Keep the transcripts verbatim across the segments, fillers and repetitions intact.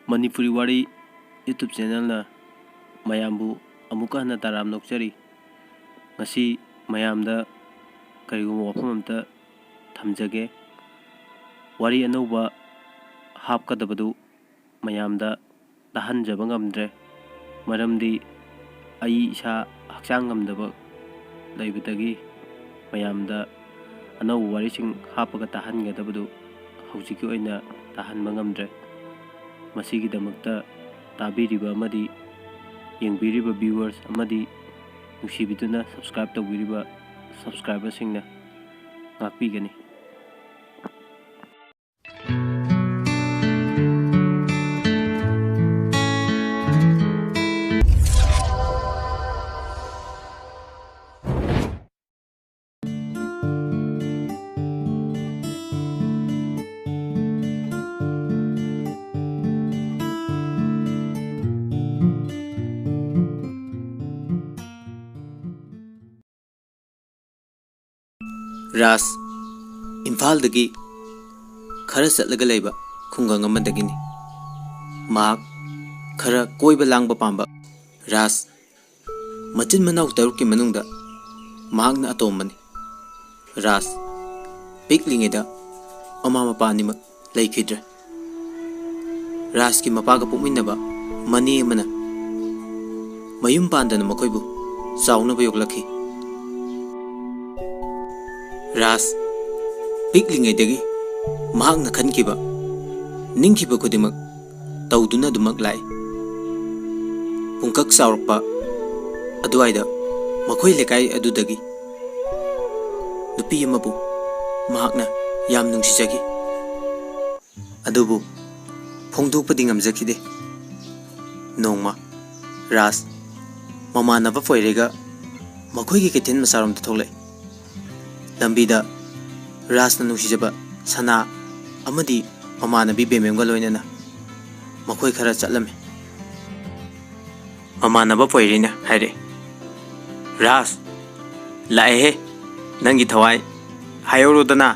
ꯃꯅꯤꯄꯨꯔꯤ ꯋꯥꯔꯤ YouTube ꯆꯦꯅꯦꯜꯅ ꯃꯌꯥꯝꯕꯨ ꯑꯃꯨꯛꯀ ꯍꯟꯅ ꯇꯔꯥꯝꯅ ꯑꯣꯛꯆꯔꯤ꯫ ꯉꯁꯤ ꯃꯌꯥꯝꯗ ꯀꯔꯤꯒꯨꯝꯕ ꯋꯥꯐꯝ ꯑꯝꯇ ꯊꯝꯖꯒꯦ꯫ ꯋꯥꯔꯤ ꯑꯅꯧꯕ ꯍꯥꯞꯀꯗꯕꯗꯨ ꯃꯌꯥꯝꯗ ꯇꯥꯍꯟꯖꯕ ꯉꯝꯗ꯭ꯔꯦ꯫ ꯃꯔꯝꯗꯤ ꯑꯩ ꯏꯁꯥ ꯍꯛꯆꯥꯡ ꯉꯝꯗꯕ ꯂꯩꯕꯗꯒꯤ ꯃꯌꯥꯝꯗ ꯑꯅꯧꯕ ꯋꯥꯔꯤꯁꯤꯡ ꯍꯥꯞꯄꯒ ꯇꯥꯍꯟꯒꯗꯕꯗꯨ ꯍꯧꯖꯤꯛꯀꯤ ꯑꯣꯏꯅ ꯇꯥꯍꯟꯕ ꯉꯝꯗ꯭ꯔꯦ꯫ ꯃꯁꯤꯒꯤꯗꯃꯛꯇ ꯇꯥꯕꯤꯔꯤꯕ ꯑꯃꯗꯤ ꯌꯦꯡꯕꯤꯔꯤꯕ viewers ꯑꯃꯗꯤ ꯅꯨꯡꯁꯤꯕꯤꯗꯨꯅ subscribe ꯇꯧꯕꯤꯔꯤꯕ subscriberꯁꯤꯡꯅ ꯉꯥꯛꯄꯤꯒꯅꯤ꯫ ꯔꯥꯖ ꯏꯝꯐꯥꯜꯗꯒꯤ ꯈꯔ ꯆꯠꯂꯒ ꯂꯩꯕ ꯈꯨꯡꯒꯪ ꯑꯃꯗꯒꯤꯅꯤ꯫ ꯃꯍꯥꯛ ꯈꯔ ꯀꯣꯏꯕ ꯂꯥꯡꯕ ꯄꯥꯝꯕ꯫ ꯔꯥꯖ ꯃꯆꯤꯟ ꯃꯅꯥꯎ ꯇꯔꯨꯛꯀꯤ ꯃꯅꯨꯡꯗ ꯃꯍꯥꯛꯅ ꯑꯇꯣꯝꯕꯅꯤ꯫ ꯔꯥꯖ ꯄꯤꯛꯂꯤꯉꯩꯗ ꯃꯃꯥ ꯃꯄꯥ ꯑꯅꯤꯃꯛ ꯂꯩꯈꯤꯗ꯭ꯔꯦ꯫ ꯔꯥꯖꯀꯤ ꯃꯄꯥꯒ ꯄꯣꯛꯃꯤꯟꯅꯕ ꯃꯅꯦ ꯑꯃꯅ ꯃꯌꯨꯝ ꯄꯥꯟꯗꯅ ꯃꯈꯣꯏꯕꯨ ꯆꯥꯎꯅꯕ ꯌꯣꯛꯂꯛꯈꯤ꯫ ꯔꯥꯖ ꯄꯤꯛꯂꯤꯉꯩꯗꯒꯤ ꯃꯍꯥꯛꯅ ꯈꯟꯈꯤꯕ, ꯅꯤꯡꯈꯤꯕ ꯈꯨꯗꯤꯡꯃꯛ ꯇꯧꯗꯨꯅ ꯑꯗꯨꯃꯛ ꯂꯥꯛꯏ꯫ ꯄꯨꯡꯀꯛ ꯆꯥꯎꯔꯛꯄ ꯑꯗꯨꯋꯥꯏꯗ ꯃꯈꯣꯏ ꯂꯩꯀꯥꯏ ꯑꯗꯨꯗꯒꯤ ꯅꯨꯄꯤ ꯑꯃꯕꯨ ꯃꯍꯥꯛꯅ ꯌꯥꯝ ꯅꯨꯡꯁꯤꯖꯈꯤ꯫ ꯑꯗꯨꯕꯨ ꯐꯣꯡꯗꯣꯛꯄꯗꯤ ꯉꯝꯖꯈꯤꯗꯦ꯫ ꯅꯣꯡꯃ ꯔꯥꯖ ꯃꯃꯥꯟꯅꯕ ꯄꯣꯏꯔꯩꯒ ꯃꯈꯣꯏꯒꯤ ꯀꯩꯊꯦꯜ ꯃꯆꯥꯔꯣꯝꯗ ꯊꯣꯛꯂꯛꯏ꯫ ꯂꯝꯕꯤꯗ ꯔꯥꯖꯅ ꯅꯨꯡꯁꯤꯖꯕ ꯁꯅꯥ ꯑꯃꯗꯤ ꯃꯃꯥꯟꯅꯕꯤ ꯕꯦꯃꯦꯝꯒ ꯂꯣꯏꯅꯅ ꯃꯈꯣꯏ ꯈꯔ ꯆꯠꯂꯝꯃꯤ꯫ ꯃꯃꯥꯟꯅꯕ ꯄꯣꯏꯔꯩꯅ ꯍꯥꯏꯔꯛꯏ, "ꯔꯥꯖ, ꯂꯥꯛꯑꯦꯍꯦ, ꯅꯪꯒꯤ ꯊꯋꯥꯏ ꯍꯥꯏꯍꯧꯔꯣꯗꯅ?"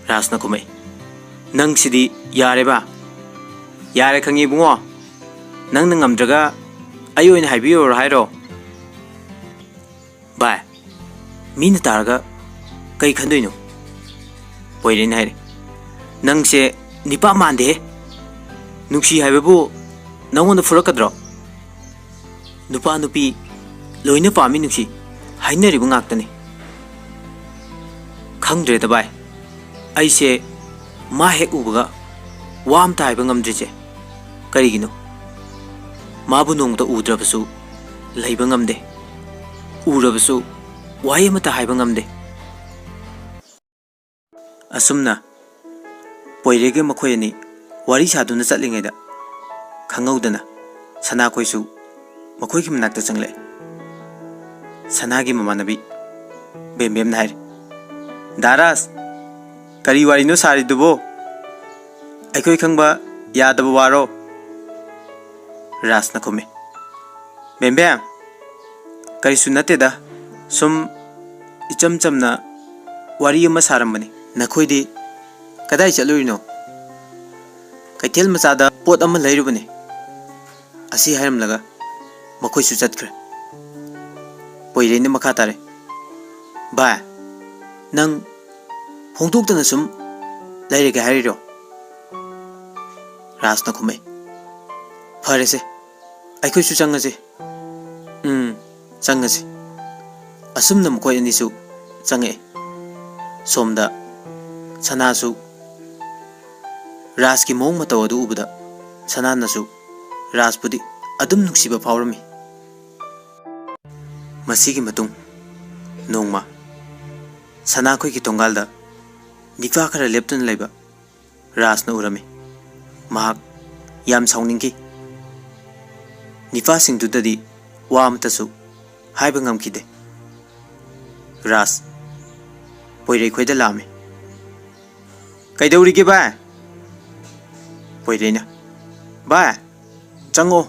ꯔꯥꯖꯅ ꯈꯨꯝꯃꯛꯏ, "ꯅꯪꯁꯤꯗꯤ ꯌꯥꯔꯦꯕ, ꯌꯥꯔꯦ, ꯈꯪꯉꯤ ꯏꯕꯨꯡꯉꯣ꯫ ꯅꯪꯅ ꯉꯝꯗ꯭ꯔꯒ ꯑꯩ ꯑꯣꯏꯅ ꯍꯥꯏꯕꯤꯔꯨꯔꯣ ꯍꯥꯏꯔꯣ? ꯚꯥꯏ, ꯃꯤꯅ ꯇꯥꯔꯒ ꯀꯩ ꯈꯟꯗꯣꯏꯅꯣ? ꯄꯣꯏꯔꯦꯟ ꯍꯥꯏꯔꯦ, "ꯅꯪꯁꯦ ꯅꯤꯄꯥ ꯃꯥꯟꯗꯦꯍꯦ꯫ ꯅꯨꯡꯁꯤ ꯍꯥꯏꯕꯕꯨ ꯅꯪꯉꯣꯟꯗ ꯐꯨꯔꯛꯀꯗ꯭ꯔꯣ? ꯅꯨꯄꯥ ꯅꯨꯄꯤ ꯂꯣꯏꯅ ꯄꯥꯝꯃꯤ ꯅꯨꯡꯁꯤ ꯍꯥꯏꯅꯔꯤꯕ ꯉꯥꯛꯇꯅꯤ꯫ ꯈꯪꯗ꯭ꯔꯦꯗ ꯚꯥꯏ, ꯑꯩꯁꯦ ꯃꯥ ꯍꯦꯛ ꯎꯕꯒ ꯋꯥ ꯑꯝꯇ ꯍꯥꯏꯕ ꯉꯝꯗ꯭ꯔꯤꯁꯦ ꯀꯔꯤꯒꯤꯅꯣ? ꯃꯥꯕꯨ ꯅꯣꯡꯃꯇ ꯎꯗ꯭ꯔꯕꯁꯨ ꯂꯩꯕ ꯉꯝꯗꯦ, ꯎꯔꯕꯁꯨ ꯋꯥꯍꯩ ꯑꯃꯠꯇ ꯍꯥꯏꯕ ꯉꯝꯗꯦ"꯫ ꯑꯁꯨꯝꯅ ꯄꯣꯏꯔꯦꯒ ꯃꯈꯣꯏ ꯑꯅꯤ ꯋꯥꯔꯤ ꯁꯥꯗꯨꯅ ꯆꯠꯂꯤꯉꯩꯗ, ꯈꯪꯍꯧꯗꯅ ꯁꯅꯥꯈꯣꯏꯁꯨ ꯃꯈꯣꯏꯒꯤ ꯃꯅꯥꯛꯇ ꯆꯪꯂꯛꯑꯦ꯫ ꯁꯅꯥꯒꯤ ꯃꯃꯥꯟꯅꯕꯤ ꯕꯦꯝꯕꯦꯝꯅ ꯍꯥꯏꯔꯤ, "ꯗꯥ ꯔꯥꯖ, ꯀꯔꯤ ꯋꯥꯔꯤꯅꯣ ꯁꯥꯔꯤꯗꯨꯕꯣ? ꯑꯩꯈꯣꯏ ꯈꯪꯕ ꯌꯥꯗꯕ ꯋꯥꯔꯣ?" ꯔꯥꯖꯅ ꯈꯨꯝꯃꯤ, "ꯕꯦꯝꯕꯦꯝ, ꯀꯔꯤꯁꯨ ꯅꯠꯇꯦꯗ, ꯁꯨꯝ ꯏꯆꯝ ꯆꯝꯅ ꯋꯥꯔꯤ ꯑꯃ ꯁꯥꯔꯝꯕꯅꯤ꯫ ꯅꯈꯣꯏꯗꯤ ꯀꯗꯥꯏ ꯆꯠꯂꯨꯔꯤꯅꯣ?" "ꯀꯩꯊꯦꯜ ꯃꯆꯥꯗ ꯄꯣꯠ ꯑꯃ ꯂꯩꯔꯨꯕꯅꯤ"꯫ ꯑꯁꯤ ꯍꯥꯏꯔꯝꯂꯒ ꯃꯈꯣꯏꯁꯨ ꯆꯠꯈ꯭ꯔꯦ꯫ ꯄꯣꯏꯔꯩꯅ ꯃꯈꯥ ꯇꯥꯔꯦ, "ꯚꯥꯏ, ꯅꯪ ꯐꯣꯡꯗꯣꯛꯇꯅ ꯁꯨꯝ ꯂꯩꯔꯒꯦ ꯍꯥꯏꯔꯤꯔꯣ?" ꯔꯥꯖꯅ ꯈꯨꯝꯃꯛꯏ, "ꯐꯔꯦꯁꯦ, ꯑꯩꯈꯣꯏꯁꯨ ꯆꯪꯉꯁꯦ"꯫ "ꯎꯝ, ꯆꯪꯉꯁꯤ"꯫ ꯑꯁꯨꯝꯅ ꯃꯈꯣꯏ ꯑꯅꯤꯁꯨ ꯆꯪꯉꯛꯑꯦ꯫ ꯁꯣꯝꯗ ꯁꯅꯥꯁꯨ ꯔꯥꯖꯀꯤ ꯃꯑꯣꯡ ꯃꯇꯧ ꯑꯗꯨ ꯎꯕꯗ ꯁꯅꯥꯅꯁꯨ ꯔꯥꯖꯄꯨꯗꯤ ꯑꯗꯨꯝ ꯅꯨꯡꯁꯤꯕ ꯐꯥꯎꯔꯝꯃꯤ꯫ ꯃꯁꯤꯒꯤ ꯃꯇꯨꯡ ꯅꯣꯡꯃ ꯁꯅꯥꯈꯣꯏꯒꯤ ꯊꯣꯡꯒꯥꯜꯗ ꯅꯤꯄꯥ ꯈꯔ ꯂꯦꯞꯇꯨꯅ ꯂꯩꯕ ꯔꯥꯖꯅ ꯎꯔꯝꯃꯤ꯫ ꯃꯍꯥꯛ ꯌꯥꯝ ꯁꯥꯎꯅꯤꯡꯈꯤ꯫ ꯅꯤꯄꯥꯁꯤꯡꯗꯨꯗꯗꯤ ꯋꯥ ꯑꯃꯇꯁꯨ ꯍꯥꯏꯕ ꯉꯝꯈꯤꯗꯦ꯫ ꯔꯥꯖ ꯄꯣꯏꯔꯩꯈꯣꯏꯗ ꯂꯥꯛꯑꯝꯃꯤ꯫ "ꯀꯩꯗꯧꯔꯤꯒꯦ ꯚꯥꯏ?" ꯄꯣꯏꯔꯩꯅ, "ꯚꯥꯏ, ꯆꯪꯉꯣ,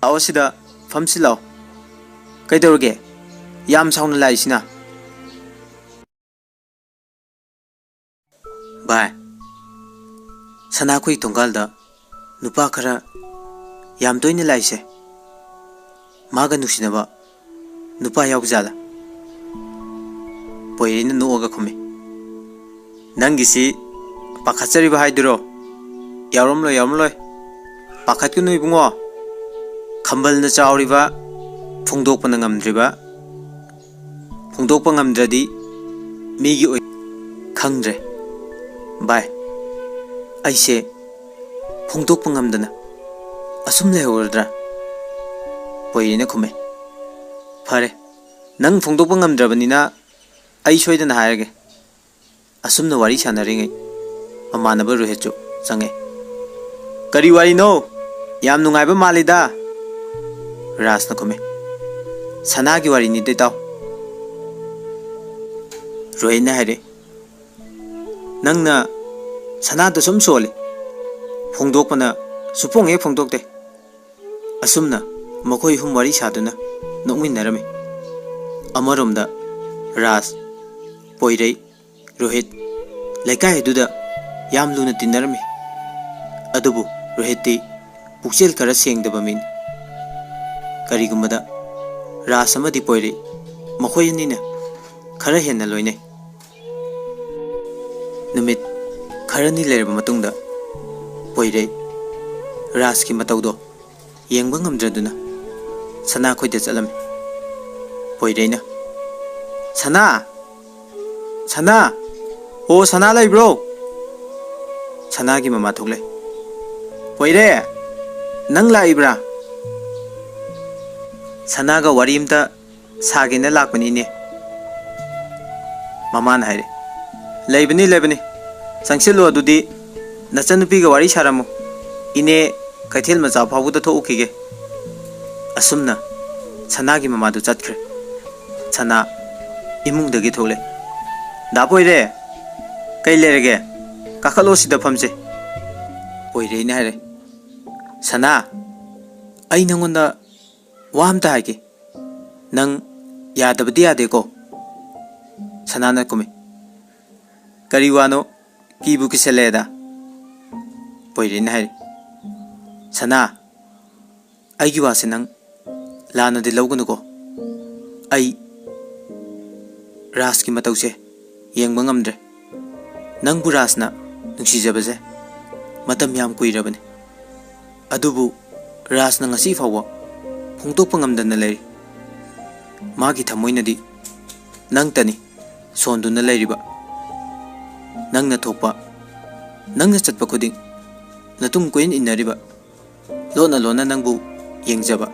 ꯂꯥꯛꯑꯣ, ꯁꯤꯗ ꯐꯝꯁꯤ ꯂꯥꯛꯑꯣ꯫ ꯀꯩꯗꯧꯔꯒꯦ ꯌꯥꯝ ꯁꯥꯎꯅ ꯂꯥꯛꯏꯁꯤꯅ?" ꯚꯥꯏ, ꯁꯅꯥꯈꯣꯏ ꯊꯣꯡꯒꯥꯜꯗ ꯅꯨꯄꯥ ꯈꯔ ꯌꯥꯝ ꯇꯣꯏꯅ ꯂꯥꯛꯏꯁꯦ, ꯃꯥꯒ ꯅꯨꯡꯁꯤꯅꯕ ꯅꯨꯄꯥ ꯌꯥꯎꯖꯥꯠꯂꯥ? ꯄꯣꯏꯔꯩꯅ ꯅꯣꯛꯑꯒ ꯈꯨꯝꯃꯤ꯫ "ꯅꯪꯒꯤꯁꯤ ꯄꯥꯈꯠꯆꯔꯤꯕ ꯍꯥꯏꯗꯨꯔꯣ? ꯌꯥꯎꯔꯝꯂꯣꯏ, ꯌꯥꯎꯔꯝꯂꯣꯏ꯫ ꯄꯥꯈꯠꯀꯅꯨ ꯏꯕꯨꯡꯉꯣ꯫ ꯈꯝꯕꯜꯅ ꯆꯥꯎꯔꯤꯕ ꯐꯣꯡꯗꯣꯛꯄꯅ ꯉꯝꯗ꯭ꯔꯤꯕ, ꯐꯣꯡꯗꯣꯛꯄ ꯉꯝꯗ꯭ꯔꯗꯤ ꯃꯤꯒꯤ ꯑꯣꯏ ꯈꯪꯗ꯭ꯔꯦ꯫ ꯚꯥꯏ, ꯑꯩꯁꯦ ꯐꯣꯡꯗꯣꯛꯄ ꯉꯝꯗꯅ ꯑꯁꯨꯝ ꯂꯩꯍꯧꯔꯗ꯭ꯔꯥ?" ꯄꯣꯏꯔꯩꯅ ꯈꯨꯝꯃꯦ꯫ "ꯐꯔꯦ, ꯅꯪ ꯐꯣꯡꯗꯣꯛꯄ ꯉꯝꯗ꯭ꯔꯕꯅꯤꯅ ꯑꯩ ꯁꯣꯏꯗꯅ ꯍꯥꯏꯔꯒꯦ꯫" ꯑꯁꯨꯝꯅ ꯋꯥꯔꯤ ꯁꯥꯟꯅꯔꯤꯉꯩ ꯃꯃꯥꯟꯅꯕ ꯔꯣꯍꯤꯠꯁꯨ ꯆꯪꯉꯛꯑꯦ꯫ "ꯀꯔꯤ ꯋꯥꯔꯤꯅꯣ? ꯌꯥꯝ ꯅꯨꯡꯉꯥꯏꯕ ꯃꯥꯜꯂꯤꯗ꯫" ꯔꯥꯖꯅ ꯈꯨꯝꯃꯦ꯫ "ꯁꯅꯥꯒꯤ ꯋꯥꯔꯤꯅꯤꯗ ꯏꯇꯥꯎ꯫" ꯔꯣꯍꯤꯠꯅ ꯍꯥꯏꯔꯦ꯫ "ꯅꯪꯅ ꯁꯅꯥꯗ ꯁꯨꯝ ꯁꯣꯜꯂꯤ, ꯐꯣꯡꯗꯣꯛꯄꯅ ꯁꯨꯐꯣꯡ ꯍꯦꯛ ꯐꯣꯡꯗꯣꯛꯇꯦ꯫" ꯑꯁꯨꯝꯅ ꯃꯈꯣꯏ ꯑꯍꯨꯝ ꯋꯥꯔꯤ ꯁꯥꯗꯨꯅ ꯅꯣꯛꯃꯤꯟꯅꯔꯝꯃꯤ꯫ ꯑꯃꯔꯣꯝꯗ ꯔꯥꯖ, ꯄꯣꯏꯔꯩ, ꯔꯣꯍꯤꯠ ꯂꯩꯀꯥꯏ ꯑꯗꯨꯗ ꯌꯥꯝ ꯂꯨꯅ ꯇꯤꯟꯅꯔꯝꯃꯤ꯫ ꯑꯗꯨꯕꯨ ꯔꯣꯍꯤꯠꯇꯤ ꯄꯨꯛꯆꯦꯜ ꯈꯔ ꯁꯦꯡꯗꯕ ꯃꯤꯅꯤ꯫ ꯀꯔꯤꯒꯨꯝꯕꯗ ꯔꯥꯖ ꯑꯃꯗꯤ ꯄꯣꯏꯔꯩ ꯃꯈꯣꯏ ꯑꯅꯤꯅ ꯈꯔ ꯍꯦꯟꯅ ꯂꯣꯏꯅꯩ꯫ ꯅꯨꯃꯤꯠ ꯈꯔꯅꯤ ꯂꯩꯔꯕ ꯃꯇꯨꯡꯗ ꯄꯣꯏꯔꯩ ꯔꯥꯖꯀꯤ ꯃꯇꯧꯗꯣ ꯌꯦꯡꯕ ꯉꯝꯗ꯭ꯔꯗꯨꯅ ꯁꯅꯥ ꯈꯣꯏꯗ ꯆꯠꯂꯝꯃꯤ꯫ ꯄꯣꯏꯔꯩꯅ, "ꯁꯅꯥ! ꯁꯅꯥ! ꯑꯣ, ꯁꯅꯥ ꯂꯩꯕ꯭ꯔꯣ?" ꯁꯅꯥꯒꯤ ꯃꯃꯥ ꯊꯣꯛꯂꯛꯑꯦ꯫ "ꯄꯣꯏꯔꯩ, ꯅꯪ ꯂꯥꯛꯏꯕ꯭ꯔꯥ?" "ꯁꯅꯥꯒ ꯋꯥꯔꯤ ꯑꯝꯇ ꯁꯥꯒꯦꯅ ꯂꯥꯛꯄꯅꯤ, ꯏꯅꯦ꯫" ꯃꯃꯥꯅ ꯍꯥꯏꯔꯦ꯫ "ꯂꯩꯕꯅꯤ, ꯂꯩꯕꯅꯤ꯫ ꯆꯪꯁꯤꯜꯂꯨ, ꯑꯗꯨꯗꯤ ꯅꯆꯟꯅꯨꯄꯤꯒ ꯋꯥꯔꯤ ꯁꯥꯔꯝꯃꯨ꯫ ꯏꯅꯦ ꯀꯩꯊꯦꯜ ꯃꯆꯥ ꯐꯥꯎꯕꯗ ꯊꯣꯛꯎꯈꯤꯒꯦ꯫" ꯑꯁꯨꯝꯅ ꯁꯅꯥꯒꯤ ꯃꯃꯥꯗꯨ ꯆꯠꯈ꯭ꯔꯦ꯫ ꯁꯅꯥ ꯏꯃꯨꯡꯗꯒꯤ ꯊꯣꯛꯂꯛꯑꯦ꯫ "ꯗꯥ ꯄꯣꯏꯔꯦ, ꯀꯩ ꯂꯩꯔꯒꯦ? ꯀꯥꯈꯠꯂꯣ, ꯁꯤꯗ ꯐꯝꯁꯦ꯫" ꯄꯣꯏꯔꯩꯅ ꯍꯥꯏꯔꯦ, "ꯁꯅꯥ, ꯑꯩ ꯅꯪꯉꯣꯟꯗ ꯋꯥ ꯑꯝꯇ ꯍꯥꯏꯒꯦ꯫ ꯅꯪ ꯌꯥꯗꯕꯗꯤ ꯌꯥꯗꯦꯀꯣ?" ꯁꯅꯥꯅ ꯈꯨꯝꯃꯤ, "ꯀꯔꯤ ꯋꯥꯅꯣ? ꯀꯤꯕꯨ ꯀꯤꯁꯜꯂꯛꯑꯦꯗ꯫" ꯄꯣꯏꯔꯩꯅ ꯍꯥꯏꯔꯤ, ꯁꯅꯥ, ꯑꯩꯒꯤ ꯋꯥꯁꯦ ꯅꯪ ꯂꯥꯟꯅꯗꯤ ꯂꯧꯒꯅꯨꯀꯣ꯫ ꯑꯩ ꯔꯥꯖꯀꯤ ꯃꯇꯧꯁꯦ ꯌꯦꯡꯕ ꯉꯝꯗ꯭ꯔꯦ꯫ ꯅꯪꯕꯨ ꯔꯥꯖꯅ ꯅꯨꯡꯁꯤꯖꯕꯁꯦ ꯃꯇꯝ ꯌꯥꯝ ꯀꯨꯏꯔꯕꯅꯤ꯫ ꯑꯗꯨꯕꯨ ꯔꯥꯖꯅ ꯉꯁꯤ ꯐꯥꯎꯕ ꯐꯣꯡꯗꯣꯛꯄ ꯉꯝꯗꯅ ꯂꯩꯔꯤ꯫ ꯃꯥꯒꯤ ꯊꯃꯣꯏꯅꯗꯤ ꯅꯪꯇꯅꯤ ꯁꯣꯟꯗꯨꯅ ꯂꯩꯔꯤꯕ꯫ ꯅꯪꯅ ꯊꯣꯛꯄ, ꯅꯪꯅ ꯆꯠꯄ ꯈꯨꯗꯤꯡ ꯅꯇꯨꯡ ꯀꯣꯏꯏꯟ ꯏꯟꯅꯔꯤꯕ, ꯂꯣꯟꯅ ꯂꯣꯟꯅ ꯅꯪꯕꯨ ꯌꯦꯡꯖꯕ꯫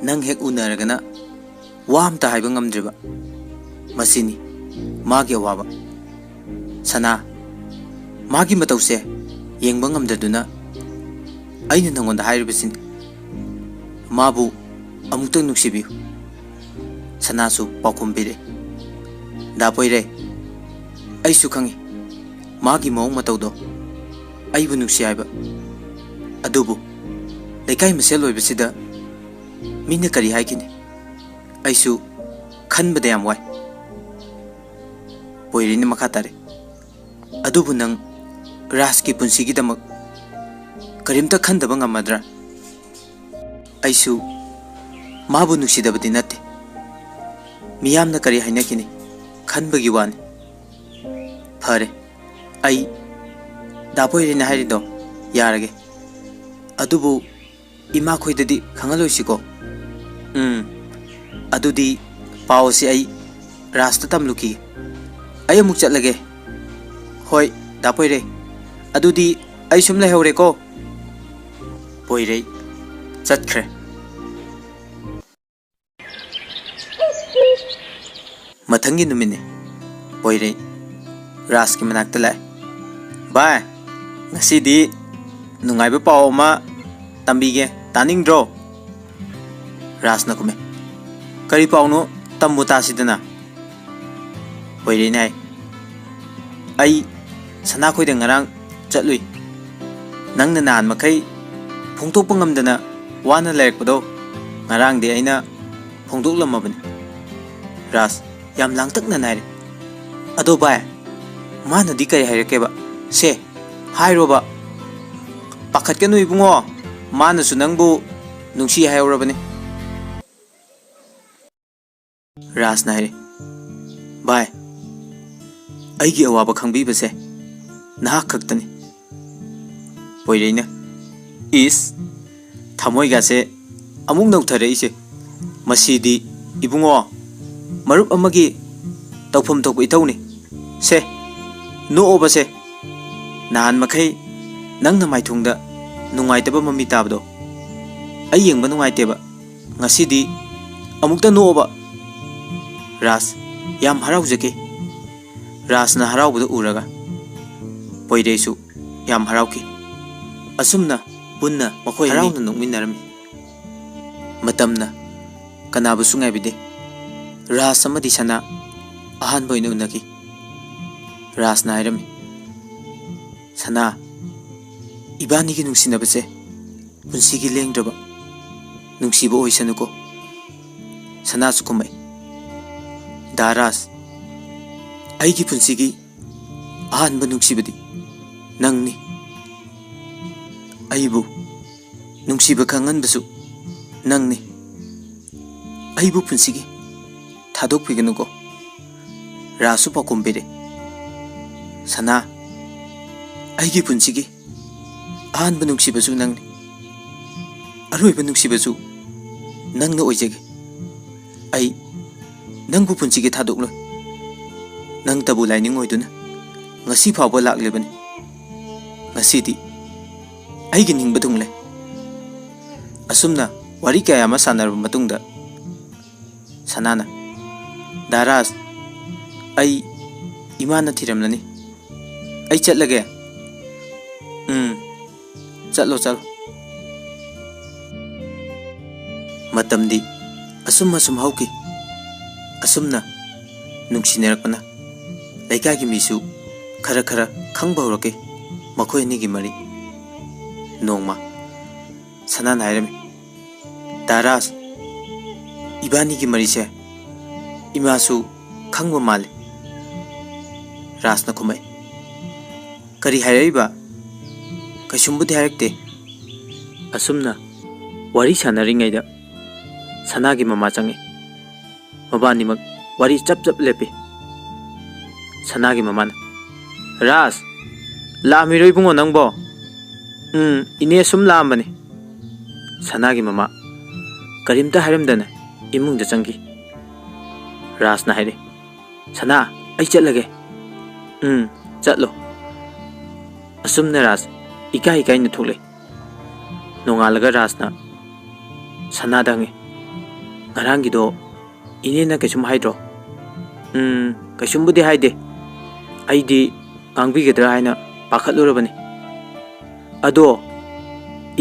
ꯅꯪ ꯍꯦꯛ ꯎꯅꯔꯒꯅ ꯋꯥ ꯑꯝꯇ ꯍꯥꯏꯕ ꯉꯝꯗ꯭ꯔꯤꯕ꯫ ꯃꯁꯤꯅꯤ ꯃꯥꯒꯤ ꯑꯋꯥꯕ꯫ ꯁꯅꯥ, ꯃꯥꯒꯤ ꯃꯇꯧꯁꯦ ꯌꯦꯡꯕ ꯉꯝꯗꯗꯨꯅ ꯑꯩꯅ ꯅꯉꯣꯟꯗ ꯍꯥꯏꯔꯤꯕꯁꯤꯅꯤ꯫ ꯃꯥꯕꯨ ꯑꯃꯨꯛꯇꯪ ꯅꯨꯡꯁꯤꯕꯤꯌꯨ꯫ ꯁꯅꯥꯁꯨ ꯄꯥꯎꯈꯨꯝ ꯄꯤꯔꯛꯏ꯫ ꯗꯥ ꯄꯣꯏꯔꯩ, ꯑꯩꯁꯨ ꯈꯪꯏ ꯃꯥꯒꯤ ꯃꯑꯣꯡ ꯃꯇꯧꯗꯣ ꯑꯩꯕꯨ ꯅꯨꯡꯁꯤ ꯍꯥꯏꯕ꯫ ꯑꯗꯨꯕꯨ ꯂꯩꯀꯥꯏ ꯃꯁꯦꯜ ꯑꯣꯏꯕꯁꯤꯗ ꯃꯤꯅ ꯀꯔꯤ ꯍꯥꯏꯈꯤꯅꯤ? ꯑꯩꯁꯨ ꯈꯟꯕꯗ ꯌꯥꯝ ꯋꯥꯏ꯫ ꯄꯣꯏꯔꯩꯅ ꯃꯈꯥ ꯇꯥꯔꯛꯏ꯫ ꯑꯗꯨꯕꯨ ꯅꯪ ꯔꯥꯖꯀꯤ ꯄꯨꯟꯁꯤꯒꯤꯗꯃꯛ ꯀꯔꯤꯝꯇ ꯈꯟꯗꯕ ꯉꯝꯃꯗ꯭ꯔꯥ? ꯑꯩꯁꯨ ꯃꯥꯕꯨ ꯅꯨꯡꯁꯤꯗꯕꯗꯤ ꯅꯠꯇꯦ꯫ ꯃꯤꯌꯥꯝꯅ ꯀꯔꯤ ꯍꯥꯏꯅꯈꯤꯅꯤ ꯈꯟꯕꯒꯤ ꯋꯥꯅꯤ꯫ ꯐꯔꯦ, ꯑꯩ ꯗꯥ ꯄꯣꯏꯔꯩꯅ ꯍꯥꯏꯔꯤꯗꯣ ꯌꯥꯔꯒꯦ꯫ ꯑꯗꯨꯕꯨ ꯏꯃꯥꯈꯣꯏꯗꯗꯤ ꯈꯪꯍꯜꯂꯣꯏꯁꯤꯀꯣ? ꯎꯝ, ꯑꯗꯨꯗꯤ ꯄꯥꯎ ꯑꯁꯤ ꯑꯩ ꯔꯥꯖꯇ ꯇꯝꯂꯨꯈꯤꯒꯦ꯫ ꯑꯩ ꯑꯃꯨꯛ ꯆꯠꯂꯒꯦ꯫ ꯍꯣꯏ, ꯗꯥ ꯄꯣꯏꯔꯩ, ꯑꯗꯨꯗꯤ ꯑꯩ ꯁꯨꯝ ꯂꯩꯍꯧꯔꯦꯀꯣ꯫ ꯄꯣꯏꯔꯩ ꯆꯠꯈ꯭ꯔꯦ꯫ ꯃꯊꯪꯒꯤ ꯅꯨꯃꯤꯠꯅꯤ꯫ ꯄꯣꯏꯔꯩ ꯔꯥꯖꯀꯤ ꯃꯅꯥꯛꯇ ꯂꯥꯛꯑꯦ꯫ "ꯚꯥꯏ, ꯉꯁꯤꯗꯤ ꯅꯨꯡꯉꯥꯏꯕ ꯄꯥꯎ ꯑꯃ ꯇꯝꯕꯤꯒꯦ, ꯇꯥꯅꯤꯡꯗ꯭ꯔꯣ?" ꯔꯥꯖꯅ ꯈꯨꯝꯃꯦ꯫ "ꯀꯔꯤ ꯄꯥꯎꯅꯣ? ꯇꯝꯃꯨ ꯇꯥꯁꯤꯗꯅ꯫" ꯄꯣꯏꯔꯩꯅ ꯍꯥꯏ, "ꯑꯩ ꯁꯅꯥꯈꯣꯏꯗ ꯉꯔꯥꯡ ꯆꯠꯂꯨꯏ꯫ ꯅꯪꯅ ꯅꯍꯥꯟ ꯃꯈꯩ ꯐꯣꯡꯗꯣꯛꯄ ꯉꯝꯗꯅ ꯋꯥꯅ ꯂꯩꯔꯛꯄꯗꯣ ꯉꯔꯥꯡꯗꯤ ꯑꯩꯅ ꯐꯣꯡꯗꯣꯛꯂꯝꯃꯕꯅꯤ꯫" ꯔꯥꯖ ꯌꯥꯝ ꯂꯥꯡꯇꯛꯅꯅ ꯍꯥꯏꯔꯦ, "ꯑꯗꯣ ꯚꯥꯏ, ꯃꯥꯅꯗꯤ ꯀꯔꯤ ꯍꯥꯏꯔꯛꯀꯦꯕ? ꯁꯦ, ꯍꯥꯏꯔꯣꯕ꯫" "ꯄꯥꯈꯠꯀꯅꯨ ꯏꯕꯨꯡꯉꯣ, ꯃꯥꯅꯁꯨ ꯅꯪꯕꯨ ꯅꯨꯡꯁꯤ ꯍꯥꯏꯍꯧꯔꯕꯅꯤ"꯫ ꯔꯥꯖꯅ ꯍꯥꯏꯔꯦ, "ꯚꯥꯏ, ꯑꯩꯒꯤ ꯑꯋꯥꯕ ꯈꯪꯕꯤꯕꯁꯦ ꯅꯍꯥꯛ ꯈꯛꯇꯅꯤ"꯫ ꯄꯣꯏꯔꯩꯅ, "ꯏꯁ, ꯊꯃꯣꯏꯒꯥꯁꯦ ꯑꯃꯨꯛ ꯅꯧꯊꯔꯛꯏꯁꯦ꯫ ꯃꯁꯤꯗꯤ ꯏꯕꯨꯡꯉꯣ, ꯃꯔꯨꯞ ꯑꯃꯒꯤ ꯇꯧꯐꯝ ꯊꯣꯛꯄ ꯏꯊꯧꯅꯤ꯫ ꯁꯦ, ꯅꯣꯛꯑꯣꯕꯁꯦ꯫ ꯅꯍꯥꯟ ꯃꯈꯩ ꯅꯪ ꯅꯃꯥꯏꯊꯣꯡꯗ ꯅꯨꯡꯉꯥꯏꯇꯕ ꯃꯃꯤ ꯇꯥꯕꯗꯣ ꯑꯩ ꯌꯦꯡꯕ ꯅꯨꯡꯉꯥꯏꯇꯦꯕ꯫ ꯉꯁꯤꯗꯤ ꯑꯃꯨꯛꯇ ꯅꯣꯛꯑꯣꯕ"꯫ ꯔꯥꯖ ꯌꯥꯝ ꯍꯔꯥꯎꯖꯈꯤ꯫ ꯔꯥꯖꯅ ꯍꯔꯥꯎꯕꯗꯨ ꯎꯔꯒ ꯄꯣꯏꯔꯩꯁꯨ ꯌꯥꯝ ꯍꯔꯥꯎꯈꯤ꯫ ꯑꯁꯨꯝꯅ ꯄꯨꯟꯅ ꯃꯈꯣꯏ ꯑꯅꯤ ꯍꯔꯥꯎꯅ ꯅꯣꯛꯃꯤꯟꯅꯔꯝꯃꯤ꯫ ꯃꯇꯝꯅ ꯀꯅꯥꯕꯨꯁꯨ ꯉꯥꯏꯕꯤꯗꯦ꯫ ꯔꯥꯖ ꯑꯃꯗꯤ ꯁꯅꯥ ꯑꯍꯥꯟꯕ ꯑꯣꯏꯅ ꯎꯅꯈꯤ꯫ ꯔꯥꯖꯅ ꯍꯥꯏꯔꯝꯃꯤ, "ꯁꯅꯥ, ꯏꯕꯥꯅꯤꯒꯤ ꯅꯨꯡꯁꯤꯅꯕꯁꯦ ꯄꯨꯟꯁꯤꯒꯤ ꯂꯦꯡꯗ꯭ꯔꯕ ꯅꯨꯡꯁꯤꯕ ꯑꯣꯏꯁꯅꯨꯀꯣ"꯫ ꯁꯅꯥꯁꯨ ꯈꯨꯝꯃꯛꯏ, "ꯗꯥ ꯔꯥꯖ, ꯑꯩꯒꯤ ꯄꯨꯟꯁꯤꯒꯤ ꯑꯍꯥꯟꯕ ꯅꯨꯡꯁꯤꯕꯗꯤ ꯅꯪꯅꯤ꯫ ꯑꯩꯕꯨ ꯅꯨꯡꯁꯤꯕ ꯈꯪꯍꯟꯕꯁꯨ ꯅꯪꯅꯤ꯫ ꯑꯩꯕꯨ ꯄꯨꯟꯁꯤꯒꯤ ꯊꯥꯗꯣꯛꯄꯤꯒꯅꯨꯀꯣ"꯫ ꯔꯥꯖꯁꯨ ꯄꯥꯎꯈꯨꯝ ꯄꯤꯔꯦ, "ꯁꯅꯥ, ꯑꯩꯒꯤ ꯄꯨꯟꯁꯤꯒꯤ ꯑꯍꯥꯟꯕ ꯅꯨꯡꯁꯤꯕꯁꯨ ꯅꯪꯅꯤ, ꯑꯔꯣꯏꯕ ꯅꯨꯡꯁꯤꯕꯁꯨ ꯅꯪꯅ ꯑꯣꯏꯖꯒꯦ꯫ ꯑꯩ ꯅꯪꯕꯨ ꯄꯨꯟꯁꯤꯒꯤ ꯊꯥꯗꯣꯛꯂꯣꯏ꯫ ꯅꯪꯇꯕꯨ ꯂꯥꯏꯅꯤꯡ ꯑꯣꯏꯗꯨꯅ ꯉꯁꯤ ꯐꯥꯎꯕ ꯂꯥꯛꯂꯤꯕꯅꯤ꯫ ꯉꯁꯤꯗꯤ ꯑꯩꯒꯤ ꯅꯤꯡꯕ ꯊꯨꯡꯂꯦ"꯫ ꯑꯁꯨꯝꯅ ꯋꯥꯔꯤ ꯀꯌꯥ ꯑꯃ ꯁꯥꯟꯅꯔꯕ ꯃꯇꯨꯡꯗ ꯁꯅꯥꯅ, "ꯗꯥ ꯔꯥꯖ, ꯑꯩ ꯏꯃꯥꯅ ꯊꯤꯔꯝꯂꯅꯤ꯫ ꯑꯩ ꯆꯠꯂꯒꯦ"꯫ "ꯎꯝ, ꯆꯠꯂꯣ, ꯆꯠꯂꯣ"꯫ ꯃꯇꯝꯗꯤ ꯑꯁꯨꯝ ꯑꯁꯨꯝ ꯍꯧꯈꯤ꯫ ꯑꯁꯨꯝꯅ ꯅꯨꯡꯁꯤꯅꯔꯛꯄꯅ ꯂꯩꯀꯥꯏꯒꯤ ꯃꯤꯁꯨ ꯈꯔ ꯈꯔ ꯈꯪꯕ ꯍꯧꯔꯛꯈꯤ ꯃꯈꯣꯏ ꯑꯅꯤꯒꯤ ꯃꯔꯤ꯫ ꯅꯣꯡꯃ ꯁꯅꯥꯅ ꯍꯥꯏꯔꯝꯃꯤ, "ꯗꯥ ꯔꯥꯖ, ꯏꯕꯥꯅꯤꯒꯤ ꯃꯔꯤꯁꯦ ꯏꯃꯥꯁꯨ ꯈꯪꯕ ꯃꯥꯜꯂꯤ"꯫ ꯔꯥꯖꯅ ꯈꯨꯝꯃꯛꯏ, "ꯀꯔꯤ ꯍꯥꯏꯔꯛꯏꯕ?" ꯀꯩꯁꯨꯝꯕꯨꯗꯤ ꯍꯥꯏꯔꯛꯇꯦ꯫ ꯑꯁꯨꯝꯅ ꯋꯥꯔꯤ ꯁꯥꯟꯅꯔꯤꯉꯩꯗ ꯁꯅꯥꯒꯤ ꯃꯃꯥ ꯆꯪꯉꯤ꯫ ꯃꯕꯥꯅꯤꯃꯛ ꯋꯥꯔꯤ ꯆꯞ ꯆꯞ ꯂꯦꯞꯄꯤ꯫ ꯁꯅꯥꯒꯤ ꯃꯃꯥꯅ, "ꯔꯥꯖ, ꯂꯥꯛꯑꯝꯃꯤꯔꯣ ꯏꯕꯨꯡꯉꯣ ꯅꯪꯕꯣ?" "ꯎꯝ, ꯏꯅꯦ ꯁꯨꯝ ꯂꯥꯛꯑꯝꯕꯅꯤ꯫" ꯁꯅꯥꯒꯤ ꯃꯃꯥ ꯀꯔꯤꯝꯇ ꯍꯥꯏꯔꯝꯗꯅ ꯏꯃꯨꯡꯗ ꯆꯪꯈꯤ꯫ ꯔꯥꯖꯅ ꯍꯥꯏꯔꯦ, "ꯁꯅꯥ, ꯑꯩ ꯆꯠꯂꯒꯦ꯫" "ꯎꯝ, ꯆꯠꯂꯣ꯫" ꯑꯁꯨꯝꯅ ꯔꯥꯖ ꯏꯀꯥꯏ ꯏꯀꯥꯏꯅ ꯊꯣꯛꯂꯛꯏ꯫ ꯅꯣꯡꯉꯥꯜꯂꯒ ꯔꯥꯖꯅ ꯁꯅꯥꯗ ꯍꯪꯉꯤ, "ꯉꯔꯥꯡꯒꯤꯗꯣ ꯏꯅꯦꯅ ꯀꯩꯁꯨꯝ ꯍꯥꯏꯗ꯭ꯔꯣ?" "ꯎꯝ, ꯀꯩꯁꯨꯝꯕꯨꯗꯤ ꯍꯥꯏꯗꯦ꯫ ꯑꯩꯗꯤ ꯉꯥꯡꯕꯤꯒꯗ꯭ꯔꯥ ꯍꯥꯏꯅ ꯄꯥꯈꯠꯂꯨꯔꯕꯅꯤ꯫ ꯑꯗꯣ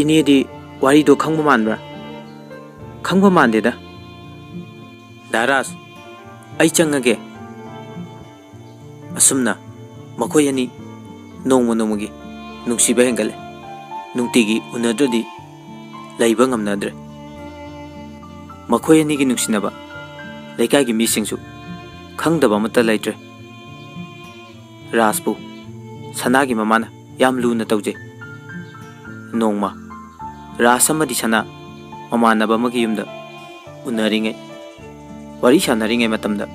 ꯏꯅꯦꯗꯤ ꯋꯥꯔꯤꯗꯣ ꯈꯪꯕ ꯃꯥꯟꯕ꯭ꯔꯥ?" "ꯈꯪꯕ ꯃꯥꯟꯗꯦꯗ꯫" "ꯗꯥ ꯔꯥꯖ, ꯑꯩ ꯆꯪꯉꯒꯦ꯫" ꯑꯁꯨꯝꯅ ꯃꯈꯣꯏ ꯑꯅꯤ ꯅꯣꯡꯃ ꯅꯣꯡꯃꯒꯤ ꯅꯨꯡꯁꯤꯕ ꯍꯦꯟꯒꯠꯂꯦ꯫ ꯅꯨꯡꯇꯤꯒꯤ ꯎꯅꯗ꯭ꯔꯗꯤ ꯂꯩꯕ ꯉꯝꯅꯗ꯭ꯔꯦ꯫ ꯃꯈꯣꯏ ꯑꯅꯤꯒꯤ ꯅꯨꯡꯁꯤꯅꯕ ꯂꯩꯀꯥꯏꯒꯤ ꯃꯤꯁꯤꯡꯁꯨ ꯈꯪꯗꯕ ꯑꯃꯠꯇ ꯂꯩꯇ꯭ꯔꯦ꯫ ꯔꯥꯖꯄꯨ ꯁꯅꯥꯒꯤ ꯃꯃꯥꯅ ꯌꯥꯝ ꯂꯨꯅ ꯇꯧꯖꯩ꯫ ꯅꯣꯡꯃ ꯔꯥꯖ ꯑꯃꯗꯤ ꯁꯅꯥ ꯃꯃꯥꯟꯅꯕ ꯑꯃꯒꯤ ꯌꯨꯝꯗ ꯎꯅꯔꯤꯉꯩ, ꯋꯥꯔꯤ ꯁꯥꯟꯅꯔꯤꯉꯩ ꯃꯇꯝꯗ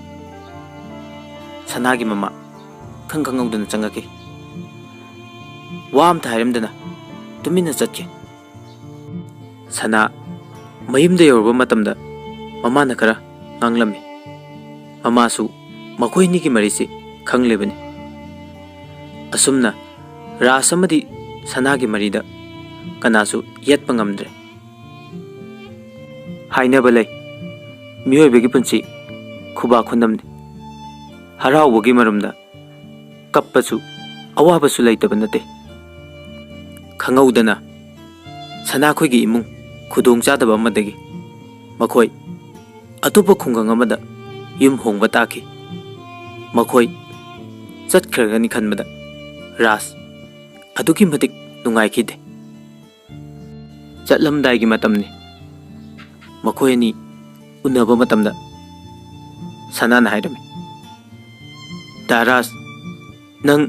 ꯁꯅꯥꯒꯤ ꯃꯃꯥ ꯈꯪ ꯈꯪꯍꯧꯗꯅ ꯆꯪꯉꯛꯈꯤ꯫ ꯋꯥ ꯑꯝꯇ ꯍꯥꯏꯔꯝꯗꯅ ꯇꯨꯃꯤꯟꯅ ꯆꯠꯈꯤ꯫ ꯁꯅꯥ ꯃꯌꯨꯝꯗ ꯌꯧꯔꯕ ꯃꯇꯝꯗ ꯃꯃꯥꯅ ꯈꯔ ꯉꯥꯡꯂꯝꯃꯤ꯫ ꯃꯃꯥꯁꯨ ꯃꯈꯣꯏ ꯑꯅꯤꯒꯤ ꯃꯔꯤꯁꯤ ꯈꯪꯂꯤꯕꯅꯤ꯫ ꯑꯁꯨꯝꯅ ꯔꯥꯖ ꯑꯃꯗꯤ ꯁꯅꯥꯒꯤ ꯃꯔꯤꯗ ꯀꯅꯥꯁꯨ ꯌꯦꯠꯄ ꯉꯝꯗ꯭ꯔꯦ꯫ ꯍꯥꯏꯅꯕ ꯂꯩ, ꯃꯤꯑꯣꯏꯕꯒꯤ ꯄꯨꯟꯁꯤ ꯈꯨꯕꯥꯛ ꯈꯨꯅꯝꯅꯤ꯫ ꯍꯔꯥꯎꯕꯒꯤ ꯃꯔꯨꯝꯗ ꯀꯞꯄꯁꯨ ꯑꯋꯥꯕꯁꯨ ꯂꯩꯇꯕ ꯅꯠꯇꯦ꯫ ꯈꯪꯍꯧꯗꯅ ꯁꯅꯥꯈꯣꯏꯒꯤ ꯏꯃꯨꯡ ꯈꯨꯗꯣꯡꯆꯥꯗꯕ ꯑꯃꯗꯒꯤ ꯃꯈꯣꯏ ꯑꯇꯣꯞꯄ ꯈꯨꯡꯒꯪ ꯑꯃꯗ ꯌꯨꯝ ꯍꯣꯡꯕ ꯇꯥꯈꯤ꯫ ꯃꯈꯣꯏ ꯆꯠꯈ꯭ꯔꯒꯅꯤ ꯈꯟꯕꯗ ꯔꯥꯖ ꯑꯗꯨꯛꯀꯤ ꯃꯇꯤꯛ ꯅꯨꯡꯉꯥꯏꯈꯤꯗꯦ꯫ ꯆꯠꯂꯝꯗꯥꯏꯒꯤ ꯃꯇꯝꯅꯤ꯫ ꯃꯈꯣꯏ ꯑꯅꯤ ꯎꯅꯕ ꯃꯇꯝꯗ ꯁꯅꯥꯅ ꯍꯥꯏꯔꯝꯃꯤ, "ꯗꯥ ꯔꯥꯖ, ꯅꯪ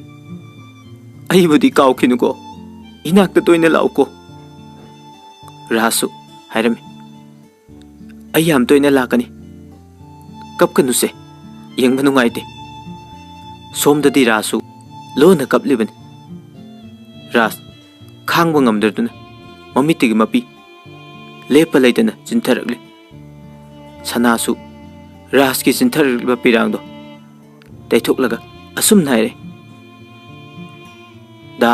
ꯑꯩꯕꯨꯗꯤ ꯀꯥꯎꯈꯤꯅꯨꯀꯣ꯫ ꯏꯅꯥꯛꯇ ꯇꯣꯏꯅ ꯂꯥꯛꯎꯀꯣ꯫ ꯔꯥꯖꯁꯨ ꯍꯥꯏꯔꯝꯃꯤ, "ꯑꯩ ꯌꯥꯝ ꯇꯣꯏꯅ ꯂꯥꯛꯀꯅꯤ꯫ ꯀꯞꯀꯅꯨꯁꯦ, ꯌꯦꯡꯕ ꯅꯨꯡꯉꯥꯏꯇꯦ"꯫ ꯁꯣꯝꯗꯗꯤ ꯔꯥꯖꯁꯨ ꯂꯣꯟꯅ ꯀꯞꯂꯤꯕꯅꯤ꯫ ꯔꯥꯖ ꯈꯥꯡꯕ ꯉꯝꯗꯗꯨꯅ ꯃꯃꯤꯠꯇꯒꯤ ꯃꯄꯤ ꯂꯦꯞꯄ ꯂꯩꯇꯅ ꯆꯤꯟꯊꯔꯛꯂꯤ꯫ ꯁꯅꯥꯁꯨ ꯔꯥꯖꯀꯤ ꯆꯤꯟꯊꯔꯛꯂꯤꯕ ꯄꯤꯔꯥꯡꯗꯣ ꯇꯩꯊꯣꯛꯂꯒ ꯑꯁꯨꯝꯅ ꯍꯥꯏꯔꯦ, "ꯗꯥ,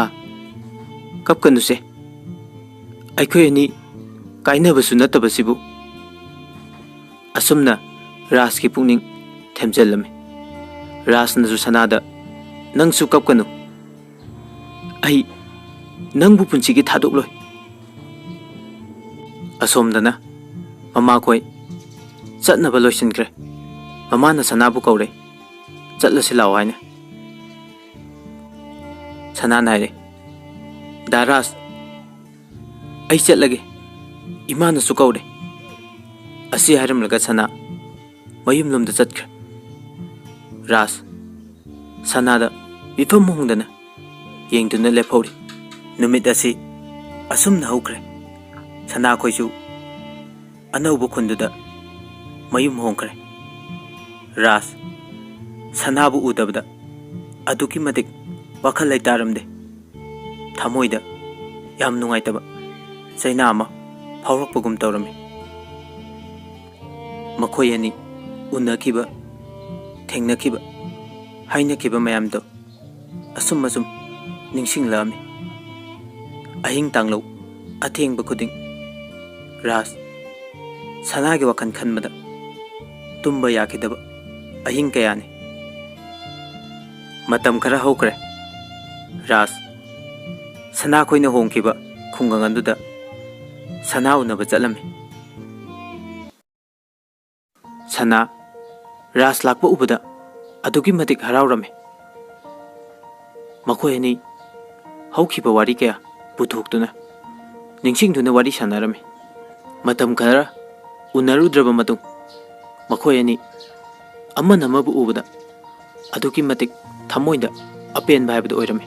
ꯀꯞꯀꯅꯨꯁꯦ꯫ ꯑꯩꯈꯣꯏ ꯑꯅꯤ ꯀꯥꯏꯅꯕꯁꯨ ꯅꯠꯇꯕꯁꯤꯕꯨ"꯫ ꯑꯁꯨꯝꯅ ꯔꯥꯖꯀꯤ ꯄꯨꯛꯅꯤꯡ ꯊꯦꯝꯖꯤꯜꯂꯝꯃꯤ꯫ ꯔꯥꯖꯅꯁꯨ ꯁꯅꯥꯗ, "ꯅꯪꯁꯨ ꯀꯞꯀꯅꯨ꯫ ꯑꯩ ꯅꯪꯕꯨ ꯄꯨꯟꯁꯤꯒꯤ ꯊꯥꯗꯣꯛꯂꯣꯏ"꯫ ꯑꯁꯣꯝꯗꯅ ꯃꯃꯥꯈꯣꯏ ꯆꯠꯅꯕ ꯂꯣꯏꯁꯤꯟꯈ꯭ꯔꯦ꯫ ꯃꯃꯥꯅ ꯁꯅꯥꯕꯨ ꯀꯧꯔꯦ, "ꯆꯠꯂꯁꯤ ꯂꯥꯛꯑꯣ" ꯍꯥꯏꯅ꯫ ꯁꯅꯥꯅ ꯍꯥꯏꯔꯦ, "ꯗꯥ ꯔꯥꯖ, ꯑꯩ ꯆꯠꯂꯒꯦ, ꯏꯃꯥꯅꯁꯨ ꯀꯧꯔꯦ"꯫ ꯑꯁꯤ ꯍꯥꯏꯔꯝꯂꯒ ꯁꯅꯥ ꯃꯌꯨꯝꯂꯣꯝꯗ ꯆꯠꯈ꯭ꯔꯦ꯫ ꯔꯥꯖ ꯁꯅꯥꯗ ꯃꯤꯐꯝ ꯍꯣꯡꯗꯅ ꯌꯦꯡꯗꯨꯅ ꯂꯦꯞꯍꯧꯔꯤ꯫ ꯅꯨꯃꯤꯠ ꯑꯁꯤ ꯑꯁꯨꯝꯅ ꯍꯧꯈ꯭ꯔꯦ꯫ ꯁꯅꯥꯈꯣꯏꯁꯨ ꯑꯅꯧꯕ ꯈꯨꯟꯗꯨꯗ ꯃꯌꯨꯝ ꯍꯣꯡꯈ꯭ꯔꯦ꯫ ꯔꯥꯖ ꯁꯅꯥꯕꯨ ꯎꯗꯕꯗ ꯑꯗꯨꯛꯀꯤ ꯃꯇꯤꯛ ꯋꯥꯈꯜ ꯂꯩꯇꯥꯔꯝꯗꯦ꯫ ꯊꯃꯣꯏꯗ ꯌꯥꯝ ꯅꯨꯡꯉꯥꯏꯇꯕ ꯆꯩꯅꯥ ꯑꯃ ꯐꯥꯎꯔꯛꯄꯒꯨꯝ ꯇꯧꯔꯝꯃꯤ꯫ ꯃꯈꯣꯏ ꯑꯅꯤ ꯎꯅꯈꯤꯕ, ꯊꯦꯡꯅꯈꯤꯕ, ꯍꯥꯏꯅꯈꯤꯕ ꯃꯌꯥꯝꯗꯣ ꯑꯁꯨꯝ ꯑꯁꯨꯝ ꯅꯤꯡꯁꯤꯡꯂꯛꯑꯝꯃꯤ꯫ ꯑꯍꯤꯡ ꯇꯥꯡꯂꯧ ꯑꯊꯦꯡꯕ ꯈꯨꯗꯤꯡ ꯔꯥꯖ ꯁꯅꯥꯒꯤ ꯋꯥꯈꯜ ꯈꯟꯕꯗ ꯇꯨꯝꯕ ꯌꯥꯈꯤꯗꯕ ꯑꯍꯤꯡ ꯀꯌꯥꯅꯤ꯫ ꯃꯇꯝ ꯈꯔ ꯍꯧꯈ꯭ꯔꯦ꯫ ꯔꯥꯖ ꯁꯅꯥꯈꯣꯏꯅ ꯍꯣꯡꯈꯤꯕ ꯈꯨꯡꯒꯪ ꯑꯗꯨꯗ ꯁꯅꯥ ꯎꯅꯕ ꯆꯠꯂꯝꯃꯤ꯫ ꯁꯅꯥ ꯔꯥꯖ ꯂꯥꯛꯄ ꯎꯕꯗ ꯑꯗꯨꯛꯀꯤ ꯃꯇꯤꯛ ꯍꯔꯥꯎꯔꯝꯃꯤ꯫ ꯃꯈꯣꯏ ꯑꯅꯤ ꯍꯧꯈꯤꯕ ꯋꯥꯔꯤ ꯀꯌꯥ ꯄꯨꯊꯣꯛꯇꯨꯅ, ꯅꯤꯡꯁꯤꯡꯗꯨꯅ ꯋꯥꯔꯤ ꯁꯥꯟꯅꯔꯝꯃꯤ꯫ ꯃꯇꯝ ꯈꯔ ꯎꯅꯔꯨꯗ꯭ꯔꯕ ꯃꯇꯨꯡ, ꯃꯈꯣꯏ ꯑꯅꯤ ꯑꯃꯅ ꯑꯃꯕꯨ ꯎꯕꯗ ꯑꯗꯨꯛꯀꯤ ꯃꯇꯤꯛ ꯊꯃꯣꯏꯗ ꯑꯄꯦꯟꯕ ꯍꯥꯏꯕꯗꯨ ꯑꯣꯏꯔꯝꯃꯤ꯫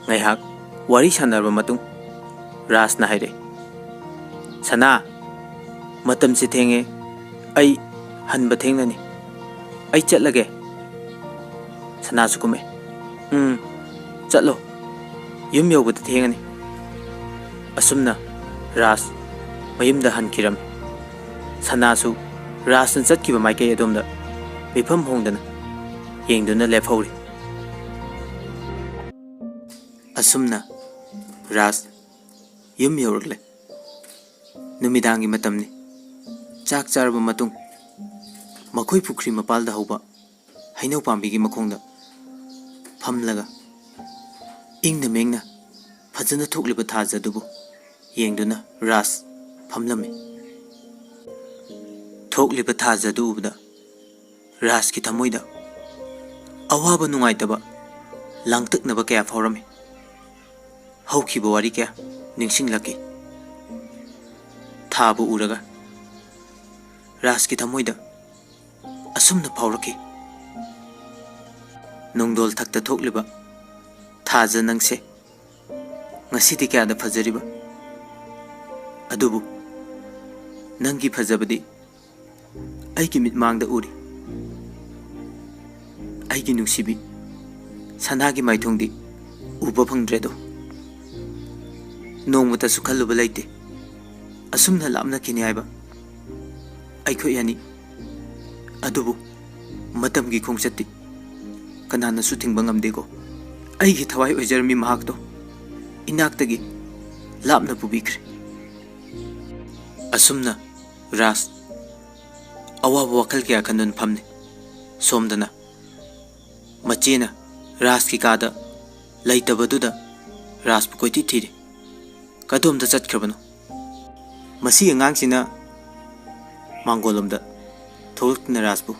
ꯉꯥꯏꯍꯥꯛ ꯋꯥꯔꯤ ꯁꯥꯟꯅꯔꯕ ꯃꯇꯨꯡ ꯔꯥꯖꯅ ꯍꯥꯏꯔꯛꯏ, "ꯁꯅꯥ, ꯃꯇꯝꯁꯦ ꯊꯦꯡꯉꯦ, ꯑꯩ ꯍꯟꯕ ꯊꯦꯡꯂꯅꯤ, ꯑꯩ ꯆꯠꯂꯒꯦ꯫" ꯁꯅꯥꯁꯨ ꯀꯨꯝꯃꯛꯏ꯫ "ꯎꯝ, ꯆꯠꯂꯣ, ꯌꯨꯝ ꯌꯧꯕꯗ ꯊꯦꯡꯉꯅꯤ꯫" ꯑꯁꯨꯝꯅ ꯔꯥꯖ ꯃꯌꯨꯝꯗ ꯍꯟꯈꯤꯔꯝꯃꯤ꯫ ꯁꯅꯥꯁꯨ ꯔꯥꯖꯅ ꯆꯠꯈꯤꯕ ꯃꯥꯏꯀꯩ ꯑꯗꯣꯝꯗ ꯃꯤꯐꯝ ꯍꯣꯡꯗꯅ ꯌꯦꯡꯗꯨꯅ ꯂꯦꯞꯍꯧꯔꯤ꯫ ꯑꯁꯨꯝꯅ ꯔꯥꯖ ꯌꯨꯝ ꯌꯧꯔꯛꯂꯦ꯫ ꯅꯨꯃꯤꯗꯥꯡꯒꯤ ꯃꯇꯝꯅꯤ꯫ ꯆꯥꯛ ꯆꯥꯔꯕ ꯃꯇꯨꯡ ꯃꯈꯣꯏ ꯄꯨꯈ꯭ꯔꯤ ꯃꯄꯥꯜꯗ ꯍꯧꯕ ꯍꯩꯅꯧ ꯄꯥꯝꯕꯤꯒꯤ ꯃꯈꯣꯡꯗ ꯐꯝꯂꯒ ꯏꯪꯅ ꯃꯦꯡꯅ ꯐꯖꯅ ꯊꯣꯛꯂꯤꯕ ꯊꯥꯖ ꯑꯗꯨꯕꯨ ꯌꯦꯡꯗꯨꯅ ꯔꯥꯖ ꯐꯝꯂꯝꯃꯤ꯫ ꯊꯣꯛꯂꯤꯕ ꯊꯥꯖ ꯑꯗꯨ ꯎꯕꯗ ꯔꯥꯖꯀꯤ ꯊꯃꯣꯏꯗ ꯑꯋꯥꯕ ꯅꯨꯡꯉꯥꯏꯇꯕ ꯂꯥꯡꯇꯛꯅꯕ ꯀꯌꯥ ꯐꯥꯎꯔꯝꯃꯤ꯫ ꯍꯧꯈꯤꯕ ꯋꯥꯔꯤ ꯀꯌꯥ ꯅꯤꯡꯁꯤꯡꯂꯛꯈꯤ꯫ ꯊꯥꯕꯨ ꯎꯔꯒ ꯔꯥꯖꯀꯤ ꯊꯃꯣꯏꯗ ꯑꯁꯨꯝꯅ ꯐꯥꯎꯔꯛꯈꯤ, "ꯅꯣꯡꯗꯣꯜ ꯊꯛꯇ ꯊꯣꯛꯂꯤꯕ ꯊꯥꯖ ꯅꯪꯁꯦ ꯉꯁꯤꯗꯤ ꯀꯌꯥꯗ ꯐꯖꯔꯤꯕ! ꯑꯗꯨꯕꯨ ꯅꯪꯒꯤ ꯐꯖꯕꯗꯤ ꯑꯩꯒꯤ ꯃꯤꯠꯃꯥꯡꯗ ꯎꯔꯤ꯫ ꯑꯩꯒꯤ ꯅꯨꯡꯁꯤꯕꯤ ꯁꯅꯥꯒꯤ ꯃꯥꯏꯊꯣꯡꯗꯤ ꯎꯕ ꯐꯪꯗ꯭ꯔꯦꯗꯣ꯫ ꯅꯣꯡꯃꯇꯁꯨ ꯈꯜꯂꯨꯕ ꯂꯩꯇꯦ ꯑꯁꯨꯝꯅ ꯂꯥꯞꯅꯈꯤꯅꯤ ꯍꯥꯏꯕ ꯑꯩꯈꯣꯏ ꯑꯅꯤ꯫ ꯑꯗꯨꯕꯨ ꯃꯇꯝꯒꯤ ꯈꯣꯡꯆꯠꯇꯤ ꯀꯅꯥꯅꯁꯨ ꯊꯤꯡꯕ ꯉꯝꯗꯦꯀꯣ꯫ ꯑꯩꯒꯤ ꯊꯋꯥꯏ ꯑꯣꯏꯖꯔꯝꯃꯤ ꯃꯍꯥꯛꯇꯣ ꯏꯅꯥꯛꯇꯒꯤ ꯂꯥꯞꯅ ꯄꯨꯕꯤꯈ꯭ꯔꯦ꯫" ꯑꯁꯨꯝꯅ ꯔꯥꯖ ꯑꯋꯥꯕ ꯋꯥꯈꯜ ꯀꯌꯥ ꯈꯟꯗꯨꯅ ꯐꯝꯂꯤ꯫ ꯁꯣꯝꯗꯅ ꯃꯆꯦꯅ ꯔꯥꯖꯀꯤ ꯀꯥꯗ ꯂꯩꯇꯕꯗꯨꯗ ꯔꯥꯖꯄꯨ ꯀꯣꯏꯊꯤ ꯊꯤꯔꯤ꯫ ꯀꯗꯣꯝꯗ ꯆꯠꯈ꯭ꯔꯕꯅꯣ? ꯃꯁꯤ ꯑꯉꯥꯡꯁꯤꯅ ꯃꯥꯡꯒꯣꯜꯂꯣꯝꯗ ꯊꯣꯛꯂꯛꯇꯨꯅ ꯔꯥꯖꯄꯨ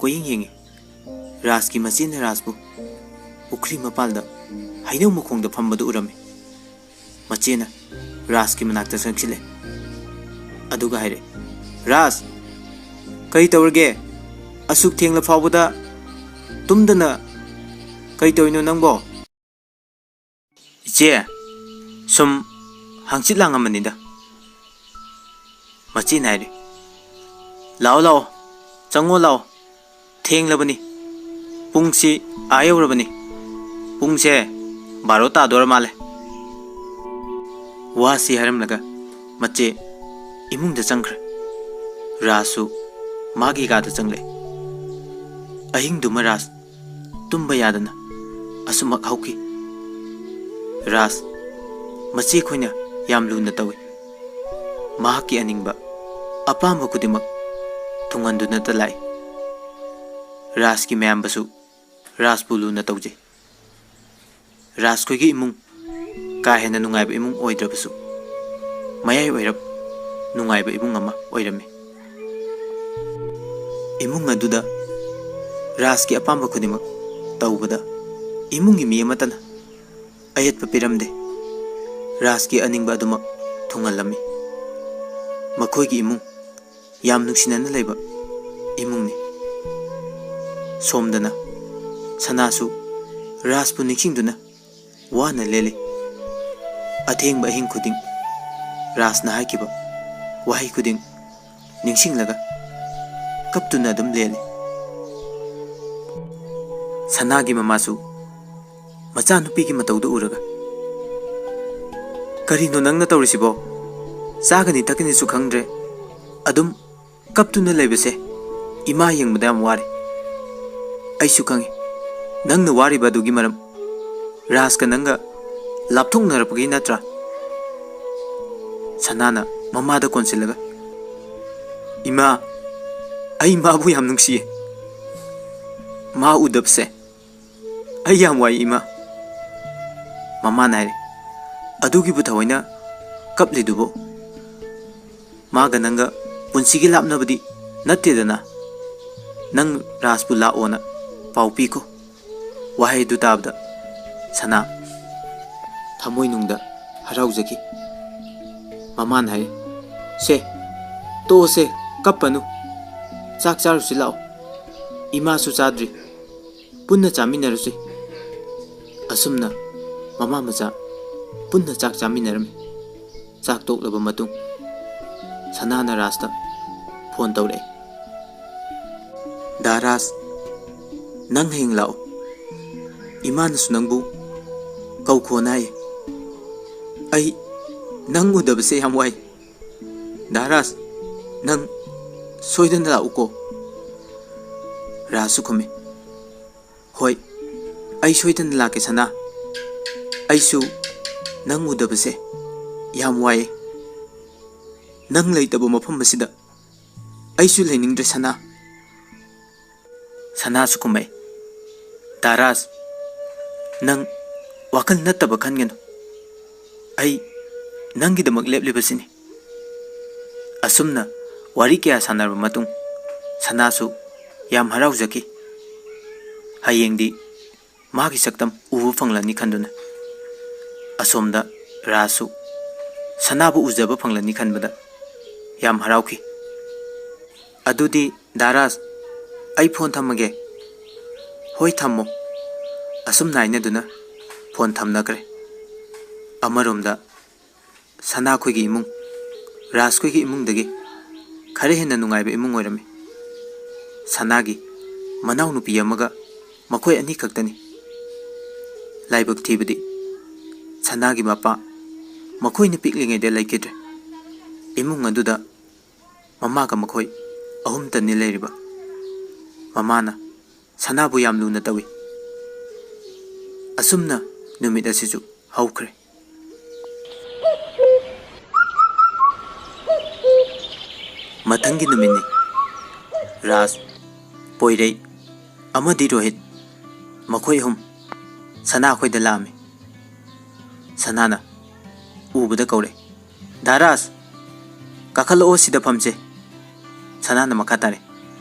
ꯀꯣꯏꯌꯦꯡ ꯌꯦꯡꯉꯤ꯫ ꯔꯥꯖꯀꯤ ꯃꯆꯦꯅ ꯔꯥꯖꯄꯨ ꯄꯨꯈ꯭ꯔꯤ ꯃꯄꯥꯜꯗ ꯍꯩꯅꯧ ꯃꯈꯣꯡꯗ ꯐꯝꯕꯗꯨ ꯎꯔꯝꯃꯤ꯫ ꯃꯆꯦꯅ ꯔꯥꯖꯀꯤ ꯃꯅꯥꯛꯇ ꯆꯪꯁꯤꯜꯂꯦ꯫ ꯑꯗꯨꯒ ꯍꯥꯏꯔꯦ, "ꯔꯥꯖ, ꯀꯔꯤ ꯇꯧꯔꯒꯦ? ꯑꯁꯨꯛ ꯊꯦꯡꯂ ꯐꯥꯎꯕꯗ ꯇꯨꯝꯗꯅ ꯀꯔꯤ ꯇꯧꯔꯤꯅꯣ ꯅꯪꯕꯣ?" "ꯆꯦ, ꯁꯨꯝ ꯍꯪꯆꯤꯠ ꯂꯥꯡꯉꯝꯕꯅꯤꯗ꯫" ꯃꯆꯦꯅ ꯍꯥꯏꯔꯦ, "ꯂꯥꯛꯑꯣ, ꯂꯥꯛꯑꯣ, ꯆꯪꯉꯣ, ꯂꯥꯛꯑꯣ꯫ ꯊꯦꯡꯂꯕꯅꯤ, ꯄꯨꯡꯁꯤ ꯑꯥ ꯌꯧꯔꯕꯅꯤ, ꯄꯨꯡꯁꯦ ꯕꯥꯔꯣ ꯇꯥꯗꯣꯔ ꯃꯥꯜꯂꯦ꯫" ꯋꯥꯁꯤ ꯍꯥꯏꯔꯝꯂꯒ ꯃꯆꯦ ꯏꯃꯨꯡꯗ ꯆꯪꯈ꯭ꯔꯦ꯫ ꯔꯥꯖꯁꯨ ꯃꯥꯒꯤ ꯀꯥꯗ ꯆꯪꯂꯛꯑꯦ꯫ ꯑꯍꯤꯡꯗꯨꯃ ꯔꯥꯖ ꯇꯨꯝꯕ ꯌꯥꯗꯅ ꯑꯁꯨꯃꯛ ꯍꯧꯈꯤ꯫ ꯔꯥꯖ ꯃꯆꯦ ꯈꯣꯏꯅ ꯌꯥꯝ ꯂꯨꯅ ꯇꯧꯏ꯫ ꯃꯍꯥꯛꯀꯤ ꯑꯅꯤꯡꯕ, ꯑꯄꯥꯝꯕ ꯈꯨꯗꯤꯡꯃꯛ ꯊꯨꯡꯍꯟꯗꯨꯅꯇ ꯂꯥꯛꯏ꯫ ꯔꯥꯖꯀꯤ ꯃꯌꯥꯝꯕꯁꯨ ꯔꯥꯖꯄꯨ ꯂꯨꯅ ꯇꯧꯖꯩ꯫ ꯔꯥꯖꯈꯣꯏꯒꯤ ꯏꯃꯨꯡ ꯀꯥ ꯍꯦꯟꯅ ꯅꯨꯡꯉꯥꯏꯕ ꯏꯃꯨꯡ ꯑꯣꯏꯗ꯭ꯔꯕꯁꯨ, ꯃꯌꯥꯏ ꯑꯣꯏꯔꯞ ꯅꯨꯡꯉꯥꯏꯕ ꯏꯃꯨꯡ ꯑꯃ ꯑꯣꯏꯔꯝꯃꯤ꯫ ꯏꯃꯨꯡ ꯑꯗꯨꯗ ꯔꯥꯖꯀꯤ ꯑꯄꯥꯝꯕ ꯈꯨꯗꯤꯡꯃꯛ ꯇꯧꯕꯗ ꯏꯃꯨꯡꯒꯤ ꯃꯤ ꯑꯃꯠꯇꯅ ꯑꯌꯦꯠꯄ ꯄꯤꯔꯝꯗꯦ꯫ ꯔꯥꯖꯀꯤ ꯑꯅꯤꯡꯕ ꯑꯗꯨꯃꯛ ꯊꯨꯡꯍꯜꯂꯝꯃꯤ꯫ ꯃꯈꯣꯏꯒꯤ ꯏꯃꯨꯡ ꯌꯥꯝ ꯅꯨꯡꯁꯤꯅꯅ ꯂꯩꯕ ꯏꯃꯨꯡꯅꯤ꯫ ꯁꯣꯝꯗꯅ ꯁꯅꯥꯁꯨ ꯔꯥꯖꯄꯨ ꯅꯤꯡꯁꯤꯡꯗꯨꯅ ꯋꯥꯅ ꯂꯦꯜꯂꯤ꯫ ꯑꯊꯦꯡꯕ ꯑꯍꯤꯡ ꯈꯨꯗꯤꯡ ꯔꯥꯖꯅ ꯍꯥꯏꯈꯤꯕ ꯋꯥꯍꯩ ꯈꯨꯗꯤꯡ ꯅꯤꯡꯁꯤꯡꯂꯒ ꯀꯞꯇꯨꯅ ꯑꯗꯨꯝ ꯂꯦꯜꯂꯤ꯫ ꯁꯅꯥꯒꯤ ꯃꯃꯥꯁꯨ ꯃꯆꯥꯅꯨꯄꯤꯒꯤ ꯃꯇꯧꯗꯨ ꯎꯔꯒ, "ꯀꯔꯤꯅꯣ ꯅꯪꯅ ꯇꯧꯔꯤꯁꯤꯕꯣ? ꯆꯥꯒꯅꯤ ꯊꯛꯀꯅꯤꯁꯨ ꯈꯪꯗ꯭ꯔꯦ, ꯑꯗꯨꯝ ꯀꯞꯇꯨꯅ ꯂꯩꯕꯁꯦ ꯏꯃꯥ ꯌꯦꯡꯕꯗ ꯌꯥꯝ ꯋꯥꯔꯦ꯫ ꯑꯩꯁꯨ ꯈꯪꯉꯤ ꯅꯪꯅ ꯋꯥꯔꯤꯕ ꯑꯗꯨꯒꯤ ꯃꯔꯝ꯫ ꯔꯥꯖꯀ ꯅꯪꯒ ꯂꯥꯞꯊꯣꯛꯅꯔꯛꯄꯒꯤ ꯅꯠꯇ꯭ꯔꯥ?" ꯁꯅꯥꯅ ꯃꯃꯥꯗ ꯀꯣꯟꯁꯤꯜꯂꯒ, "ꯏꯃꯥ, ꯑꯩ ꯃꯥꯕꯨ ꯌꯥꯝ ꯅꯨꯡꯁꯤꯌꯦ꯫ ꯃꯥ ꯎꯗꯕꯁꯦ ꯑꯩ ꯌꯥꯝ ꯋꯥꯏ, ꯏꯃꯥ꯫" ꯃꯃꯥꯅ ꯍꯥꯏꯔꯦ, "ꯑꯗꯨꯒꯤꯕꯨ ꯊꯑꯣꯏꯅ ꯀꯞꯂꯤꯗꯨꯕꯨ? ꯃꯥꯒ ꯅꯪꯒ ꯄꯨꯟꯁꯤꯒꯤ ꯂꯥꯞꯅꯕꯗꯤ ꯅꯠꯇꯦꯗꯅ꯫ ꯅꯪ ꯔꯥꯖꯄꯨ ꯂꯥꯛꯑꯣꯅ ꯄꯥꯎ ꯄꯤꯈꯣ꯫" ꯋꯥꯍꯩꯗꯨ ꯇꯥꯕꯗ ꯁꯅꯥ ꯊꯃꯣꯏꯅꯨꯡꯗ ꯍꯔꯥꯎꯖꯈꯤ꯫ ꯃꯃꯥꯅ ꯍꯥꯏꯔꯦ, "ꯁꯦ, ꯇꯣꯛꯑꯣꯁꯦ, ꯀꯞꯄꯅꯨ꯫ ꯆꯥꯛ ꯆꯥꯔꯨꯁꯤ ꯂꯥꯛꯑꯣ꯫ ꯏꯃꯥꯁꯨ ꯆꯥꯗ꯭ꯔꯤ꯫ ꯄꯨꯟꯅ ꯆꯥꯃꯤꯟꯅꯔꯨꯁꯤ꯫" ꯑꯁꯨꯝꯅ ꯃꯃꯥ ꯃꯆꯥ ꯄꯨꯟꯅ ꯆꯥꯛ ꯆꯥꯃꯤꯟꯅꯔꯝꯃꯤ꯫ ꯆꯥꯛ ꯇꯣꯛꯂꯕ ꯃꯇꯨꯡ ꯁꯅꯥꯅ ꯔꯥꯖꯇ ꯐꯣꯟ ꯇꯧꯔꯛꯑꯦ꯫ "ꯗꯥ ꯔꯥꯖ, ꯅꯪ ꯍꯌꯦꯡ ꯂꯥꯛꯑꯣ꯫ ꯏꯃꯥꯅꯁꯨ ꯅꯪꯕꯨ ꯀꯧꯈꯣꯅ ꯍꯥꯏꯌꯦ꯫ ꯑꯩ ꯅꯪ ꯎꯗꯕꯁꯦ ꯌꯥꯝ ꯋꯥꯏ꯫ ꯗꯥ ꯔꯥꯖ, ꯅꯪ ꯁꯣꯏꯗꯅ ꯂꯥꯛꯎꯀꯣ?" ꯔꯥꯖꯁꯨ ꯈꯨꯝꯃꯤ, "ꯍꯣꯏ, ꯑꯩ ꯁꯣꯏꯗꯅ ꯂꯥꯛꯀꯦ ꯁꯅꯥ꯫ ꯑꯩꯁꯨ ꯅꯪ ꯎꯗꯕꯁꯦ ꯌꯥꯝ ꯋꯥꯏꯌꯦ꯫ ꯅꯪ ꯂꯩꯇꯕ ꯃꯐꯝ ꯑꯁꯤꯗ ꯑꯩꯁꯨ ꯂꯩꯅꯤꯡꯗ꯭ꯔꯦ ꯁꯅꯥ꯫" ꯁꯅꯥꯁꯨ ꯈꯨꯝꯃꯛꯏ, "ꯗꯥ ꯔꯥꯖ, ꯅꯪ ꯋꯥꯈꯜ ꯅꯠꯇꯕ ꯈꯟꯒꯅꯨ꯫ ꯑꯩ ꯅꯪꯒꯤꯗꯃꯛ ꯂꯦꯞꯂꯤꯕꯁꯤꯅꯤ꯫" ꯑꯁꯨꯝꯅ ꯋꯥꯔꯤ ꯀꯌꯥ ꯁꯥꯟꯅꯔꯕ ꯃꯇꯨꯡ ꯁꯅꯥꯁꯨ ꯌꯥꯝ ꯍꯔꯥꯎꯖꯈꯤ꯫ ꯍꯌꯦꯡꯗꯤ ꯃꯥꯒꯤ ꯁꯛꯇꯝ ꯎꯕ ꯐꯪꯂꯅꯤ ꯈꯟꯗꯨꯅ꯫ ꯑꯁꯣꯝꯗ ꯔꯥꯖꯁꯨ ꯁꯅꯥꯕꯨ ꯎꯖꯕ ꯐꯪꯂꯅꯤ ꯈꯟꯕꯗ ꯌꯥꯝ ꯍꯔꯥꯎꯈꯤ꯫ "ꯑꯗꯨꯗꯤ ꯗꯥ ꯔꯥꯖ, ꯑꯩ ꯐꯣꯟ ꯊꯝꯃꯒꯦ꯫" "ꯍꯣꯏ, ꯊꯝꯃꯣ꯫" ꯑꯁꯨꯝꯅ ꯍꯥꯏꯅꯗꯨꯅ ꯐꯣꯟ ꯊꯝꯅꯈ꯭ꯔꯦ꯫ ꯑꯃꯔꯣꯝꯗ ꯁꯅꯥ ꯈꯣꯏꯒꯤ ꯏꯃꯨꯡ, ꯔꯥꯖ ꯈꯣꯏꯒꯤ ꯏꯃꯨꯡꯗꯒꯤ ꯈꯔ ꯍꯦꯟꯅ ꯅꯨꯡꯉꯥꯏꯕ ꯏꯃꯨꯡ ꯑꯣꯏꯔꯝꯃꯤ꯫ ꯁꯅꯥꯒꯤ ꯃꯅꯥꯎꯅꯨꯄꯤ ꯑꯃꯒ ꯃꯈꯣꯏ ꯑꯅꯤ ꯈꯛꯇꯅꯤ꯫ ꯂꯥꯏꯕꯛ ꯊꯤꯕꯗꯤ ꯁꯅꯥꯒꯤ ꯃꯄꯥ ꯃꯈꯣꯏꯅ ꯄꯤꯛꯂꯤꯉꯩꯗ ꯂꯩꯈꯤꯗ꯭ꯔꯦ꯫ ꯏꯃꯨꯡ ꯑꯗꯨꯗ ꯃꯃꯥꯒ ꯃꯈꯣꯏ ꯑꯍꯨꯝꯇꯅꯤ ꯂꯩꯔꯤꯕ꯫ ꯃꯃꯥꯅ ꯁꯅꯥꯕꯨ ꯌꯥꯝ ꯂꯨꯅ ꯇꯧꯏ꯫ ꯑꯁꯨꯝꯅ ꯅꯨꯃꯤꯠ ꯑꯁꯤꯁꯨ ꯍꯧꯈ꯭ꯔꯦ꯫ ꯃꯊꯪꯒꯤ ꯅꯨꯃꯤꯠꯅꯤ꯫ ꯔꯥꯖ, ꯄꯣꯏꯔꯩ ꯑꯃꯗꯤ ꯔꯣꯍꯤꯠ, ꯃꯈꯣꯏ ꯑꯍꯨꯝ ꯁꯅꯥ ꯈꯣꯏꯗ ꯂꯥꯛꯑꯝꯃꯤ꯫ ꯁꯅꯥꯅ ꯎꯕꯗ ꯀꯧꯔꯦ, "ꯗꯥ ꯔꯥꯖ, ꯀꯥꯈꯠꯂꯛꯑꯣ, ꯁꯤꯗ ꯐꯝꯁꯦ꯫" ꯁꯅꯥꯅ ꯃꯈꯥ ꯇꯥꯔꯦ,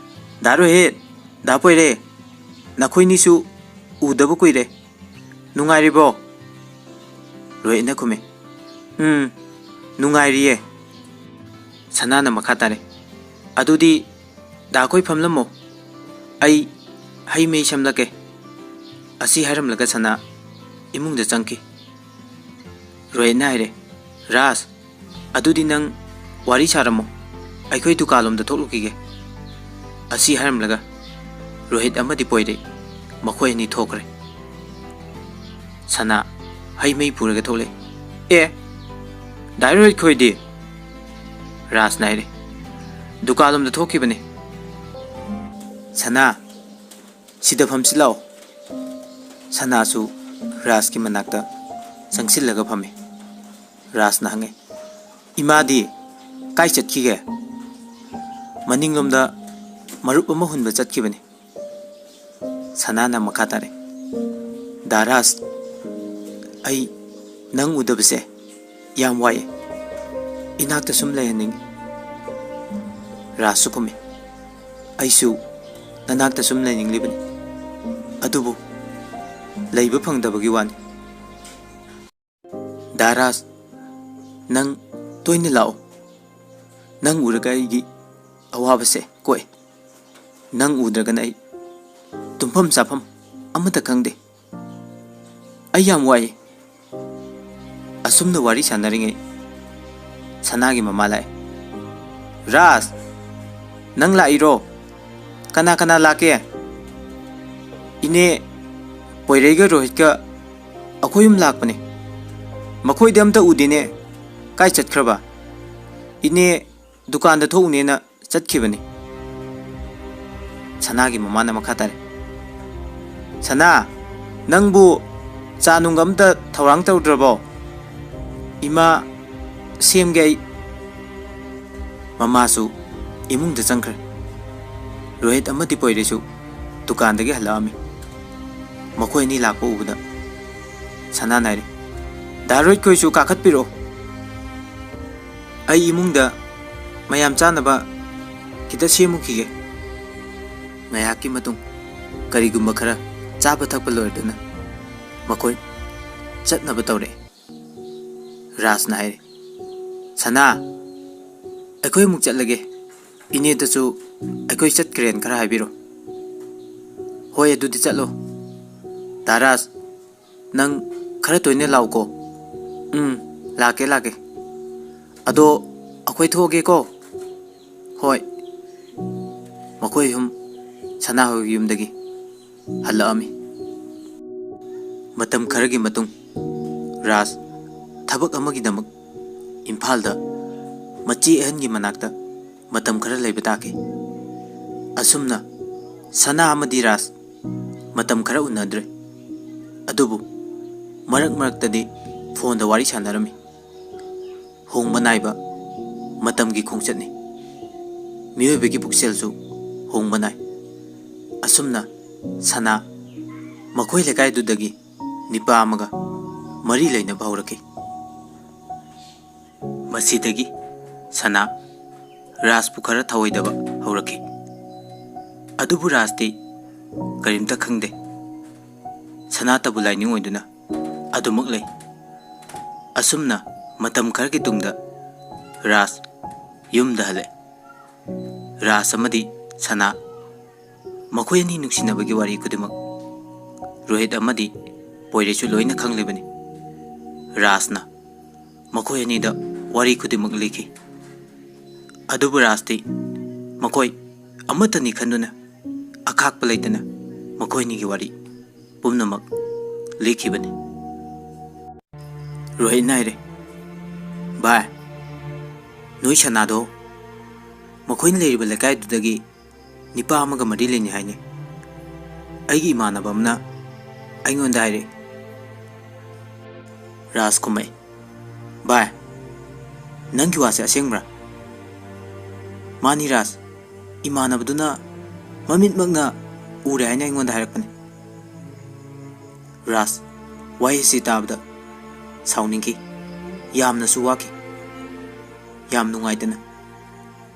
"ꯗꯥ ꯔꯣꯍꯤꯠ, ꯗꯥ ꯄꯣꯏꯔꯦ, ꯅꯈꯣꯏꯅꯤꯁꯨ ꯎꯗꯕ ꯀꯨꯏꯔꯦ꯫ ꯅꯨꯡꯉꯥꯏꯔꯤꯕꯣ?" ꯔꯣꯍꯤꯠꯅ ꯈꯨꯝꯃꯦ, "ꯎꯝ, ꯅꯨꯡꯉꯥꯏꯔꯤꯌꯦ꯫" ꯁꯅꯥꯅ ꯃꯈꯥ ꯇꯥꯔꯦ, "ꯑꯗꯨꯗꯤ ꯗꯥ ꯈꯣꯏ ꯐꯝꯂꯝꯃꯣ, ꯑꯩ ꯍꯩ ꯃꯍꯤ ꯁꯦꯝꯂꯛꯀꯦ꯫" ꯑꯁꯤ ꯍꯥꯏꯔꯝꯂꯒ ꯁꯅꯥ ꯏꯃꯨꯡꯗ ꯆꯪꯈꯤ꯫ ꯔꯣꯍꯤꯠꯅ ꯍꯥꯏꯔꯦ, "ꯔꯥꯖ, ꯑꯗꯨꯗꯤ ꯅꯪ ꯋꯥꯔꯤ ꯁꯥꯔꯝꯃꯣ, ꯑꯩꯈꯣꯏ ꯗꯨꯀꯥꯟꯂꯣꯝꯗ ꯊꯣꯛꯂꯨꯈꯤꯒꯦ"꯫ ꯑꯁꯤ ꯍꯥꯏꯔꯝꯂꯒ ꯔꯣꯍꯤꯠ ꯑꯃꯗꯤ ꯄꯣꯏꯔꯩ ꯃꯈꯣꯏ ꯑꯅꯤ ꯊꯣꯛꯈ꯭ꯔꯦ꯫ ꯁꯅꯥ ꯍꯩ ꯃꯍꯤ ꯄꯨꯔꯒ ꯊꯣꯛꯂꯛꯑꯦ꯫ "ꯑꯦ, ꯗꯥ ꯔꯣꯍꯤꯠ ꯈꯣꯏꯗꯤ?" ꯔꯥꯖꯅ ꯍꯥꯏꯔꯦ, "ꯗꯨꯀꯥꯟꯂꯣꯝꯗ ꯊꯣꯛꯈꯤꯕꯅꯦ"꯫ "ꯁꯅꯥ, ꯁꯤꯗ ꯐꯝꯁꯤ ꯂꯥꯛꯑꯣ"꯫ ꯁꯅꯥꯁꯨ ꯔꯥꯖꯀꯤ ꯃꯅꯥꯛꯇ ꯆꯪꯁꯤꯜꯂꯒ ꯐꯝꯃꯤ꯫ ꯔꯥꯖꯅ ꯍꯪꯉꯦ, "ꯏꯃꯥꯗꯤ ꯀꯥꯏ ꯆꯠꯈꯤꯒꯦ?" "ꯃꯅꯤꯡꯂꯣꯝꯗ ꯃꯔꯨꯞ ꯑꯃ ꯍꯨꯟꯕ ꯆꯠꯈꯤꯕꯅꯤ"꯫ ꯁꯅꯥꯅ ꯃꯈꯥ ꯇꯥꯔꯦ, "ꯗꯥ ꯔꯥꯖ, ꯑꯩ ꯅꯪ ꯎꯗꯕꯁꯦ ꯌꯥꯝ ꯋꯥꯏꯌꯦ꯫ ꯏꯅꯥꯛꯇ ꯁꯨꯝ ꯂꯩꯍꯟꯅꯤꯡꯉꯤ"꯫ ꯔꯥꯖꯁꯨ ꯈꯨꯝꯃꯤ, "ꯑꯩꯁꯨ ꯅꯅꯥꯛꯇ ꯁꯨꯝ ꯂꯩꯅꯤꯡꯂꯤꯕꯅꯤ, ꯑꯗꯨꯕꯨ ꯂꯩꯕ ꯐꯪꯗꯕꯒꯤ ꯋꯥꯅꯤ"꯫ "ꯗꯥ ꯔꯥꯖ, ꯅꯪ ꯇꯣꯏꯅ ꯂꯥꯛꯑꯣ꯫ ꯅꯪ ꯎꯔꯒ ꯑꯩꯒꯤ ꯑꯋꯥꯕꯁꯦ ꯀꯣꯛꯑꯦ꯫ ꯅꯪ ꯎꯗ꯭ꯔꯒꯅ ꯑꯩ ꯇꯨꯝꯐꯝ ꯆꯥꯐꯝ ꯑꯃꯠꯇ ꯈꯪꯗꯦ꯫ ꯑꯩ ꯌꯥꯝ ꯋꯥꯏ"꯫ ꯑꯁꯨꯝꯅ ꯋꯥꯔꯤ ꯁꯥꯟꯅꯔꯤꯉꯩ ꯁꯅꯥꯒꯤ ꯃꯃꯥ ꯂꯥꯛꯑꯦ꯫ "ꯔꯥꯖ, ꯅꯪ ꯂꯥꯛꯏꯔꯣ? ꯀꯅꯥ ꯀꯅꯥ ꯂꯥꯛꯀꯦ?" "ꯏꯅꯦ, ꯄꯣꯏꯔꯩꯒ ꯔꯣꯍꯤꯠꯀ ꯑꯩꯈꯣꯏ ꯑꯍꯨꯝ ꯂꯥꯛꯄꯅꯦ꯫ ꯃꯈꯣꯏꯗꯤ ꯑꯝꯇ ꯎꯗꯦꯅꯦ꯫ ꯀꯥꯏ ꯆꯠꯈ꯭ꯔꯕ? ꯏꯅꯦ ꯗꯨꯀꯥꯟꯗ ꯊꯣꯛꯎꯅꯦꯅ ꯆꯠꯈꯤꯕꯅꯤ"꯫ ꯁꯅꯥꯒꯤ ꯃꯃꯥꯅ ꯃꯈꯥ ꯇꯥꯔꯦ, "ꯁꯅꯥ, ꯅꯪꯕꯨ ꯆꯥ ꯅꯨꯡ ꯑꯝꯇ ꯊꯧꯔꯥꯡ ꯇꯧꯗ꯭ꯔꯕꯣ? ꯏꯃꯥ ꯁꯦꯝꯒꯦ ꯑꯩ"꯫ ꯃꯃꯥꯁꯨ ꯏꯃꯨꯡꯗ ꯆꯪꯈ꯭ꯔꯦ꯫ ꯔꯣꯍꯤꯠ ꯑꯃꯗꯤ ꯄꯣꯏꯔꯩꯁꯨ ꯗꯨꯀꯥꯟꯗꯒꯤ ꯍꯜꯂꯛꯑꯝꯃꯤ꯫ ꯃꯈꯣꯏ ꯑꯅꯤ ꯂꯥꯛꯄ ꯎꯕꯗ ꯁꯅꯥꯅ ꯍꯥꯏꯔꯦ, "ꯗꯥ ꯔꯣꯍꯤꯠ ꯈꯣꯏꯁꯨ ꯀꯥꯈꯠꯄꯤꯔꯛꯑꯣ꯫ ꯑꯩ ꯏꯃꯨꯡꯗ ꯃꯌꯥꯝ ꯆꯥꯅꯕ ꯈꯤꯇ ꯁꯦꯝꯃꯨꯈꯤꯒꯦ"꯫ ꯉꯥꯏꯍꯥꯛꯀꯤ ꯃꯇꯨꯡ ꯀꯔꯤꯒꯨꯝꯕ ꯈꯔ ꯆꯥꯕ ꯊꯛꯄ ꯂꯣꯏꯔꯗꯨꯅ ꯃꯈꯣꯏ ꯆꯠꯅꯕ ꯇꯧꯔꯛꯑꯦ꯫ ꯔꯥꯖꯅ ꯍꯥꯏꯔꯦ, "ꯁꯅꯥ, ꯑꯩꯈꯣꯏ ꯑꯃꯨꯛ ꯆꯠꯂꯒꯦ꯫ ꯏꯅꯦꯗꯁꯨ ꯑꯩꯈꯣꯏ ꯆꯠꯈ꯭ꯔꯦꯅ ꯈꯔ ꯍꯥꯏꯕꯤꯔꯣ"꯫ "ꯍꯣꯏ, ꯑꯗꯨꯗꯤ ꯆꯠꯂꯣ꯫ ꯗꯥ ꯔꯥꯖ, ꯅꯪ ꯈꯔ ꯇꯣꯏꯅ ꯂꯥꯛꯎꯀꯣ"꯫ ꯎꯝ, ꯂꯥꯛꯀꯦ, ꯂꯥꯛꯀꯦ꯫ ꯑꯗꯣ ꯑꯩꯈꯣꯏ ꯊꯣꯛꯑꯒꯦꯀꯣ꯫ ꯍꯣꯏ꯫ ꯃꯈꯣꯏ ꯑꯍꯨꯝ ꯁꯅꯥ ꯍꯣꯏꯒꯤ ꯌꯨꯝꯗꯒꯤ ꯍꯜꯂꯛꯑꯝꯃꯤ꯫ ꯃꯇꯝ ꯈꯔꯒꯤ ꯃꯇꯨꯡ, ꯔꯥꯖ ꯊꯕꯛ ꯑꯃꯒꯤꯗꯃꯛ ꯏꯝꯐꯥꯜꯗ ꯃꯆꯦ ꯑꯍꯟꯒꯤ ꯃꯅꯥꯛꯇ ꯃꯇꯝ ꯈꯔ ꯂꯩꯕ ꯇꯥꯈꯤ꯫ ꯑꯁꯨꯝꯅ ꯁꯅꯥ ꯑꯃꯗꯤ ꯔꯥꯖ ꯃꯇꯝ ꯈꯔ ꯎꯅꯗ꯭ꯔꯦ꯫ ꯑꯗꯨꯕꯨ ꯃꯔꯛ ꯃꯔꯛꯇꯗꯤ ꯐꯣꯟꯗ ꯋꯥꯔꯤ ꯁꯥꯟꯅꯔꯝꯃꯤ꯫ ꯍꯣꯡꯕ ꯅꯥꯏꯕ ꯃꯇꯝꯒꯤ ꯈꯣꯡꯆꯠꯅꯤ꯫ ꯃꯤꯑꯣꯏꯕꯒꯤ ꯄꯨꯛꯆꯦꯜꯁꯨ ꯍꯣꯡꯕ ꯅꯥꯏ꯫ ꯑꯁꯨꯝꯅ ꯁꯅꯥ ꯃꯈꯣꯏ ꯂꯩꯀꯥꯏꯗꯨꯗꯒꯤ ꯅꯤꯄꯥ ꯑꯃꯒ ꯃꯔꯤ ꯂꯩꯅꯕ ꯍꯧꯔꯛꯈꯤ꯫ ꯃꯁꯤꯗꯒꯤ ꯁꯅꯥ ꯔꯥꯖꯄꯨ ꯈꯔ ꯊꯑꯣꯏꯗꯕ ꯍꯧꯔꯛꯈꯤ꯫ ꯑꯗꯨꯕꯨ ꯔꯥꯖꯇꯤ ꯀꯔꯤꯝꯇ ꯈꯪꯗꯦ꯫ ꯁꯅꯥꯇꯕꯨ ꯂꯥꯏꯅꯤꯡ ꯑꯣꯏꯗꯨꯅ ꯑꯗꯨꯃꯛ ꯂꯩ꯫ ꯑꯁꯨꯝꯅ ꯃꯇꯝ ꯈꯔꯒꯤ ꯇꯨꯡꯗ ꯔꯥꯖ ꯌꯨꯝꯗ ꯍꯜꯂꯛꯑꯦ꯫ ꯔꯥꯖ ꯑꯃꯗꯤ ꯁꯅꯥ ꯃꯈꯣꯏ ꯑꯅꯤ ꯅꯨꯡꯁꯤꯅꯕꯒꯤ ꯋꯥꯔꯤ ꯈꯨꯗꯤꯡꯃꯛ ꯔꯣꯍꯤꯠ ꯑꯃꯗꯤ ꯄꯣꯏꯔꯩꯁꯨ ꯂꯣꯏꯅ ꯈꯪꯂꯤꯕꯅꯤ꯫ ꯔꯥꯖꯅ ꯃꯈꯣꯏ ꯑꯅꯤꯗ ꯋꯥꯔꯤ ꯈꯨꯗꯤꯡꯃꯛ ꯂꯤꯈꯤ꯫ ꯑꯗꯨꯕꯨ ꯔꯥꯖꯇꯤ ꯃꯈꯣꯏ ꯑꯃꯠꯇꯅꯤ ꯈꯟꯗꯨꯅ ꯑꯈꯥꯛꯄ ꯂꯩꯇꯅ ꯃꯈꯣꯏ ꯑꯅꯤꯒꯤ ꯋꯥꯔꯤ ꯄꯨꯝꯅꯃꯛ ꯂꯤꯈꯤꯕꯅꯤ꯫ ꯔꯣꯍꯤꯠꯅ ꯍꯥꯏꯔꯦ, "ꯚꯥꯏ, ꯅꯣꯏ ꯁꯅꯥꯗꯣ ꯃꯈꯣꯏꯅ ꯂꯩꯔꯤꯕ ꯂꯩꯀꯥꯏꯗꯨꯗꯒꯤ ꯅꯤꯄꯥ ꯑꯃꯒ ꯃꯔꯤ ꯂꯩꯅꯩ ꯍꯥꯏꯅꯦ꯫ ꯑꯩꯒꯤ ꯏꯃꯥꯟꯅꯕ ꯑꯃꯅ ꯑꯩꯉꯣꯟꯗ ꯍꯥꯏꯔꯛꯑꯦ꯫" ꯔꯥꯖ ꯈꯨꯝꯃꯛꯑꯦ, "ꯚꯥꯏ, ꯅꯪꯒꯤ ꯋꯥꯁꯦ ꯑꯁꯦꯡꯕ꯭ꯔꯥ?" "ꯃꯥꯅꯤ ꯔꯥꯖ, ꯏꯃꯥꯟꯅꯕꯗꯨꯅ ꯃꯃꯤꯠꯃꯛꯅ ꯎꯔꯦ ꯍꯥꯏꯅ ꯑꯩꯉꯣꯟꯗ ꯍꯥꯏꯔꯛꯄꯅꯤ꯫" ꯔꯥꯖ ꯋꯥꯍꯩꯁꯤ ꯇꯥꯕꯗ ꯁꯥꯎꯅꯤꯡꯈꯤ, ꯌꯥꯝꯅꯁꯨ ꯋꯥꯈꯤ꯫ ꯌꯥꯝ ꯅꯨꯡꯉꯥꯏꯇꯅ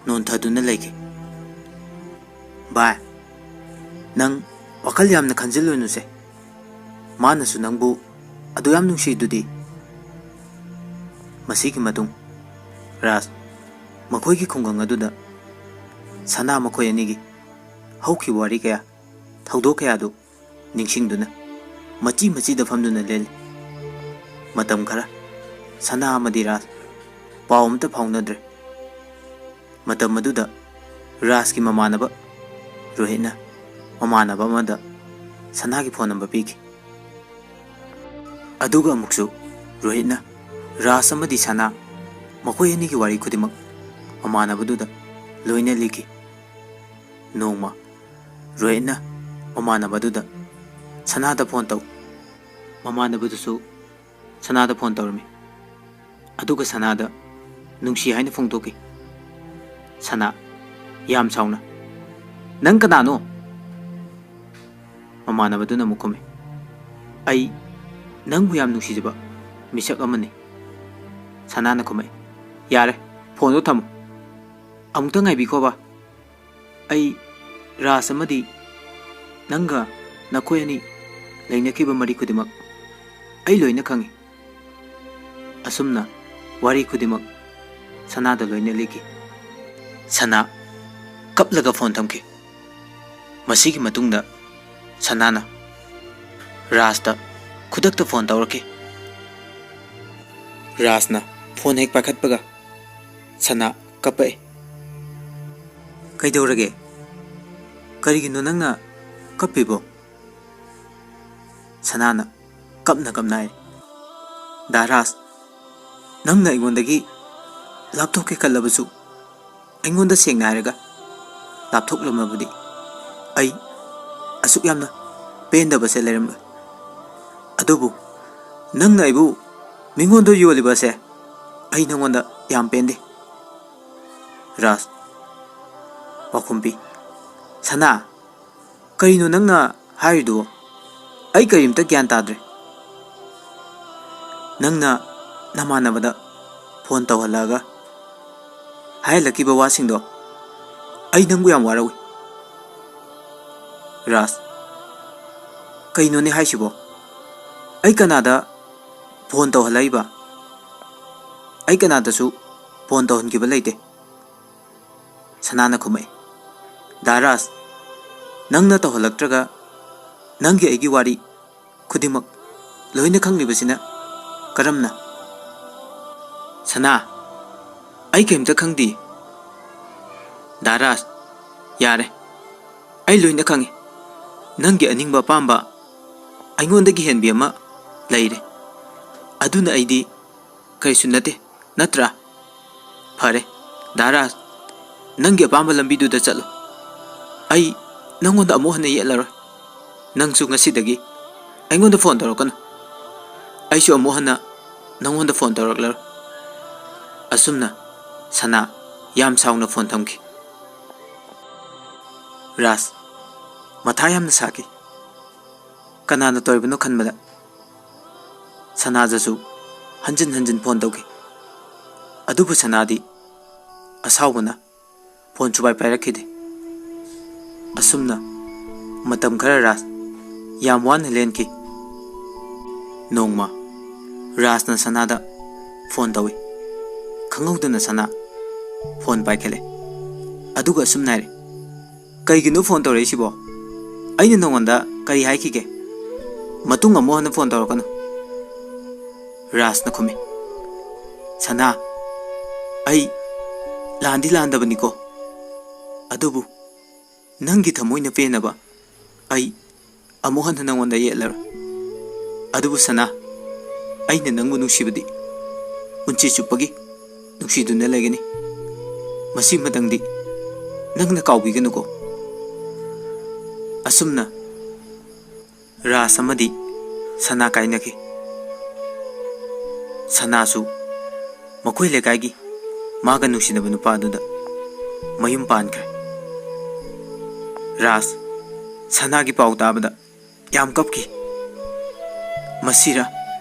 ꯅꯣꯟꯊꯗꯨꯅ ꯂꯩꯈꯤ꯫ "ꯚꯥꯏ, ꯅꯪ ꯋꯥꯈꯜ ꯌꯥꯝꯅ ꯈꯟꯖꯤꯜꯂꯨꯅꯨꯁꯦ꯫ ꯃꯥꯅꯁꯨ ꯅꯪꯕꯨ ꯑꯗꯨ ꯌꯥꯝ ꯅꯨꯡꯁꯤꯗꯨꯗꯤ꯫" ꯃꯁꯤꯒꯤ ꯃꯇꯨꯡ ꯔꯥꯖ ꯃꯈꯣꯏꯒꯤ ꯈꯨꯡꯒꯪ ꯑꯗꯨꯗ ꯁꯅꯥ ꯃꯈꯣꯏ ꯑꯅꯤꯒꯤ ꯍꯧꯈꯤꯕ ꯋꯥꯔꯤ ꯀꯌꯥ, ꯊꯧꯗꯣꯛ ꯀꯌꯥꯗꯨ ꯅꯤꯡꯁꯤꯡꯗꯨꯅ ꯃꯆꯤ ꯃꯆꯤꯗ ꯐꯝꯗꯨꯅ ꯂꯦꯜꯂꯤ꯫ ꯃꯇꯝ ꯈꯔ ꯁꯅꯥ ꯑꯃꯗꯤ ꯔꯥꯖ ꯄꯥꯎ ꯑꯃꯠꯇ ꯐꯥꯎꯅꯗ꯭ꯔꯦ꯫ ꯃꯇꯝ ꯑꯗꯨꯗ ꯔꯥꯖꯀꯤ ꯃꯃꯥꯟꯅꯕ ꯔꯣꯍꯤꯠꯅ ꯃꯃꯥꯟꯅꯕ ꯑꯃꯗ ꯁꯅꯥꯒꯤ ꯐꯣꯟ ꯅꯝꯕꯔ ꯄꯤꯈꯤ꯫ ꯑꯗꯨꯒ ꯑꯃꯨꯛꯁꯨ ꯔꯣꯍꯤꯠꯅ ꯔꯥꯖ ꯑꯃꯗꯤ ꯁꯅꯥ ꯃꯈꯣꯏ ꯑꯅꯤꯒꯤ ꯋꯥꯔꯤ ꯈꯨꯗꯤꯡꯃꯛ ꯃꯃꯥꯟꯅꯕꯗꯨꯗ ꯂꯣꯏꯅ ꯂꯤꯈꯤ꯫ ꯅꯣꯡꯃ ꯔꯣꯍꯤꯠꯅ ꯃꯃꯥꯟꯅꯕꯗꯨꯗ "ꯁꯅꯥꯗ ꯐꯣꯟ ꯇꯧ"꯫ ꯃꯃꯥꯟꯅꯕꯗꯨꯁꯨ ꯁꯅꯥꯗ ꯐꯣꯟ ꯇꯧꯔꯝꯃꯤ꯫ ꯑꯗꯨꯒ ꯁꯅꯥꯗ ꯅꯨꯡꯁꯤ ꯍꯥꯏꯅ ꯐꯣꯡꯗꯣꯛꯈꯤ꯫ ꯁꯅꯥ, ꯌꯥꯝ ꯁꯥꯎꯅ, "ꯅꯪ ꯀꯅꯥꯅꯣ?" ꯃꯃꯥꯟꯅꯕꯗꯨꯅ ꯑꯃꯨꯛ ꯈꯨꯝꯃꯤ, "ꯑꯩ ꯅꯪꯕꯨ ꯌꯥꯝ ꯅꯨꯡꯁꯤꯖꯕ ꯃꯤꯁꯛ ꯑꯃꯅꯤ꯫" ꯁꯅꯥꯅ ꯈꯨꯝꯃꯛꯏ, "ꯌꯥꯔꯦ, ꯐꯣꯟꯗꯣ ꯊꯝꯃꯨ꯫ ꯑꯃꯨꯛꯇ ꯉꯥꯏꯕꯤꯈꯣꯕ꯫ ꯑꯩ ꯔꯥꯖ ꯑꯃꯗꯤ ꯅꯪꯒ ꯅꯈꯣꯏ ꯑꯅꯤ ꯂꯩꯅꯈꯤꯕ ꯃꯔꯤ ꯈꯨꯗꯤꯡꯃꯛ ꯑꯩ ꯂꯣꯏꯅ ꯈꯪꯏ꯫" ꯑꯁꯨꯝꯅ ꯋꯥꯔꯤ ꯈꯨꯗꯤꯡꯃꯛ ꯁꯅꯥꯗ ꯂꯣꯏꯅ ꯂꯤꯈꯤ꯫ ꯁꯅꯥ ꯀꯞꯂꯒ ꯐꯣꯟ ꯊꯝꯈꯤ꯫ ꯃꯁꯤꯒꯤ ꯃꯇꯨꯡꯗ ꯁꯅꯥꯅ ꯔꯥꯖꯇ ꯈꯨꯗꯛꯇ ꯐꯣꯟ ꯇꯧꯔꯛꯈꯤ꯫ ꯔꯥꯖꯅ ꯐꯣꯟ ꯍꯦꯛ ꯄꯥꯏꯈꯠꯄꯒ ꯁꯅꯥ ꯀꯞꯄꯛꯏ꯫ "ꯀꯩꯗꯧꯔꯒꯦ? ꯀꯔꯤꯒꯤꯅꯣ ꯅꯪꯅ ꯀꯞꯄꯤꯕꯣ?" ꯁꯅꯥꯅ ꯀꯞꯅ ꯀꯞꯅ ꯍꯥꯏ, "ꯗꯥ ꯔꯥꯖ, ꯅꯪꯅ ꯑꯩꯉꯣꯟꯗꯒꯤ ꯂꯥꯞꯊꯣꯛꯀꯦ ꯈꯜꯂꯕꯁꯨ, ꯑꯩꯉꯣꯟꯗ ꯁꯦꯡꯅ ꯍꯥꯏꯔꯒ ꯂꯥꯞꯊꯣꯛꯂꯝꯃꯕꯗꯤ ꯑꯩ ꯑꯁꯨꯛ ꯌꯥꯝꯅ ꯄꯦꯟꯗꯕꯁꯦ ꯂꯩꯔꯝꯂꯣꯏ꯫ ꯑꯗꯨꯕꯨ ꯅꯪꯅ ꯑꯩꯕꯨ ꯃꯤꯉꯣꯟꯗ ꯌꯣꯜꯂꯤꯕ ꯑꯁꯦ ꯑꯩ ꯅꯉꯣꯟꯗ ꯌꯥꯝ ꯄꯦꯟꯗꯦ꯫" ꯔꯥꯖ ꯄꯥꯎꯈꯨꯝ ꯄꯤ, "ꯁꯅꯥ, ꯀꯔꯤꯅꯣ ꯅꯪꯅ ꯍꯥꯏꯔꯤꯗꯨꯕꯣ? ꯑꯩ ꯀꯔꯤꯝꯇ ꯒ꯭ꯌꯥꯟ ꯇꯥꯗ꯭ꯔꯦ꯫ ꯅꯪꯅ ꯅꯃꯥꯟꯅꯕꯗ ꯐꯣꯟ ꯇꯧꯍꯜꯂꯛꯑꯒ ꯍꯥꯏꯍꯜꯂꯛꯈꯤꯕ ꯋꯥꯁꯤꯡꯗꯣ ꯑꯩ ꯅꯪꯕꯨ ꯌꯥꯝ ꯋꯥꯔꯧꯏ꯫" ꯔꯥꯖ, "ꯀꯩꯅꯣꯅꯦ ꯍꯥꯏꯁꯤꯕꯣ? ꯑꯩ ꯀꯅꯥꯗ ꯐꯣꯟ ꯇꯧꯍꯜꯂꯛꯏꯕ? ꯑꯩ ꯀꯅꯥꯗꯁꯨ ꯐꯣꯟ ꯇꯧꯍꯟꯈꯤꯕ ꯂꯩꯇꯦ꯫" ꯁꯅꯥꯅ ꯈꯨꯝꯃꯛꯏ, "ꯗꯥ ꯔꯥꯖ, ꯅꯪꯅ ꯇꯧꯍꯜꯂꯛꯇ꯭ꯔꯒ ꯅꯪꯒꯤ ꯑꯩꯒꯤ ꯋꯥꯔꯤ ꯈꯨꯗꯤꯡꯃꯛ ꯂꯣꯏꯅ ꯈꯪꯂꯤꯕꯁꯤꯅ ꯀꯔꯝꯅ?" "ꯁꯅꯥ, ꯑꯩ ꯀꯔꯤꯝꯇ ꯈꯪꯗꯦ꯫" "ꯗꯥ ꯔꯥꯖ, ꯌꯥꯔꯦ, ꯑꯩ ꯂꯣꯏꯅ ꯈꯪꯉꯤ꯫ ꯅꯪꯒꯤ ꯑꯅꯤꯡꯕ ꯑꯄꯥꯝꯕ ꯑꯩꯉꯣꯟꯗꯒꯤ ꯍꯦꯟꯕꯤ ꯑꯃ ꯂꯩꯔꯦ꯫ ꯑꯗꯨꯅ ꯑꯩꯗꯤ ꯀꯔꯤꯁꯨ ꯅꯠꯇꯦ, ꯅꯠꯇ꯭ꯔꯥ? ꯐꯔꯦ, ꯗꯥ ꯔꯥꯖ, ꯅꯪꯒꯤ ꯑꯄꯥꯝꯕ ꯂꯝꯕꯤꯗꯨꯗ ꯆꯠꯂꯣ꯫ ꯑꯩ ꯅꯪꯉꯣꯟꯗ ꯑꯃꯨꯛ ꯍꯟꯅ ꯌꯦꯠꯂꯔꯣꯏ꯫ ꯅꯪꯁꯨ ꯉꯁꯤꯗꯒꯤ ꯑꯩꯉꯣꯟꯗ ꯐꯣꯟ ꯇꯧꯔꯛꯀꯅꯨ꯫ ꯑꯩꯁꯨ ꯑꯃꯨꯛ ꯍꯟꯅ ꯅꯪꯉꯣꯟꯗ ꯐꯣꯟ ꯇꯧꯔꯛꯂꯔꯣꯏ꯫" ꯑꯁꯨꯝꯅ ꯁꯅꯥ ꯌꯥꯝ ꯁꯥꯎꯅ ꯐꯣꯟ ꯊꯝꯈꯤ꯫ ꯔꯥꯖ ꯃꯊꯥ ꯌꯥꯝꯅ ꯁꯥꯈꯤ꯫ ꯀꯅꯥꯅ ꯇꯧꯔꯤꯕꯅꯣ ꯈꯟꯕꯗ ꯁꯅꯥꯗꯁꯨ ꯍꯟꯖꯤꯟ ꯍꯟꯖꯤꯟ ꯐꯣꯟ ꯇꯧꯈꯤ꯫ ꯑꯗꯨꯕꯨ ꯁꯅꯥꯗꯤ ꯑꯁꯥꯎꯕꯅ ꯐꯣꯟ ꯁꯨꯄꯥꯏ ꯄꯥꯏꯔꯛꯈꯤꯗꯦ꯫ ꯑꯁꯨꯝꯅ ꯃꯇꯝ ꯈꯔ ꯔꯥꯖ ꯌꯥꯝ ꯋꯥꯅ ꯂꯦꯟꯈꯤ꯫ ꯅꯣꯡꯃ ꯔꯥꯖꯅ ꯁꯅꯥꯗ ꯐꯣꯟ ꯇꯧꯏ꯫ ꯈꯪꯍꯧꯗꯅ ꯁꯅꯥ ꯐꯣꯟ ꯄꯥꯏꯈꯠꯂꯦ꯫ ꯑꯗꯨꯒ ꯑꯁꯨꯝꯅ ꯍꯥꯏꯔꯦ, "ꯀꯩꯒꯤꯅꯣ ꯐꯣꯟ ꯇꯧꯔꯛꯏꯁꯤꯕꯣ? ꯑꯩꯅ ꯅꯉꯣꯟꯗ ꯀꯔꯤ ꯍꯥꯏꯈꯤꯒꯦ? ꯃꯇꯨꯡ ꯑꯃꯨꯛ ꯍꯟꯅ ꯐꯣꯟ ꯇꯧꯔꯛꯀꯅꯨ꯫" ꯔꯥꯖꯅ ꯈꯨꯝꯃꯤ, "ꯁꯅꯥ, ꯑꯩ ꯂꯥꯟꯗꯤ ꯂꯥꯟꯗꯕꯅꯤꯀꯣ, ꯑꯗꯨꯕꯨ ꯅꯪꯒꯤ ꯊꯃꯣꯏꯅ ꯄꯦꯟꯅꯕ ꯑꯩ ꯑꯃꯨꯛ ꯍꯟꯅ ꯅꯉꯣꯟꯗ ꯌꯦꯠꯂꯔꯣꯏ꯫ ꯑꯗꯨꯕꯨ ꯁꯅꯥ, ꯑꯩꯅ ꯅꯪꯕꯨ ꯅꯨꯡꯁꯤꯕꯗꯤ ꯄꯨꯟꯁꯤ ꯆꯨꯞꯄꯒꯤ ꯅꯨꯡꯁꯤꯗꯨꯅ ꯂꯩꯒꯅꯤ꯫ ꯃꯁꯤꯃꯗꯪꯗꯤ ꯅꯪꯅ ꯀꯥꯎꯕꯤꯒꯅꯨꯀꯣ꯫" ꯑꯁꯨꯝꯅ ꯔꯥꯖ ꯑꯃꯗꯤ ꯁꯅꯥ ꯀꯥꯏꯅꯈꯤ꯫ ꯁꯅꯥꯁꯨ ꯃꯈꯣꯏ ꯂꯩꯀꯥꯏꯒꯤ ꯃꯥꯒ ꯅꯨꯡꯁꯤꯅꯕ ꯅꯨꯄꯥꯗꯨꯗ ꯃꯌꯨꯝ ꯄꯥꯟꯈ꯭ꯔꯦ꯫ ꯔꯥꯖ ꯁꯅꯥꯒꯤ ꯄꯥꯎ ꯇꯥꯕꯗ ꯌꯥꯝ ꯀꯞꯈꯤ꯫ "ꯃꯁꯤꯔ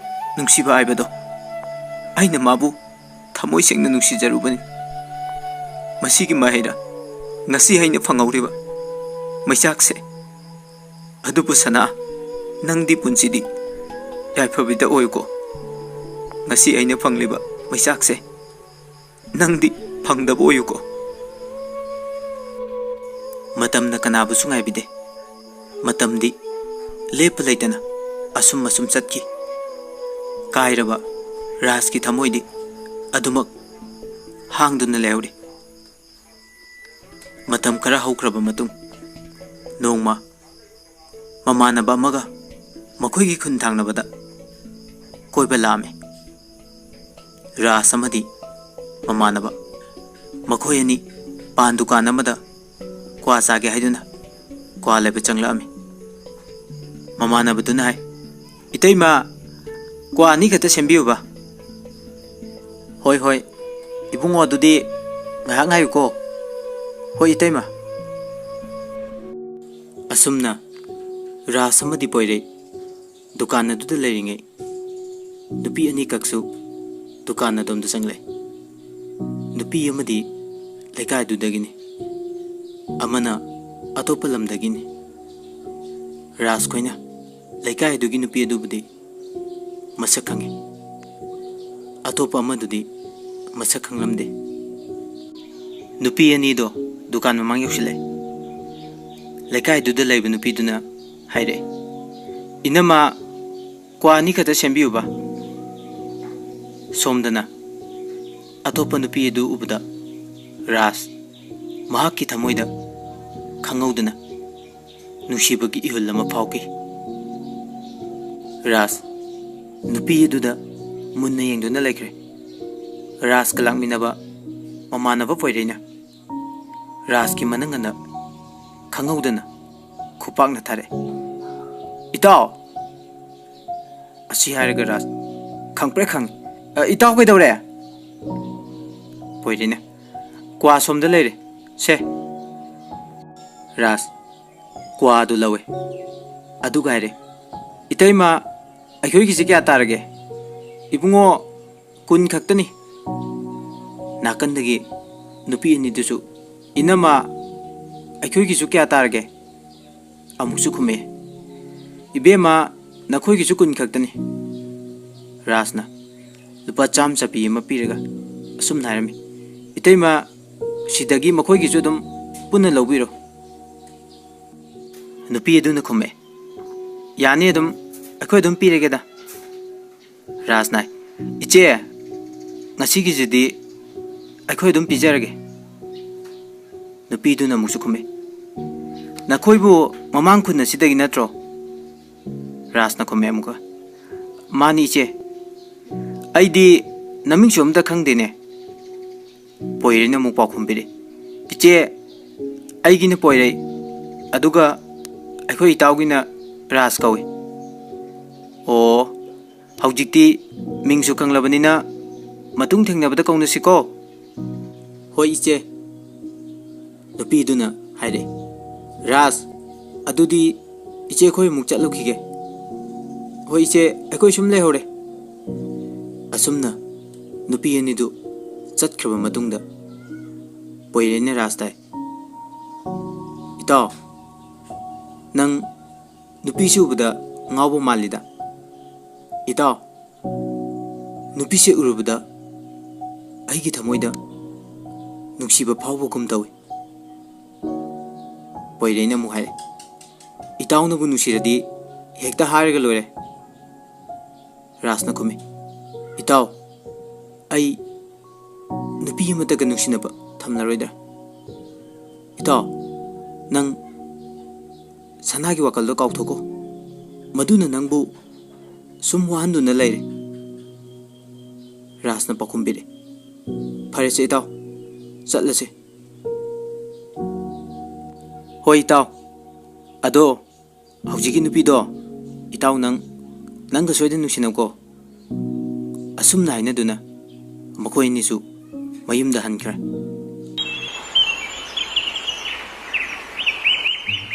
ꯅꯨꯡꯁꯤꯕ ꯍꯥꯏꯕꯗꯣ? ꯑꯩꯅ ꯃꯥꯕꯨ ꯊꯃꯣꯏ ꯁꯦꯡꯅ ꯅꯨꯡꯁꯤꯖꯔꯨꯕꯅꯤ꯫ ꯃꯁꯤꯒꯤ ꯃꯍꯩꯔ ꯉꯁꯤ ꯑꯩꯅ ꯐꯪꯍꯧꯔꯤꯕ ꯃꯩꯆꯥꯛꯁꯦ? ꯑꯗꯨꯕꯨ ꯁꯅꯥ, ꯅꯪꯗꯤ ꯄꯨꯟꯁꯤꯗꯤ ꯌꯥꯏꯐꯕꯤꯗ ꯑꯣꯏꯌꯨꯀꯣ꯫ ꯉꯁꯤ ꯑꯩꯅ ꯐꯪꯂꯤꯕ ꯃꯩꯆꯥꯛꯁꯦ ꯅꯪꯗꯤ ꯐꯪꯗꯕ ꯑꯣꯏꯌꯨꯀꯣ꯫" ꯃꯇꯝꯅ ꯀꯅꯥꯕꯨꯁꯨ ꯉꯥꯏꯕꯤꯗꯦ꯫ ꯃꯇꯝꯗꯤ ꯂꯦꯞꯄ ꯂꯩꯇꯅ ꯑꯁꯨꯝ ꯑꯁꯨꯝ ꯆꯠꯈꯤ꯫ ꯀꯥꯏꯔꯕ ꯔꯥꯖꯀꯤ ꯊꯃꯣꯏꯗꯤ ꯑꯗꯨꯃꯛ ꯍꯥꯡꯗꯨꯅ ꯂꯩꯍꯧꯔꯤ꯫ ꯃꯇꯝ ꯈꯔ ꯍꯧꯈ꯭ꯔꯕ ꯃꯇꯨꯡ, ꯅꯣꯡꯃ ꯃꯃꯥꯟꯅꯕ ꯑꯃꯒ ꯃꯈꯣꯏꯒꯤ ꯈꯨꯟ ꯊꯪꯅꯕꯗ ꯀꯣꯏꯕ ꯂꯥꯛꯑꯝꯃꯤ꯫ ꯔꯥꯖ ꯑꯃꯗꯤ ꯃꯃꯥꯟꯅꯕ, ꯃꯈꯣꯏ ꯑꯅꯤ ꯄꯥꯟ ꯗꯨꯀꯥꯟ ꯑꯃꯗ ꯀ꯭ꯋꯥ ꯆꯥꯒꯦ ꯍꯥꯏꯗꯨꯅ ꯀ꯭ꯋꯥ ꯂꯩꯕ ꯆꯪꯂꯛꯑꯝꯃꯤ꯫ ꯃꯃꯥꯟꯅꯕꯗꯨꯅ ꯍꯥꯏ, "ꯏꯇꯩꯃ, ꯀ꯭ꯋꯥ ꯑꯅꯤ ꯈꯛꯇ ꯁꯦꯝꯕꯤꯌꯨꯕ꯫" "ꯍꯣꯏ, ꯍꯣꯏ, ꯏꯕꯨꯡꯉꯣ, ꯑꯗꯨꯗꯤ ꯉꯥꯏꯍꯥꯛ ꯉꯥꯏꯌꯨꯀꯣ꯫" "ꯍꯣꯏ, ꯏꯇꯩꯃ꯫" ꯑꯁꯨꯝꯅ ꯔꯥꯖ ꯑꯃꯗꯤ ꯄꯣꯏꯔꯩ ꯗꯨꯀꯥꯟ ꯑꯗꯨꯗ ꯂꯩꯔꯤꯉꯩ, ꯅꯨꯄꯤ ꯑꯅꯤꯈꯛꯁꯨ ꯗꯨꯀꯥꯟ ꯑꯗꯣꯝꯗ ꯆꯪꯂꯛꯏ꯫ ꯅꯨꯄꯤ ꯑꯃꯗꯤ ꯂꯩꯀꯥꯏꯗꯨꯗꯒꯤꯅꯤ, ꯑꯃꯅ ꯑꯇꯣꯞꯄ ꯂꯝꯗꯒꯤꯅꯤ꯫ ꯔꯥꯖꯈꯣꯏꯅ ꯂꯩꯀꯥꯏꯗꯨꯒꯤ ꯅꯨꯄꯤ ꯑꯗꯨꯕꯨꯗꯤ ꯃꯁꯛ ꯈꯪꯉꯤ, ꯑꯇꯣꯞꯄ ꯑꯃꯗꯨꯗꯤ ꯃꯁꯛ ꯈꯪꯂꯝꯗꯦ꯫ ꯅꯨꯄꯤ ꯑꯅꯤꯗꯣ ꯗꯨꯀꯥꯟ ꯃꯃꯥꯡ ꯌꯧꯁꯤꯜꯂꯛꯑꯦ꯫ ꯂꯩꯀꯥꯏꯗꯨꯗ ꯂꯩꯕ ꯅꯨꯄꯤꯗꯨꯅ ꯍꯥꯏꯔꯛꯑꯦ, "ꯏꯅꯝꯃ, ꯀ꯭ꯋꯥ ꯑꯅꯤ ꯈꯛꯇ ꯁꯦꯝꯕꯤꯌꯨꯕ꯫" ꯁꯣꯝꯗꯅ ꯑꯇꯣꯞꯄ ꯅꯨꯄꯤ ꯑꯗꯨ ꯎꯕꯗ ꯔꯥꯖ ꯃꯍꯥꯛꯀꯤ ꯊꯃꯣꯏꯗ ꯈꯪꯍꯧꯗꯅ ꯅꯨꯡꯁꯤꯕꯒꯤ ꯏꯍꯨꯜ ꯑꯃ ꯐꯥꯎꯈꯤ꯫ ꯔꯥꯖ ꯅꯨꯄꯤ ꯑꯗꯨꯗ ꯃꯨꯟꯅ ꯌꯦꯡꯗꯨꯅ ꯂꯩꯈ꯭ꯔꯦ꯫ ꯔꯥꯖꯀ ꯂꯥꯛꯃꯤꯟꯅꯕ ꯃꯃꯥꯟꯅꯕ ꯄꯣꯏꯔꯩꯅ ꯔꯥꯖꯀꯤ ꯃꯅꯪꯒꯟꯗ ꯈꯪꯍꯧꯗꯅ ꯈꯨꯄꯥꯛꯅ ꯊꯥꯔꯛꯑꯦ꯫ "ꯏꯇꯥꯎ!" ꯑꯁꯤ ꯍꯥꯏꯔꯒ ꯔꯥꯖ ꯈꯪꯄ꯭ꯔꯦꯛ ꯈꯪꯉꯤ꯫ "ꯑ, ꯏꯇꯥꯎ ꯀꯩꯗꯧꯔꯦ?" ꯄꯣꯏꯔꯩꯅ, "ꯀ꯭ꯋꯥ ꯁꯣꯝꯗ ꯂꯩꯔꯦ, ꯁꯦ꯫" ꯔꯥꯖ ꯀ꯭ꯋꯥꯗꯨ ꯂꯧꯋꯦ, ꯑꯗꯨꯒ ꯍꯥꯏꯔꯦ, "ꯏꯇꯩꯃ, ꯑꯩꯈꯣꯏꯒꯤꯁꯤ ꯀꯌꯥ ꯇꯥꯔꯒꯦ?" "ꯏꯕꯨꯡꯉꯣ, ꯀꯨꯟ ꯈꯛꯇꯅꯤ꯫" ꯅꯥꯀꯟꯗꯒꯤ ꯅꯨꯄꯤ ꯑꯅꯤꯗꯨꯁꯨ, "ꯏꯅꯝꯃ, ꯑꯩꯈꯣꯏꯒꯤꯁꯨ ꯀꯌꯥ ꯇꯥꯔꯒꯦ?" ꯑꯃꯨꯛꯁꯨ ꯈꯨꯝꯃꯛꯑꯦ, "ꯏꯕꯦꯝꯃ, ꯅꯈꯣꯏꯒꯤꯁꯨ ꯀꯨꯟ ꯈꯛꯇꯅꯤ꯫" ꯔꯥꯖꯅ ꯂꯨꯄꯥ ꯆꯥꯝ ꯆꯞꯄꯤ ꯑꯃ ꯄꯤꯔꯒ ꯑꯁꯨꯝꯅ ꯍꯥꯏꯔꯝꯃꯤ, "ꯏꯇꯩꯃ, ꯁꯤꯗꯒꯤ ꯃꯈꯣꯏꯒꯤꯁꯨ ꯑꯗꯨꯝ ꯄꯨꯟꯅ ꯂꯧꯕꯤꯔꯣ꯫" ꯅꯨꯄꯤ ꯑꯗꯨꯅ ꯈꯨꯝꯃꯛꯑꯦ, "ꯌꯥꯅꯤ, ꯑꯗꯨꯝ, ꯑꯩꯈꯣꯏ ꯑꯗꯨꯝ ꯄꯤꯔꯒꯦꯗ꯫" ꯔꯥꯖꯅ, "ꯏꯆꯦ, "ꯉꯁꯤꯒꯤꯁꯤꯗꯤ ꯑꯩꯈꯣꯏ ꯑꯗꯨꯝ ꯄꯤꯖꯔꯒꯦ," ꯅꯨꯄꯤꯗꯨꯅ ꯑꯃꯨꯛꯁꯨ ꯈꯨꯝꯃꯤ꯫ "ꯅꯈꯣꯏꯕꯨ ꯃꯃꯥꯡ ꯈꯨꯟ ꯑꯁꯤꯗꯒꯤ ꯅꯠꯇ꯭ꯔꯣ?" ꯔꯥꯖꯅ ꯈꯨꯝꯃꯦ ꯑꯃꯨꯛꯀ꯫ "ꯃꯥꯅꯤ, ꯏꯆꯦ꯫ ꯑꯩꯗꯤ ꯅꯃꯤꯡꯁꯨ ꯑꯝꯇ ꯈꯪꯗꯦꯅꯦ꯫" ꯄꯣꯏꯔꯩꯅ ꯑꯃꯨꯛ ꯄꯥꯎꯈꯨꯝ ꯄꯤꯔꯛꯏ꯫ "ꯏꯆꯦ, ꯑꯩꯒꯤꯅ ꯄꯣꯏꯔꯩ, ꯑꯗꯨꯒ ꯑꯩꯈꯣꯏ ꯏꯇꯥꯎꯒꯤꯅ ꯔꯥꯖ ꯀꯧꯏ꯫" "ꯑꯣ, ꯍꯧꯖꯤꯛꯇꯤ ꯃꯤꯡꯁꯨ ꯈꯪꯂꯕꯅꯤꯅ ꯃꯇꯨꯡ ꯊꯦꯡꯅꯕꯗ ꯀꯧꯅꯁꯤꯀꯣ꯫" "ꯍꯣꯏ, ꯏꯆꯦ," ꯅꯨꯄꯤꯗꯨꯅ ꯍꯥꯏꯔꯛꯏ꯫ "ꯔꯥꯖ, ꯑꯗꯨꯗꯤ ꯏꯆꯦ, ꯑꯩꯈꯣꯏ ꯑꯃꯨꯛ ꯆꯠꯂꯨꯈꯤꯒꯦ꯫" "ꯍꯣꯏ, ꯏꯆꯦ, ꯑꯩꯈꯣꯏ ꯁꯨꯝ ꯂꯩꯍꯧꯔꯦ꯫" ꯑꯁꯨꯝꯅ ꯅꯨꯄꯤ ꯑꯅꯤꯗꯨ ꯆꯠꯈ꯭ꯔꯕ ꯃꯇꯨꯡꯗ, ꯄꯣꯏꯔꯩꯅ ꯔꯥꯖ ꯇꯥꯏ꯫ "ꯏꯇꯥꯎ, ꯅꯪ ꯅꯨꯄꯤꯁꯤ ꯎꯕꯗ ꯉꯥꯎꯕ ꯃꯥꯜꯂꯤꯗ꯫" "ꯏꯇꯥꯎ, ꯅꯨꯄꯤꯁꯦ ꯎꯔꯨꯕꯗ ꯑꯩꯒꯤ ꯊꯃꯣꯏꯗ ꯅꯨꯡꯁꯤꯕ ꯐꯥꯎꯕꯒꯨꯝ ꯇꯧꯏ꯫" ꯄꯣꯏꯔꯩꯅ ꯑꯃꯨꯛ ꯍꯥꯏꯔꯦ, "ꯏꯇꯥꯎꯅꯕꯨ ꯅꯨꯡꯁꯤꯔꯗꯤ ꯍꯦꯛꯇ ꯍꯥꯏꯔꯒ ꯂꯣꯏꯔꯦ꯫" ꯔꯥꯖꯅ ꯈꯨꯝꯃꯤ, "ꯏꯇꯥꯎ, ꯑꯩ ꯅꯨꯄꯤ ꯑꯃꯠꯇꯒ ꯅꯨꯡꯁꯤꯅꯕ ꯊꯝꯂꯔꯣꯏꯗ꯭ꯔꯥ? ꯏꯇꯥꯎ, ꯅꯪ ꯁꯅꯥꯒꯤ ꯋꯥꯈꯜꯗꯣ ꯀꯥꯎꯊꯣꯛꯀꯣ꯫ ꯃꯗꯨꯅ ꯅꯪꯕꯨ ꯁꯨꯝ ꯋꯥꯍꯟꯗꯨꯅ ꯂꯩꯔꯦ꯫" ꯔꯥꯖꯅ ꯄꯥꯎꯈꯨꯝ ꯄꯤꯔꯛꯏ, "ꯐꯔꯦꯁꯦ ꯏꯇꯥꯎ, ꯆꯠꯂꯁꯦ꯫" "ꯍꯣꯏ ꯏꯇꯥꯎ, ꯑꯗꯣ ꯍꯧꯖꯤꯛꯀꯤ ꯅꯨꯄꯤꯗꯣ ꯏꯇꯥꯎ ꯅꯪ, ꯅꯪꯒ ꯁꯣꯏꯗꯅ ꯅꯨꯡꯁꯤꯅꯧꯀꯣ꯫" ꯑꯁꯨꯝꯅ ꯍꯥꯏꯅꯗꯨꯅ ꯃꯈꯣꯏ ꯑꯅꯤꯁꯨ ꯃꯌꯨꯝꯗ ꯍꯟꯈ꯭ꯔꯦ꯫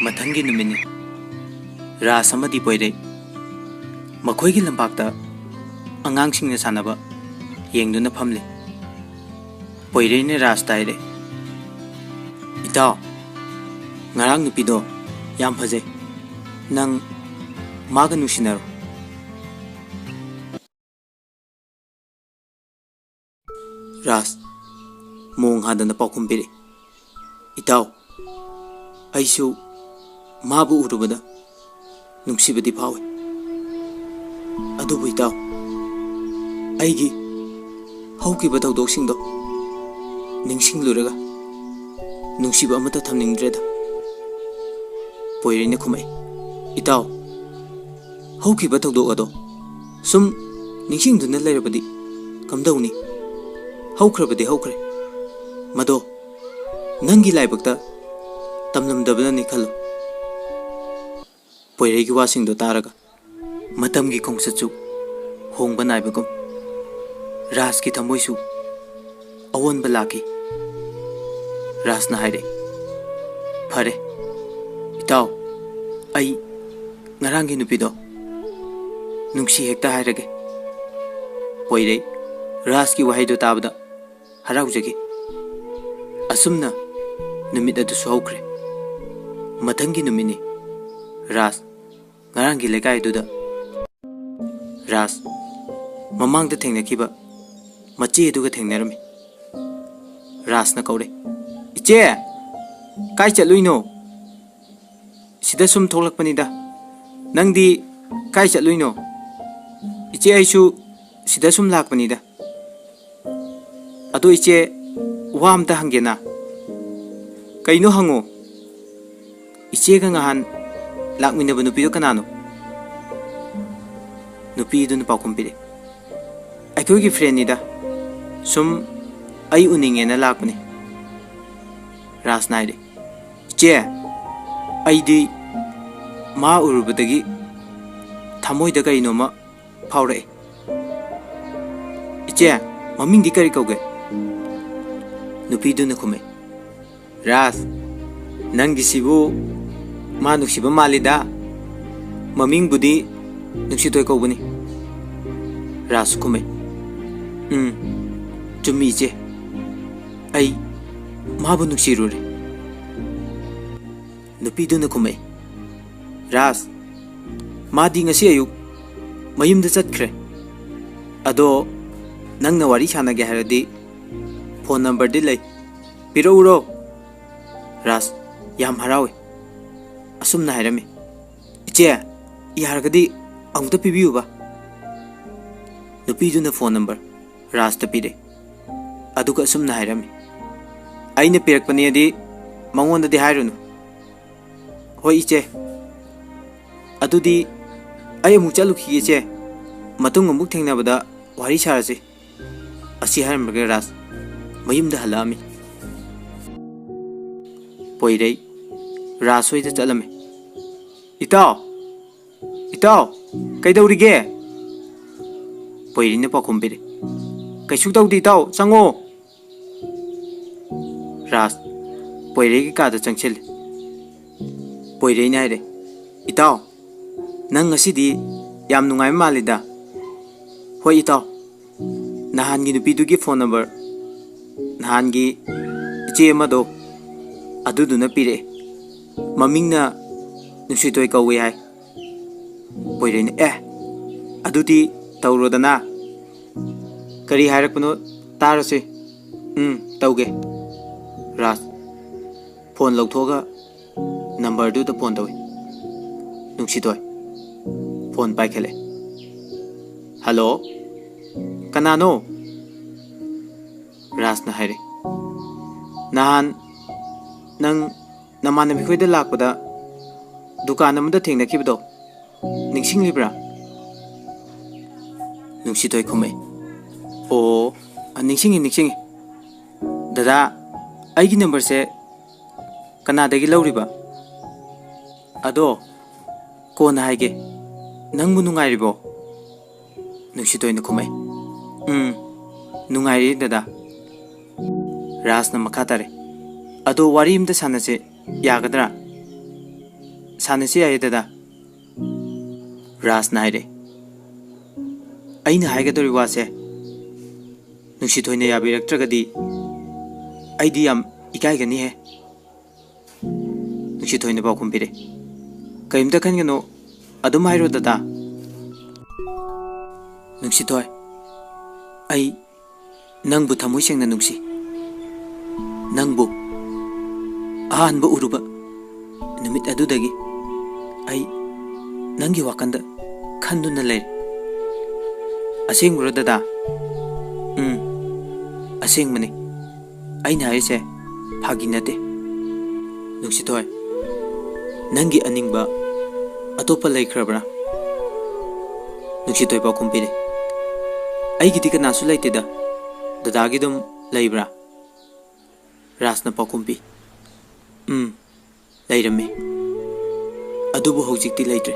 ꯃꯊꯪꯒꯤ ꯅꯨꯃꯤꯠꯅꯤ꯫ ꯔꯥꯖ ꯑꯃꯗꯤ ꯄꯣꯏꯔꯩ ꯃꯈꯣꯏꯒꯤ ꯂꯝꯄꯥꯛꯇ ꯑꯉꯥꯡꯁꯤꯡꯅ ꯁꯥꯟꯅꯕ ꯌꯦꯡꯗꯨꯅ ꯐꯝꯂꯤ꯫ ꯄꯣꯏꯔꯩꯅ ꯔꯥꯖꯇ ꯍꯥꯏꯔꯦ, "ꯏꯇꯥꯎ, ꯉꯔꯥꯡ ꯅꯨꯄꯤꯗꯣ ꯌꯥꯝ ꯐꯖꯩ꯫ ꯅꯪ ꯃꯥꯒ ꯅꯨꯡꯁꯤꯅꯔꯣ꯫" ꯔꯥꯖ ꯃꯣꯡ ꯍꯥꯗꯅ ꯄꯥꯎꯈꯨꯝ ꯄꯤꯔꯛꯏ, "ꯏꯇꯥꯎ, ꯑꯩꯁꯨ ꯃꯥꯕꯨ ꯎꯔꯨꯕꯗ ꯅꯨꯡꯁꯤꯕꯗꯤ ꯐꯥꯎꯏ꯫ ꯑꯗꯨꯕꯨ ꯏꯇꯥꯎ, ꯑꯩꯒꯤ ꯍꯧꯈꯤꯕ ꯊꯧꯗꯣꯛꯁꯤꯡꯗꯣ ꯅꯤꯡꯁꯤꯡꯂꯨꯔꯒ ꯅꯨꯡꯁꯤꯕ ꯑꯃꯠꯇ ꯊꯝꯅꯤꯡꯗ꯭ꯔꯦꯗ꯫ ꯄꯣꯏꯔꯩꯅ ꯈꯨꯝꯃꯛꯏ, "ꯏꯇꯥꯎ, ꯍꯧꯈꯤꯕ ꯊꯧꯗꯣꯛ ꯑꯗꯣ ꯁꯨꯝ ꯅꯤꯡꯁꯤꯡꯗꯨꯅ ꯂꯩꯔꯕꯗꯤ ꯀꯝꯗꯧꯅꯤ? ꯍꯧꯈ꯭ꯔꯕꯗꯤ ꯍꯧꯈ꯭ꯔꯦ꯫ ꯃꯗꯣ ꯅꯪꯒꯤ ꯂꯥꯏꯕꯛꯇ ꯇꯝꯂꯝꯗꯕꯅꯅꯤ ꯈꯜꯂꯨ꯫" ꯄꯣꯏꯔꯩꯒꯤ ꯋꯥꯁꯤꯡꯗꯣ ꯇꯥꯔꯒ ꯃꯇꯝꯒꯤ ꯈꯣꯡꯆꯠꯁꯨ ꯍꯣꯡꯕ ꯅꯥꯏꯕꯒꯨꯝ ꯔꯥꯖꯀꯤ ꯊꯃꯣꯏꯁꯨ ꯑꯑꯣꯟꯕ ꯂꯥꯛꯈꯤ꯫ ꯔꯥꯖꯅ ꯍꯥꯏꯔꯛꯏ, "ꯐꯔꯦ, ꯏꯇꯥꯎ, ꯑꯩ ꯉꯔꯥꯡꯒꯤ ꯅꯨꯄꯤꯗꯣ ꯅꯨꯡꯁꯤ ꯍꯦꯛꯇ ꯍꯥꯏꯔꯒꯦ꯫" ꯄꯣꯏꯔꯩ ꯔꯥꯖꯀꯤ ꯋꯥꯍꯩꯗꯣ ꯇꯥꯕꯗ ꯍꯔꯥꯎꯖꯈꯤ꯫ ꯑꯁꯨꯝꯅ ꯅꯨꯃꯤꯠ ꯑꯗꯨꯁꯨ ꯍꯧꯈ꯭ꯔꯦ꯫ ꯃꯊꯪꯒꯤ ꯅꯨꯃꯤꯠꯅꯤ꯫ ꯔꯥꯖ ꯉꯔꯥꯡꯒꯤ ꯂꯩꯀꯥꯏ ꯑꯗꯨꯗ ꯔꯥꯖ ꯃꯃꯥꯡꯗ ꯊꯦꯡꯅꯈꯤꯕ ꯃꯆꯦ ꯑꯗꯨꯒ ꯊꯦꯡꯅꯔꯝꯃꯤ꯫ ꯔꯥꯖꯅ ꯀꯧꯔꯦ, "ꯏꯆꯦ, ꯀꯥꯏ ꯆꯠꯂꯨꯏꯅꯣ?" "ꯁꯤꯗ ꯁꯨꯝ ꯊꯣꯛꯂꯛꯄꯅꯤꯗ꯫ ꯅꯪꯗꯤ ꯀꯥꯏ ꯆꯠꯂꯨꯏꯅꯣ?" "ꯏꯆꯦ, ꯑꯩꯁꯨ ꯁꯤꯗ ꯁꯨꯝ ꯂꯥꯛꯄꯅꯤꯗ꯫ ꯑꯗꯣ ꯏꯆꯦ, ꯋꯥ ꯑꯝꯇ ꯍꯪꯒꯦꯅ꯫" "ꯀꯩꯅꯣ ꯍꯪꯉꯣ꯫" "ꯏꯆꯦꯒ ꯉꯍꯥꯟ ꯂꯥꯛꯃꯤꯟꯅꯕ ꯅꯨꯄꯤꯗꯣ ꯀꯅꯥꯅꯣ?" ꯅꯨꯄꯤꯗꯨꯅ ꯄꯥꯎꯈꯨꯝ ꯄꯤꯔꯛꯑꯦ, "ꯑꯩꯈꯣꯏꯒꯤ ꯐ꯭ꯔꯦꯟꯅꯤꯗ, ꯁꯨꯝ ꯑꯩ ꯎꯅꯤꯡꯉꯦꯅ ꯂꯥꯛꯄꯅꯤ꯫" ꯔꯥꯖꯅ ꯍꯥꯏꯔꯦ, "ꯏꯆꯦ, ꯑꯩꯗꯤ ꯃꯥ ꯎꯔꯨꯕꯗꯒꯤ ꯊꯃꯣꯏꯗ ꯀꯔꯤꯅꯣꯃ ꯐꯥꯎꯔꯛꯑꯦ꯫ ꯏꯆꯦ, ꯃꯃꯤꯡꯗꯤ ꯀꯔꯤ ꯀꯧꯒꯦ?" ꯅꯨꯄꯤꯗꯨꯅ ꯈꯨꯝꯃꯦ, "ꯔꯥꯖ, ꯅꯪꯒꯤꯁꯤꯕꯨ ꯃꯥ ꯅꯨꯡꯁꯤꯕ ꯃꯥꯜꯂꯤꯗ꯫ ꯃꯃꯤꯡꯕꯨꯗꯤ ꯅꯨꯡꯁꯤꯊꯣꯏ ꯀꯧꯕꯅꯤ꯫" ꯔꯥꯖ ꯈꯨꯝꯃꯦ, "ꯎꯝ, ꯆꯨꯝꯃꯤ ꯏꯆꯦ, ꯑꯩ ꯃꯥꯕꯨ ꯅꯨꯡꯁꯤꯔꯨꯔꯦ꯫" ꯅꯨꯄꯤꯗꯨꯅ ꯈꯨꯝꯃꯛꯏ, "ꯔꯥꯖ, ꯃꯥꯗꯤ ꯉꯁꯤ ꯑꯌꯨꯛ ꯃꯌꯨꯝꯗ ꯆꯠꯈ꯭ꯔꯦ꯫ ꯑꯗꯣ ꯅꯪꯅ ꯋꯥꯔꯤ ꯁꯥꯟꯅꯒꯦ ꯍꯥꯏꯔꯗꯤ ꯐꯣꯟ ꯅꯝꯕꯔꯗꯤ ꯂꯩ, ꯄꯤꯔꯛꯎꯔꯣ?" ꯔꯥꯖ ꯌꯥꯝ ꯍꯔꯥꯎꯏ꯫ ꯑꯁꯨꯝꯅ ꯍꯥꯏꯔꯝꯃꯤ, "ꯏꯆꯦ, ꯌꯥꯔꯒꯗꯤ ꯑꯃꯨꯛꯇ ꯄꯤꯕꯤꯌꯨꯕ꯫" ꯅꯨꯄꯤꯗꯨꯅ ꯐꯣꯟ ꯅꯝꯕꯔ ꯔꯥꯖꯇ ꯄꯤꯔꯦ꯫ ꯑꯗꯨꯒ ꯑꯁꯨꯝꯅ ꯍꯥꯏꯔꯝꯃꯤ, "ꯑꯩꯅ ꯄꯤꯔꯛꯄꯅꯦꯗꯤ ꯃꯉꯣꯟꯗꯗꯤ ꯍꯥꯏꯔꯨꯅꯨ꯫ ꯍꯣꯏ ꯏꯆꯦ, ꯑꯗꯨꯗꯤ ꯑꯩ ꯑꯃꯨꯛ ꯆꯠꯂꯨꯈꯤꯒꯦ ꯏꯆꯦ, ꯃꯇꯨꯡ ꯑꯃꯨꯛ ꯊꯦꯡꯅꯕꯗ ꯋꯥꯔꯤ ꯁꯥꯔꯁꯤ"꯫ ꯑꯁꯤ ꯍꯥꯏꯔꯝꯂꯒ ꯔꯥꯖ ꯃꯌꯨꯝꯗ ꯍꯜꯂꯛꯑꯝꯃꯤ꯫ ꯄꯣꯏꯔꯩ ꯔꯥꯖ ꯍꯣꯏꯗ ꯆꯠꯂꯝꯃꯤ꯫ "ꯏꯇꯥꯎ, ꯏꯇꯥꯎ, ꯀꯩꯗꯧꯔꯤꯒꯦ?" ꯄꯣꯏꯔꯩꯅ ꯄꯥꯎꯈꯨꯝ ꯄꯤꯔꯛꯏ꯫ "ꯀꯩꯁꯨ ꯇꯧꯗꯦ ꯏꯇꯥꯎ, ꯆꯪꯉꯣ"꯫ ꯔꯥꯖ ꯄꯣꯏꯔꯩꯒꯤ ꯀꯥꯗ ꯆꯪꯁꯤꯜꯂꯤ꯫ ꯄꯣꯏꯔꯩꯅ ꯍꯥꯏꯔꯦ, "ꯏꯇꯥꯎ, ꯅꯪ ꯉꯁꯤꯗꯤ ꯌꯥꯝ ꯅꯨꯡꯉꯥꯏꯕ ꯃꯥꯜꯂꯤꯗ"꯫ "ꯍꯣꯏ ꯏꯇꯥꯎ, ꯅꯍꯥꯟꯒꯤ ꯅꯨꯄꯤꯗꯨꯒꯤ ꯐꯣꯟ ꯅꯝꯕꯔ ꯅꯍꯥꯟꯒꯤ ꯏꯆꯦ ꯑꯃꯗꯣ ꯑꯗꯨꯗꯨꯅ ꯄꯤꯔꯛꯑꯦ꯫ ꯃꯃꯤꯡꯅ ꯅꯨꯡꯁꯤꯇꯣꯏ ꯀꯧꯋꯦ ꯍꯥꯏ"꯫ ꯄꯣꯏꯔꯩꯅ, "ꯑꯦ, ꯑꯗꯨꯗꯤ ꯇꯧꯔꯣꯗꯅ꯫ ꯀꯔꯤ ꯍꯥꯏꯔꯛꯄꯅꯣ ꯇꯥꯔꯁꯤ꯫ ꯎꯝ, ꯇꯧꯒꯦ"꯫ ꯔꯥꯖ ꯐꯣꯟ ꯂꯧꯊꯣꯛꯑꯒ ꯅꯝꯕꯔꯗꯨꯗ ꯐꯣꯟ ꯇꯧꯏ꯫ ꯅꯨꯡꯁꯤꯇꯣꯏ ꯐꯣꯟ ꯄꯥꯏꯈꯠꯂꯦ꯫ "ꯍꯜꯂꯣ, ꯀꯅꯥꯅꯣ?" ꯔꯥꯖꯅ ꯍꯥꯏꯔꯦ, "ꯅꯍꯥꯟ ꯅꯪ ꯅꯃꯥꯟꯅꯕꯤ ꯈꯣꯏꯗ ꯂꯥꯛꯄꯗ ꯗꯨꯀꯥꯟ ꯑꯃꯗ ꯊꯦꯡꯅꯈꯤꯕꯗꯣ ꯅꯤꯡꯁꯤꯡꯂꯤꯕ꯭ꯔꯥ?" ꯅꯨꯡꯁꯤꯇꯣꯏ ꯈꯨꯝꯃꯛꯏ, "ꯑꯣ, ꯅꯤꯡꯁꯤꯡꯉꯤ, ꯅꯤꯡꯁꯤꯡꯉꯤ꯫ ꯗꯗꯥ, ꯑꯩꯒꯤ ꯅꯝꯕꯔꯁꯦ ꯀꯅꯥꯗꯒꯤ ꯂꯧꯔꯤꯕ? ꯑꯗꯣ ꯀꯣꯟꯅ ꯍꯥꯏꯒꯦ꯫ ꯅꯪꯕꯨ ꯅꯨꯡꯉꯥꯏꯔꯤꯕꯣ?" ꯅꯨꯡꯁꯤꯇꯣꯏꯅ ꯈꯨꯝꯃꯛꯏ, "ꯎꯝ, ꯅꯨꯡꯉꯥꯏꯔꯤ ꯗꯗꯥ"꯫ ꯔꯥꯖꯅ ꯃꯈꯥ ꯇꯥꯔꯦ, "ꯑꯗꯣ ꯋꯥꯔꯤ ꯑꯝꯇ ꯁꯥꯟꯅꯁꯦ, ꯌꯥꯒꯗ꯭ꯔꯥ?" "ꯁꯥꯟꯅꯁꯤ ꯌꯥꯏꯌꯦ ꯗꯗꯥ"꯫ ꯔꯥꯖꯅ ꯍꯥꯏꯔꯦ, "ꯑꯩꯅ ꯍꯥꯏꯒꯗꯧꯔꯤ ꯋꯥꯁꯦ ꯅꯨꯡꯁꯤꯊꯣꯏꯅ ꯌꯥꯕꯤꯔꯛꯇ꯭ꯔꯒꯗꯤ ꯑꯩꯗꯤ ꯌꯥꯝ ꯏꯀꯥꯏꯒꯅꯤꯍꯦ"꯫ ꯅꯨꯡꯁꯤꯊꯣꯏꯅ ꯄꯥꯎꯈꯨꯝ ꯄꯤꯔꯦ, "ꯀꯔꯤꯝꯇ ꯈꯟꯒꯅꯨ, ꯑꯗꯨꯝ ꯍꯥꯏꯔꯣ ꯗꯗꯥ"꯫ ꯅꯨꯡꯁꯤꯊꯣꯏ, ꯑꯩ ꯅꯪꯕꯨ ꯊꯃꯣꯏ ꯁꯦꯡꯅ ꯅꯨꯡꯁꯤ꯫ ꯅꯪꯕꯨ ꯑꯍꯥꯟꯕ ꯎꯔꯨꯕ ꯅꯨꯃꯤꯠ ꯑꯗꯨꯗꯒꯤ ꯑꯩ ꯅꯪꯒꯤ ꯋꯥꯈꯜꯗ ꯈꯟꯗꯨꯅ ꯂꯩꯔꯦ꯫ ꯑꯁꯦꯡꯕꯔꯣ ꯗꯗꯥ? ꯑꯁꯦꯡꯕꯅꯤ꯫ ꯑꯩꯅ ꯍꯥꯏꯔꯤꯁꯦ ꯐꯥꯒꯤ ꯅꯠꯇꯦ꯫ ꯅꯨꯡꯁꯤꯊꯣꯏ, ꯅꯪꯒꯤ ꯑꯅꯤꯡꯕ ꯑꯇꯣꯞꯄ ꯂꯩꯈ꯭ꯔꯕ꯭ꯔꯥ? ꯅꯨꯡꯁꯤꯊꯣꯏ ꯄꯥꯎꯈꯨꯝ ꯄꯤꯔꯦ꯫ ꯑꯩꯒꯤꯗꯤ ꯀꯅꯥꯁꯨ ꯂꯩꯇꯦꯗ꯫ ꯗꯗꯥꯒꯤ ꯑꯗꯨꯝ ꯂꯩꯕ꯭ꯔꯥ? ꯔꯥꯖꯅ ꯄꯥꯎꯈꯨꯝ ꯄꯤ꯫ ꯎꯝ, ꯂꯩꯔꯝꯃꯤ꯫ ꯑꯗꯨꯕꯨ ꯍꯧꯖꯤꯛꯇꯤ ꯂꯩꯇ꯭ꯔꯦ꯫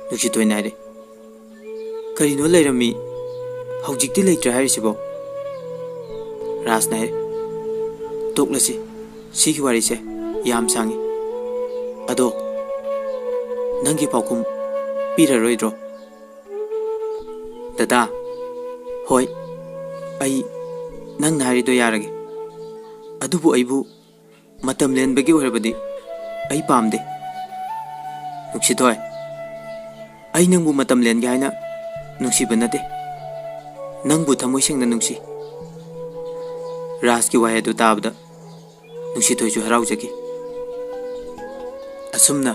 ꯅꯨꯡꯁꯤꯊꯣꯏꯅ ꯍꯥꯏꯔꯦ꯫ ꯀꯔꯤꯅꯣ ꯂꯩꯔꯝꯃꯤ, ꯍꯧꯖꯤꯛꯇꯤ ꯂꯩꯇ꯭ꯔꯦ ꯍꯥꯏꯔꯤꯁꯤꯕꯣ? ꯔꯥꯖꯅ ꯍꯥꯏꯔꯦ꯫ ꯇꯣꯛꯂꯁꯤ, ꯁꯤꯒꯤ ꯋꯥꯔꯤꯁꯦ ꯌꯥꯝ ꯁꯥꯡꯉꯤ꯫ ꯑꯗꯣ ꯅꯪꯒꯤ ꯄꯥꯎꯈꯨꯝ ꯄꯤꯔꯔꯣꯏꯗ꯭ꯔꯣ? ꯗꯗꯥ, ꯍꯣꯏ, ꯑꯩ ꯅꯪꯅ ꯍꯥꯏꯔꯤꯗꯣ ꯌꯥꯔꯒꯦ꯫ ꯑꯗꯨꯕꯨ ꯑꯩꯕꯨ ꯃꯇꯝ ꯂꯦꯟꯕꯒꯤ ꯑꯣꯏꯔꯕꯗꯤ ꯑꯩ ꯄꯥꯝꯗꯦ꯫ ꯅꯨꯡꯁꯤꯊꯣꯏ, ꯑꯩ ꯅꯪꯕꯨ ꯃꯇꯝ ꯂꯦꯟꯒꯦ ꯍꯥꯏꯅ ꯅꯨꯡꯁꯤꯕ ꯅꯠꯇꯦ꯫ ꯅꯪꯕꯨ ꯊꯃꯣꯏ ꯁꯦꯡꯅ ꯅꯨꯡꯁꯤ꯫ ꯔꯥꯖꯀꯤ ꯋꯥꯍꯩ ꯑꯗꯨ ꯇꯥꯕꯗ ꯅꯨꯡꯁꯤꯊꯣꯏꯁꯨ ꯍꯔꯥꯎꯖꯈꯤ꯫ ꯑꯁꯨꯝꯅ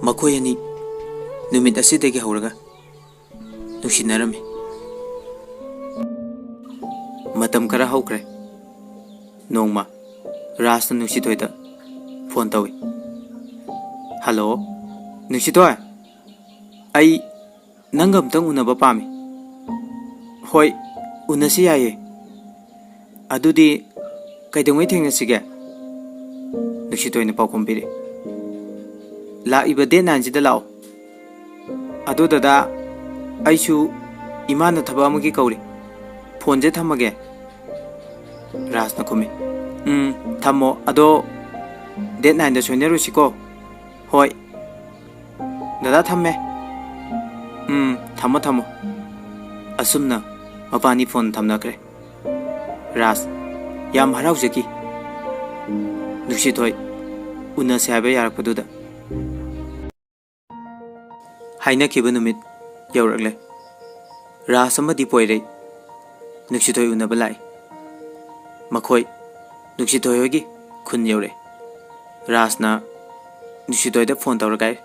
ꯃꯈꯣꯏ ꯑꯅꯤ ꯅꯨꯃꯤꯠ ꯑꯁꯤꯗꯒꯤ ꯍꯧꯔꯒ ꯅꯨꯡꯁꯤꯅꯔꯝꯃꯤ꯫ ꯃꯇꯝ ꯈꯔ ꯍꯧꯈ꯭ꯔꯦ꯫ ꯅꯣꯡꯃ ꯔꯥꯖꯅ ꯅꯨꯡꯁꯤꯊꯣꯏꯗ ꯐꯣꯟ ꯇꯧꯏ꯫ "ꯍꯜꯂꯣ, ꯅꯨꯡꯁꯤꯊꯣꯏ, ꯑꯩ ꯅꯪꯒ ꯑꯝꯇꯪ ꯎꯅꯕ ꯄꯥꯝꯃꯤ꯫" "ꯍꯣꯏ, ꯎꯅꯁꯤ ꯌꯥꯏꯌꯦ꯫ ꯑꯗꯨꯗꯤ ꯀꯩꯗꯧꯉꯩ ꯊꯦꯡꯅꯁꯤꯒꯦ?" ꯅꯨꯡꯁꯤꯊꯣꯏꯅ ꯄꯥꯎꯈꯨꯝ ꯄꯤꯔꯛꯏ꯫ "ꯂꯥꯛꯏꯕ ꯗꯦꯠ ꯅꯥꯏꯟꯁꯤꯗ ꯂꯥꯛꯑꯣ꯫ ꯑꯗꯣ ꯗꯗꯥ, ꯑꯩꯁꯨ ꯏꯃꯥꯅ ꯊꯕꯛ ꯑꯃꯒꯤ ꯀꯧꯔꯤ꯫ ꯐꯣꯟꯁꯦ ꯊꯝꯃꯒꯦ꯫" ꯔꯥꯖꯅ ꯈꯨꯝꯃꯤ꯫ "ꯎꯝ, ꯊꯝꯃꯣ꯫ ꯑꯗꯣ ꯗꯦꯠ ꯅꯥꯏꯟꯗ ꯁꯣꯏꯅꯔꯨꯁꯤꯀꯣ꯫" "ꯍꯣꯏ꯫ ꯗꯗꯥ, ꯊꯝꯃꯦ꯫" "ꯎꯝ, ꯊꯝꯃꯣ, ꯊꯝꯃꯣ꯫" ꯑꯁꯨꯝꯅ ꯃꯕꯥꯅꯤ ꯐꯣꯟ ꯊꯝꯅꯈ꯭ꯔꯦ꯫ ꯔꯥꯖ ꯌꯥꯝ ꯍꯔꯥꯎꯖꯈꯤ꯫ ꯅꯨꯡꯁꯤꯊꯣꯏ ꯎꯅꯁꯦ ꯍꯥꯏꯕ ꯌꯥꯔꯛꯄꯗꯨꯗ꯫ ꯍꯥꯏꯅꯈꯤꯕ ꯅꯨꯃꯤꯠ ꯌꯧꯔꯛꯂꯦ꯫ ꯔꯥꯖ ꯑꯃꯗꯤ ꯄꯣꯏꯔꯩ ꯅꯨꯡꯁꯤꯊꯣꯏ ꯎꯅꯕ ꯂꯥꯛꯏ꯫ ꯃꯈꯣꯏ ꯅꯨꯡꯁꯤꯊꯣꯏ ꯍꯣꯏꯒꯤ ꯈꯨꯟ ꯌꯧꯔꯛꯑꯦ꯫ ꯔꯥꯖꯅ ꯅꯨꯡꯁꯤꯊꯣꯏꯗ ꯐꯣꯟ ꯇꯧꯔꯒ ꯍꯥꯏ,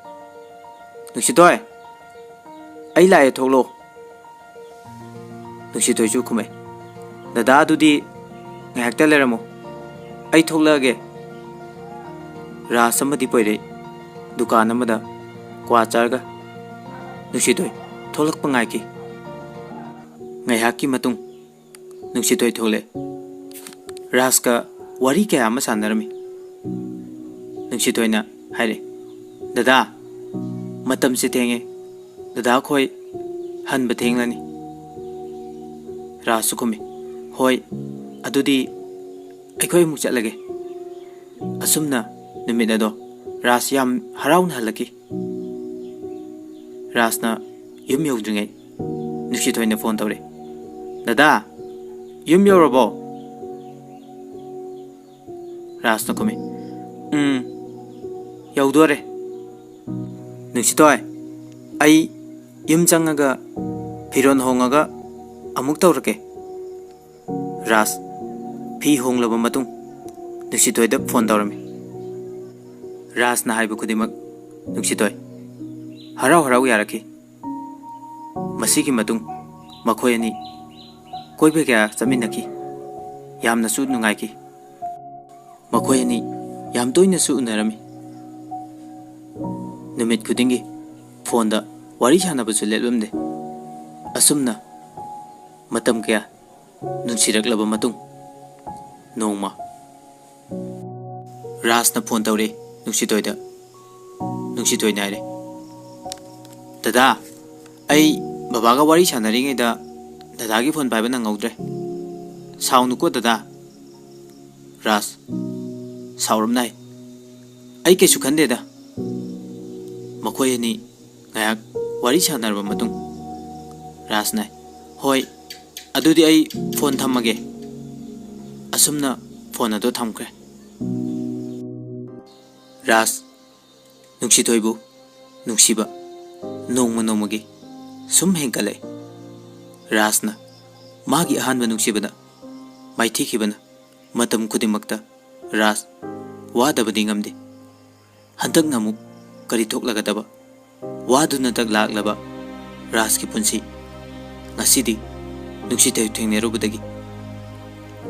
"ꯅꯨꯡꯁꯤꯊꯣꯏ, ꯑꯩ ꯂꯥꯛꯑꯦ, ꯊꯣꯛꯂꯛꯑꯣ꯫" ꯅꯨꯡꯁꯤꯊꯣꯏꯁꯨ ꯈꯨꯝꯃꯛꯑꯦ, "ꯗꯗꯥ, ꯑꯗꯨꯗꯤ ꯉꯥꯏꯍꯥꯛꯇ ꯂꯩꯔꯝꯃꯣ, ꯑꯩ ꯊꯣꯛꯂꯛꯑꯒꯦ꯫" ꯔꯥꯖ ꯑꯃꯗꯤ ꯄꯣꯏꯔꯩ ꯗꯨꯀꯥꯟ ꯑꯃꯗ ꯀ꯭ꯋꯥ ꯆꯥꯔꯒ ꯅꯨꯡꯁꯤꯊꯣꯏ ꯊꯣꯛꯂꯛꯄ ꯉꯥꯏꯈꯤ꯫ ꯉꯥꯏꯍꯥꯛꯀꯤ ꯃꯇꯨꯡ ꯅꯨꯡꯁꯤꯊꯣꯏ ꯊꯣꯛꯂꯛꯑꯦ꯫ ꯔꯥꯖꯀ ꯋꯥꯔꯤ ꯀꯌꯥ ꯑꯃ ꯁꯥꯟꯅꯔꯝꯃꯤ꯫ ꯅꯨꯡꯁꯤꯊꯣꯏꯅ ꯍꯥꯏꯔꯛꯑꯦ, "ꯗꯗꯥ, ꯃꯇꯝꯁꯦ ꯊꯦꯡꯉꯦ, ꯗꯗꯥ ꯈꯣꯏ ꯍꯟꯕ ꯊꯦꯡꯂꯅꯤ꯫" ꯔꯥꯖꯁꯨ ꯈꯨꯝꯃꯤ, "ꯍꯣꯏ, ꯑꯗꯨꯗꯤ ꯑꯩꯈꯣꯏ ꯑꯃꯨꯛ ꯆꯠꯂꯒꯦ꯫" ꯑꯁꯨꯝꯅ ꯅꯨꯃꯤꯠ ꯑꯗꯣ ꯔꯥꯖ ꯌꯥꯝ ꯍꯔꯥꯎꯅ ꯍꯜꯂꯛꯈꯤ꯫ ꯔꯥꯖꯅ ꯌꯨꯝ ꯌꯧꯗ꯭ꯔꯤꯉꯩ ꯅꯨꯡꯁꯤꯊꯣꯏꯅ ꯐꯣꯟ ꯇꯧꯔꯦ, "ꯗꯗꯥ, ꯌꯨꯝ ꯌꯧꯔꯕꯣ?" ꯔꯥꯖꯅ ꯈꯨꯝꯃꯤ, "ꯎꯝ, ꯌꯧꯗꯣꯔꯦ꯫" "ꯅꯨꯡꯁꯤꯊꯣꯏ, ꯑꯩ ꯌꯨꯝ ꯆꯪꯉꯒ ꯐꯤꯔꯣꯜ ꯍꯣꯡꯉꯒ ꯑꯃꯨꯛ ꯇꯧꯔꯛꯀꯦ꯫" ꯔꯥꯖ ꯐꯤ ꯍꯣꯡꯂꯕ ꯃꯇꯨꯡ ꯅꯨꯡꯁꯤꯊꯣꯏꯗ ꯐꯣꯟ ꯇꯧꯔꯝꯃꯤ꯫ ꯔꯥꯖꯅ ꯍꯥꯏꯕ ꯈꯨꯗꯤꯡꯃꯛ ꯅꯨꯡꯁꯤꯊꯣꯏ ꯍꯔꯥꯎ ꯍꯔꯥꯎ ꯌꯥꯔꯛꯈꯤ꯫ ꯃꯁꯤꯒꯤ ꯃꯇꯨꯡ ꯃꯈꯣꯏ ꯑꯅꯤ ꯀꯣꯏꯕ ꯀꯌꯥ ꯆꯠꯃꯤꯟꯅꯈꯤ꯫ ꯌꯥꯝꯅꯁꯨ ꯅꯨꯡꯉꯥꯏꯈꯤ꯫ ꯃꯈꯣꯏ ꯑꯅꯤ ꯌꯥꯝ ꯇꯣꯏꯅꯁꯨ ꯎꯅꯔꯝꯃꯤ꯫ ꯅꯨꯃꯤꯠ ꯈꯨꯗꯤꯡꯒꯤ ꯐꯣꯟꯗ ꯋꯥꯔꯤ ꯁꯥꯟꯅꯕꯁꯨ ꯂꯦꯞꯂꯝꯗꯦ꯫ ꯑꯁꯨꯝꯅ ꯃꯇꯝ ꯀꯌꯥ ꯅꯨꯡꯁꯤꯔꯛꯂꯕ ꯃꯇꯨꯡ, ꯅꯣꯡꯃ ꯔꯥꯖꯅ ꯐꯣꯟ ꯇꯧꯔꯦ ꯅꯨꯡꯁꯤꯊꯣꯏꯗ꯫ ꯅꯨꯡꯁꯤꯊꯣꯏꯅ ꯍꯥꯏꯔꯦ, "ꯗꯗꯥ, ꯑꯩ ꯕꯕꯥꯒ ꯋꯥꯔꯤ ꯁꯥꯟꯅꯔꯤꯉꯩꯗ ꯗꯗꯥꯒꯤ ꯐꯣꯟ ꯄꯥꯏꯕ ꯅꯪꯍꯧꯗ꯭ꯔꯦ꯫ ꯁꯥꯎꯅꯨꯀꯣ ꯗꯗꯥ꯫" ꯔꯥꯖ ꯁꯥꯎꯔꯞꯅ ꯍꯥꯏ, "ꯑꯩ ꯀꯩꯁꯨ ꯈꯟꯗꯦꯗ꯫" ꯃꯈꯣꯏ ꯑꯅꯤ ꯉꯥꯏꯍꯥꯛ ꯋꯥꯔꯤ ꯁꯥꯟꯅꯔꯕ ꯃꯇꯨꯡ ꯔꯥꯖꯅ, "ꯍꯣꯏ, ꯑꯗꯨꯗꯤ ꯑꯩ ꯐꯣꯟ ꯊꯝꯃꯒꯦ꯫" ꯑꯁꯨꯝꯅ ꯐꯣꯟ ꯑꯗꯨ ꯊꯝꯈ꯭ꯔꯦ꯫ ꯔꯥꯖ ꯅꯨꯡꯁꯤꯊꯣꯏꯕꯨ ꯅꯨꯡꯁꯤꯕ ꯅꯣꯡꯃ ꯅꯣꯡꯃꯒꯤ ꯁꯨꯝ ꯍꯦꯟꯒꯠꯂꯛꯏ꯫ ꯔꯥꯖꯅ ꯃꯥꯒꯤ ꯑꯍꯥꯟꯕ ꯅꯨꯡꯁꯤꯕꯗ ꯃꯥꯏꯊꯤꯈꯤꯕꯅ ꯃꯇꯝ ꯈꯨꯗꯤꯡꯃꯛꯇ ꯔꯥꯖ ꯋꯥꯗꯕꯗꯤ ꯉꯝꯗꯦ꯫ ꯍꯟꯗꯛꯅ ꯑꯃꯨꯛ ꯀꯔꯤ ꯊꯣꯛꯂꯒꯗꯕ? ꯋꯥꯗꯨꯅꯇ ꯂꯥꯛꯂꯕ ꯔꯥꯖꯀꯤ ꯄꯨꯟꯁꯤ ꯉꯁꯤꯗꯤ ꯅꯨꯡꯁꯤꯊꯣꯏ ꯊꯦꯡꯅꯔꯨꯕꯗꯒꯤ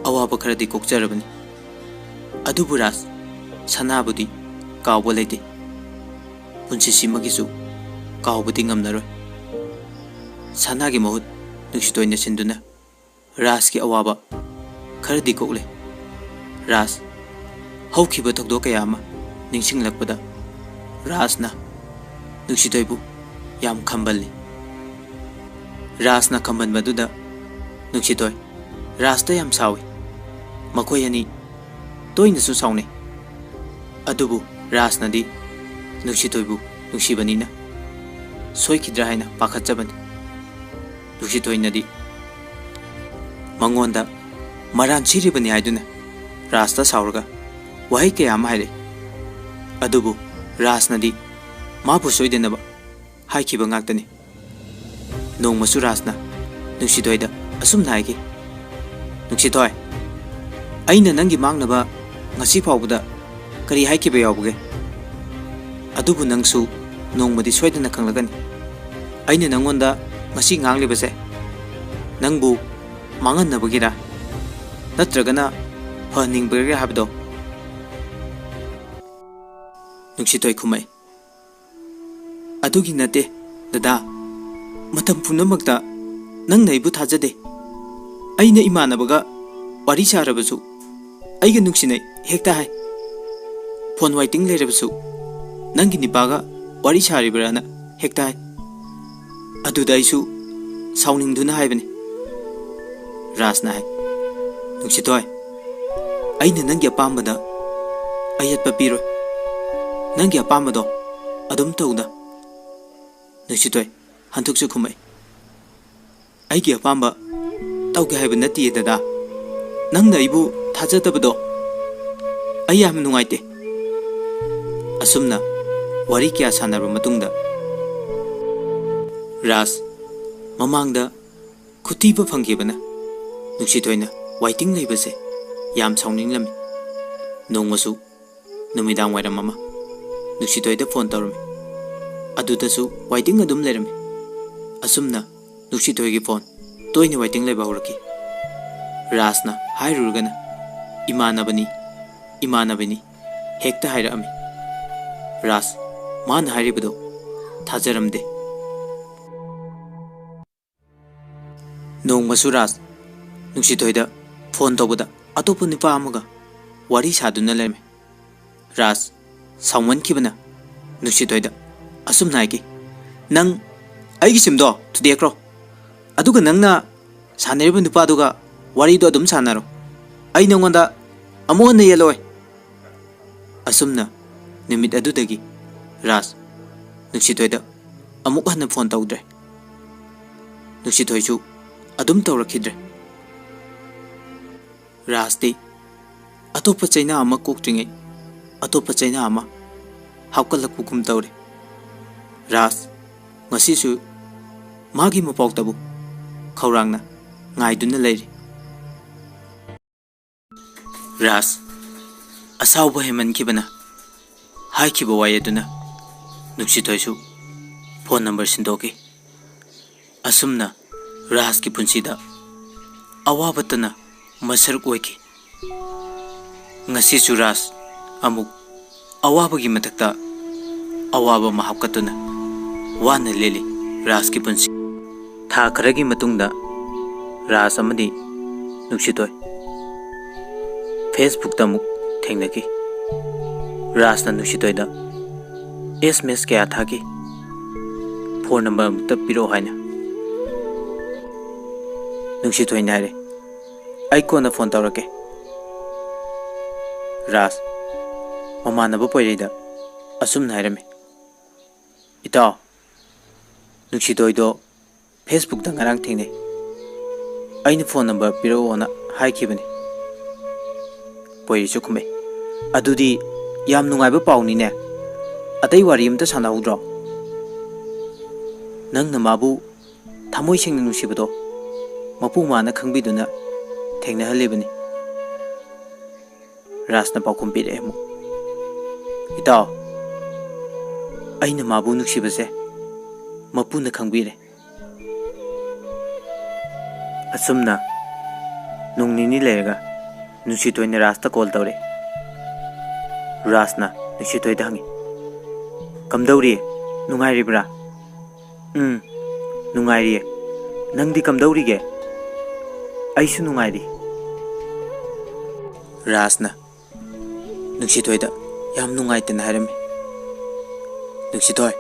ꯑꯋꯥꯕ ꯈꯔꯗꯤ ꯀꯣꯛꯆꯔꯕꯅꯤ꯫ ꯑꯗꯨꯕꯨ ꯔꯥꯖ, ꯁꯅꯥꯕꯨꯗꯤ ꯀꯥꯎꯕ ꯂꯩꯇꯦ꯫ ꯄꯨꯟꯁꯤꯁꯤꯃꯒꯤꯁꯨ ꯀꯥꯎꯕꯗꯤ ꯉꯝꯂꯔꯣꯏ꯫ ꯁꯅꯥꯒꯤ ꯃꯍꯨꯠ ꯅꯨꯡꯁꯤꯇꯣꯏꯅ ꯁꯤꯟꯗꯨꯅ ꯔꯥꯖꯀꯤ ꯑꯋꯥꯕ ꯈꯔꯗꯤ ꯀꯣꯛꯂꯦ꯫ ꯔꯥꯖ, ꯍꯧꯈꯤꯕ ꯊꯧꯗꯣꯛ ꯀꯌꯥ ꯑꯃ ꯅꯤꯡꯁꯤꯡꯂꯛꯄꯗ ꯔꯥꯖꯅ ꯅꯨꯡꯁꯤꯇꯣꯏꯕꯨ ꯌꯥꯝ ꯈꯝꯕꯜꯂꯤ꯫ ꯔꯥꯖꯅ ꯈꯝꯕꯟꯕꯗꯨꯗ ꯅꯨꯡꯁꯤꯇꯣꯏ ꯔꯥꯖꯇ ꯌꯥꯝ ꯁꯥꯎꯏ꯫ ꯃꯈꯣꯏ ꯑꯅꯤ ꯇꯣꯏꯅꯁꯨ ꯁꯥꯎꯅꯩ꯫ ꯑꯗꯨꯕꯨ ꯔꯥꯖꯅꯗꯤ ꯅꯨꯡꯁꯤꯇꯣꯏꯕꯨ ꯅꯨꯡꯁꯤꯕꯅꯤꯅ ꯁꯣꯏꯈꯤꯗ꯭ꯔꯥ ꯍꯥꯏꯅ ꯄꯥꯈꯠꯆꯕꯅꯤ꯫ ꯅꯨꯡꯁꯤꯇꯣꯏꯅꯗꯤ ꯃꯉꯣꯟꯗ ꯃꯔꯥꯟ ꯁꯤꯔꯤꯕꯅꯤ ꯍꯥꯏꯗꯨꯅ ꯔꯥꯖꯇ ꯁꯥꯎꯔꯒ ꯋꯥꯍꯩ ꯀꯌꯥ ꯑꯃ ꯍꯥꯏꯔꯛꯏ꯫ ꯑꯗꯨꯕꯨ ꯔꯥꯖꯅꯗꯤ ꯃꯥꯕꯨ ꯁꯣꯏꯗꯅꯕ ꯍꯥꯏꯈꯤꯕ ꯉꯥꯛꯇꯅꯤ꯫ ꯅꯣꯡꯃꯁꯨ ꯔꯥꯖꯅ ꯅꯨꯡꯁꯤꯊꯣꯏꯗ ꯑꯁꯨꯝꯅ ꯍꯥꯏꯈꯤ, "ꯅꯨꯡꯁꯤꯊꯣꯏ, ꯑꯩꯅ ꯅꯪꯒꯤ ꯃꯥꯡꯅꯕ ꯉꯁꯤ ꯐꯥꯎꯕꯗ ꯀꯔꯤ ꯍꯥꯏꯈꯤꯕ ꯌꯥꯎꯕꯒꯦ? ꯑꯗꯨꯕꯨ ꯅꯪꯁꯨ ꯅꯣꯡꯃꯗꯤ ꯁꯣꯏꯗꯅ ꯈꯪꯂꯛꯀꯅꯤ꯫ ꯑꯩꯅ ꯅꯪꯉꯣꯟꯗ ꯉꯁꯤ ꯉꯥꯡꯂꯤꯕꯁꯦ ꯅꯪꯕꯨ ꯃꯥꯡꯍꯟꯅꯕꯒꯤꯔ ꯅꯠꯇ꯭ꯔꯒꯅ ꯐꯍꯟꯅꯤꯡꯕꯒꯤꯔ ꯍꯥꯏꯕꯗꯣ?" ꯅꯨꯡꯁꯤꯊꯣꯏ ꯈꯨꯝꯃꯛꯏ, "ꯑꯗꯨꯒꯤ ꯅꯠꯇꯦ, ꯗꯗꯥ꯫ ꯃꯇꯝ ꯄꯨꯝꯅꯃꯛꯇ ꯅꯪꯅ ꯑꯩꯕꯨ ꯊꯥꯖꯗꯦ꯫ ꯑꯩꯅ ꯏꯃꯥꯟꯅꯕꯒ ꯋꯥꯔꯤ ꯁꯥꯔꯕꯁꯨ ꯑꯩꯒ ꯅꯨꯡꯁꯤꯅꯩ ꯍꯦꯛꯇ ꯍꯥꯏ꯫ ꯐꯣꯟ ꯋꯥꯏꯇꯤꯡ ꯂꯩꯔꯕꯁꯨ ꯅꯪꯒꯤ ꯅꯤꯄꯥꯒ ꯋꯥꯔꯤ ꯁꯥꯔꯤꯕ꯭ꯔꯥꯅ ꯍꯦꯛꯇ ꯍꯥꯏ꯫ ꯑꯗꯨꯗ ꯑꯩꯁꯨ ꯁꯥꯎꯅꯤꯡꯗꯨꯅ ꯍꯥꯏꯕꯅꯤ꯫" ꯔꯥꯖꯅ ꯍꯥꯏ, "ꯅꯨꯡꯁꯤꯊꯣꯏ, ꯑꯩꯅ ꯅꯪꯒꯤ ꯑꯄꯥꯝꯕꯗ ꯑꯌꯦꯠꯄ ꯄꯤꯔꯣꯏ꯫ ꯅꯪꯒꯤ ꯑꯄꯥꯝꯕꯗꯣ ꯑꯗꯨꯝ ꯇꯧꯗ꯫" ꯅꯨꯡꯁꯤꯊꯣꯏ ꯍꯟꯗꯛꯁꯨ ꯈꯨꯝꯃꯛꯏ, "ꯑꯩꯒꯤ ꯑꯄꯥꯝꯕ ꯇꯧꯒꯦ ꯍꯥꯏꯕ ꯅꯠꯇꯤꯌꯦ ꯗꯗꯥ꯫ ꯅꯪꯅ ꯑꯩꯕꯨ ꯊꯥꯖꯗꯕꯗꯣ ꯑꯩ ꯌꯥꯝ ꯅꯨꯡꯉꯥꯏꯇꯦ꯫" ꯑꯁꯨꯝꯅ ꯋꯥꯔꯤ ꯀꯌꯥ ꯁꯥꯟꯅꯔꯕ ꯃꯇꯨꯡꯗ ꯔꯥꯖ ꯃꯃꯥꯡꯗ ꯈꯨꯊꯤꯕ ꯐꯪꯈꯤꯕꯅ ꯅꯨꯡꯁꯤꯊꯣꯏꯅ ꯋꯥꯏꯇꯤꯡ ꯂꯩꯕꯁꯦ ꯌꯥꯝ ꯁꯥꯎꯅꯤꯡꯂꯝꯃꯤ꯫ ꯅꯣꯡꯃꯁꯨ ꯅꯨꯃꯤꯗꯥꯡ ꯋꯥꯏꯔꯝ ꯑꯃ ꯅꯨꯡꯁꯤꯊꯣꯏꯗ ꯐꯣꯟ ꯇꯧꯔꯝꯃꯤ꯫ ꯑꯗꯨꯗꯁꯨ ꯋꯥꯏꯇꯤꯡ ꯑꯗꯨꯝ ꯂꯩꯔꯝꯃꯤ꯫ ꯑꯁꯨꯝꯅ ꯅꯨꯡꯁꯤꯊꯣꯏꯒꯤ ꯐꯣꯟ ꯇꯣꯏꯅ ꯋꯥꯏꯇꯤꯡ ꯂꯩꯕ ꯍꯧꯔꯛꯈꯤ꯫ ꯔꯥꯖꯅ ꯍꯥꯏꯔꯨꯔꯒꯅ "ꯏꯃꯥꯟꯅꯕꯅꯤ, ꯏꯃꯥꯟꯅꯕꯅꯤ" ꯍꯦꯛꯇ ꯍꯥꯏꯔꯛꯑꯝꯃꯤ꯫ ꯔꯥꯖ ꯃꯥꯅ ꯍꯥꯏꯔꯤꯕꯗꯣ ꯊꯥꯖꯔꯝꯗꯦ꯫ ꯅꯣꯡꯃꯁꯨ ꯔꯥꯖ ꯅꯨꯡꯁꯤꯊꯣꯏꯗ ꯐꯣꯟ ꯇꯧꯕꯗ ꯑꯇꯣꯞꯄ ꯅꯨꯄꯥ ꯑꯃꯒ ꯋꯥꯔꯤ ꯁꯥꯗꯨꯅ ꯂꯩꯔꯝꯃꯤ꯫ ꯔꯥꯖ ꯁꯥꯎꯃꯟꯈꯤꯕꯅ ꯅꯨꯡꯁꯤꯊꯣꯏꯗ ꯑꯁꯨꯝꯅ ꯍꯥꯏꯈꯤ, "ꯅꯪ ꯑꯩꯒꯤ ꯁꯤꯝꯗꯣ ꯊꯨꯗꯦꯛꯈ꯭ꯔꯣ, ꯑꯗꯨꯒ ꯅꯪꯅ ꯁꯥꯟꯅꯔꯤꯕ ꯅꯨꯄꯥꯗꯨꯒ ꯋꯥꯔꯤꯗꯣ ꯑꯗꯨꯝ ꯁꯥꯟꯅꯔꯣ꯫ ꯑꯩ ꯅꯉꯣꯟꯗ ꯑꯃꯨꯛ ꯍꯟꯅ ꯌꯦꯠꯂꯣꯏ꯫" ꯑꯁꯨꯝꯅ ꯅꯨꯃꯤꯠ ꯑꯗꯨꯗꯒꯤ ꯔꯥꯖ ꯅꯨꯡꯁꯤꯊꯣꯏꯗ ꯑꯃꯨꯛ ꯍꯟꯅ ꯐꯣꯟ ꯇꯧꯗ꯭ꯔꯦ꯫ ꯅꯨꯡꯁꯤꯊꯣꯏꯁꯨ ꯑꯗꯨꯝ ꯇꯧꯔꯛꯈꯤꯗ꯭ꯔꯦ꯫ ꯔꯥꯖꯇꯤ ꯑꯇꯣꯞꯄ ꯆꯩꯅꯥ ꯑꯃ ꯀꯣꯛꯇ꯭ꯔꯤꯉꯩ ꯑꯇꯣꯞꯄ ꯆꯩꯅꯥ ꯑꯃ ꯍꯥꯞꯀꯠꯂꯛꯄꯒꯨꯝ ꯇꯧꯔꯦ꯫ ꯔꯥꯖ ꯉꯁꯤꯁꯨ ꯃꯥꯒꯤ ꯃꯄꯥꯎꯇꯕꯨ ꯈꯧꯔꯥꯡꯅ ꯉꯥꯏꯗꯨꯅ ꯂꯩꯔꯤ꯫ ꯔꯥꯖ ꯑꯁꯥꯎꯕ ꯍꯦꯟꯃꯟꯈꯤꯕꯅ ꯍꯥꯏꯈꯤꯕ ꯋꯥꯍꯩ ꯑꯗꯨꯅ ꯅꯨꯡꯁꯤꯊꯣꯏꯁꯨ ꯐꯣꯟ ꯅꯝꯕꯔ ꯁꯤꯟꯗꯣꯛꯈꯤ꯫ ꯑꯁꯨꯝꯅ ꯔꯥꯖꯀꯤ ꯄꯨꯟꯁꯤꯗ ꯑꯋꯥꯕꯇꯅ ꯃꯁꯔꯨꯛ ꯑꯣꯏꯈꯤ꯫ ꯉꯁꯤꯁꯨ ꯔꯥꯖ ꯑꯃꯨꯛ ꯑꯋꯥꯕꯒꯤ ꯃꯊꯛꯇ ꯑꯋꯥꯕ ꯑꯃ ꯍꯥꯞꯀꯠꯇꯨꯅ ꯋꯥꯅ ꯂꯦꯜꯂꯤ ꯔꯥꯖꯀꯤ ꯄꯨꯟꯁꯤ꯫ ꯊꯥ ꯈꯔꯒꯤ ꯃꯇꯨꯡꯗ ꯔꯥꯖ ꯑꯃꯗꯤ ꯅꯨꯡꯁꯤꯊꯣꯏ ꯐꯦꯁꯕꯨꯛꯇ ꯑꯃꯨꯛ ꯊꯦꯡꯅꯈꯤ꯫ ꯔꯥꯖꯅ ꯅꯨꯡꯁꯤꯊꯣꯏꯗ ꯑꯦꯁ ꯑꯦꯝ ꯑꯦꯁ ꯀꯌꯥ ꯊꯥꯈꯤ, "ꯐꯣꯟ ꯅꯝꯕꯔ ꯑꯃꯨꯛꯇ ꯄꯤꯔꯛꯑꯣ" ꯍꯥꯏꯅ꯫ ꯅꯨꯡꯁꯤꯊꯣꯏꯅ ꯍꯥꯏꯔꯦ, "ꯑꯩ ꯀꯣꯟꯅ ꯐꯣꯟ ꯇꯧꯔꯛꯀꯦ꯫" ꯔꯥꯖ ꯃꯃꯥꯟꯅꯕ ꯄꯣꯏꯔꯩꯗ ꯑꯁꯨꯝꯅ ꯍꯥꯏꯔꯝꯃꯤ, "ꯏꯇꯥꯎ, ꯅꯨꯡꯁꯤꯊꯣꯏꯗꯣ ꯐꯦꯁꯕꯨꯛꯇ ꯉꯔꯥꯡ ꯊꯦꯡꯅꯩ꯫ ꯑꯩꯅ ꯐꯣꯟ ꯅꯝꯕꯔ ꯄꯤꯔꯛꯑꯣꯅ ꯍꯥꯏꯈꯤꯕꯅꯤ꯫" ꯄꯣꯏꯔꯩꯁꯨ ꯈꯨꯝꯃꯦ, "ꯑꯗꯨꯗꯤ ꯌꯥꯝ ꯅꯨꯡꯉꯥꯏꯕ ꯄꯥꯎꯅꯤꯅꯦ꯫ ꯑꯇꯩ ꯋꯥꯔꯤ ꯑꯝꯇ ꯁꯥꯟꯅꯍꯧꯗ꯭ꯔꯣ? ꯅꯪꯅ ꯃꯥꯕꯨ ꯊꯃꯣꯏ ꯁꯦꯡꯅ ꯅꯨꯡꯁꯤꯕꯗꯣ ꯃꯄꯨ ꯃꯥꯅ ꯈꯪꯕꯤꯗꯨꯅ ꯊꯦꯡꯅꯍꯜꯂꯤꯕꯅꯤ꯫" ꯔꯥꯖꯅ ꯄꯥꯎꯈꯨꯝ ꯄꯤꯔꯛꯑꯦ ꯑꯃꯨꯛ, "ꯏꯇꯥꯎ, ꯑꯩꯅ ꯃꯥꯕꯨ ꯅꯨꯡꯁꯤꯕꯁꯦ ꯃꯄꯨꯅ ꯈꯪꯕꯤꯔꯦ꯫" ꯑꯁꯨꯝꯅ ꯅꯣꯡ ꯅꯤꯅꯤ ꯂꯩꯔꯒ ꯅꯨꯡꯁꯤꯊꯣꯏꯅ ꯔꯥꯖꯇ ꯀꯣꯜ ꯇꯧꯔꯦ꯫ ꯔꯥꯖꯅ ꯅꯨꯡꯁꯤꯊꯣꯏꯗ ꯍꯪꯉꯤ, "ꯀꯝꯗꯧꯔꯤ? ꯅꯨꯡꯉꯥꯏꯔꯤꯕ꯭ꯔꯥ?" "ꯎꯝ, ꯅꯨꯡꯉꯥꯏꯔꯤꯌꯦ꯫ ꯅꯪꯗꯤ ꯀꯝꯗꯧꯔꯤꯒꯦ?" "ꯑꯩꯁꯨ ꯅꯨꯡꯉꯥꯏꯔꯤ꯫" ꯔꯥꯖꯅ ꯅꯨꯡꯁꯤꯊꯣꯏꯗ ꯌꯥꯝ ꯅꯨꯡꯉꯥꯏꯇꯅ ꯍꯥꯏꯔꯝꯃꯤ, "ꯅꯨꯡꯁꯤꯊꯣꯏ,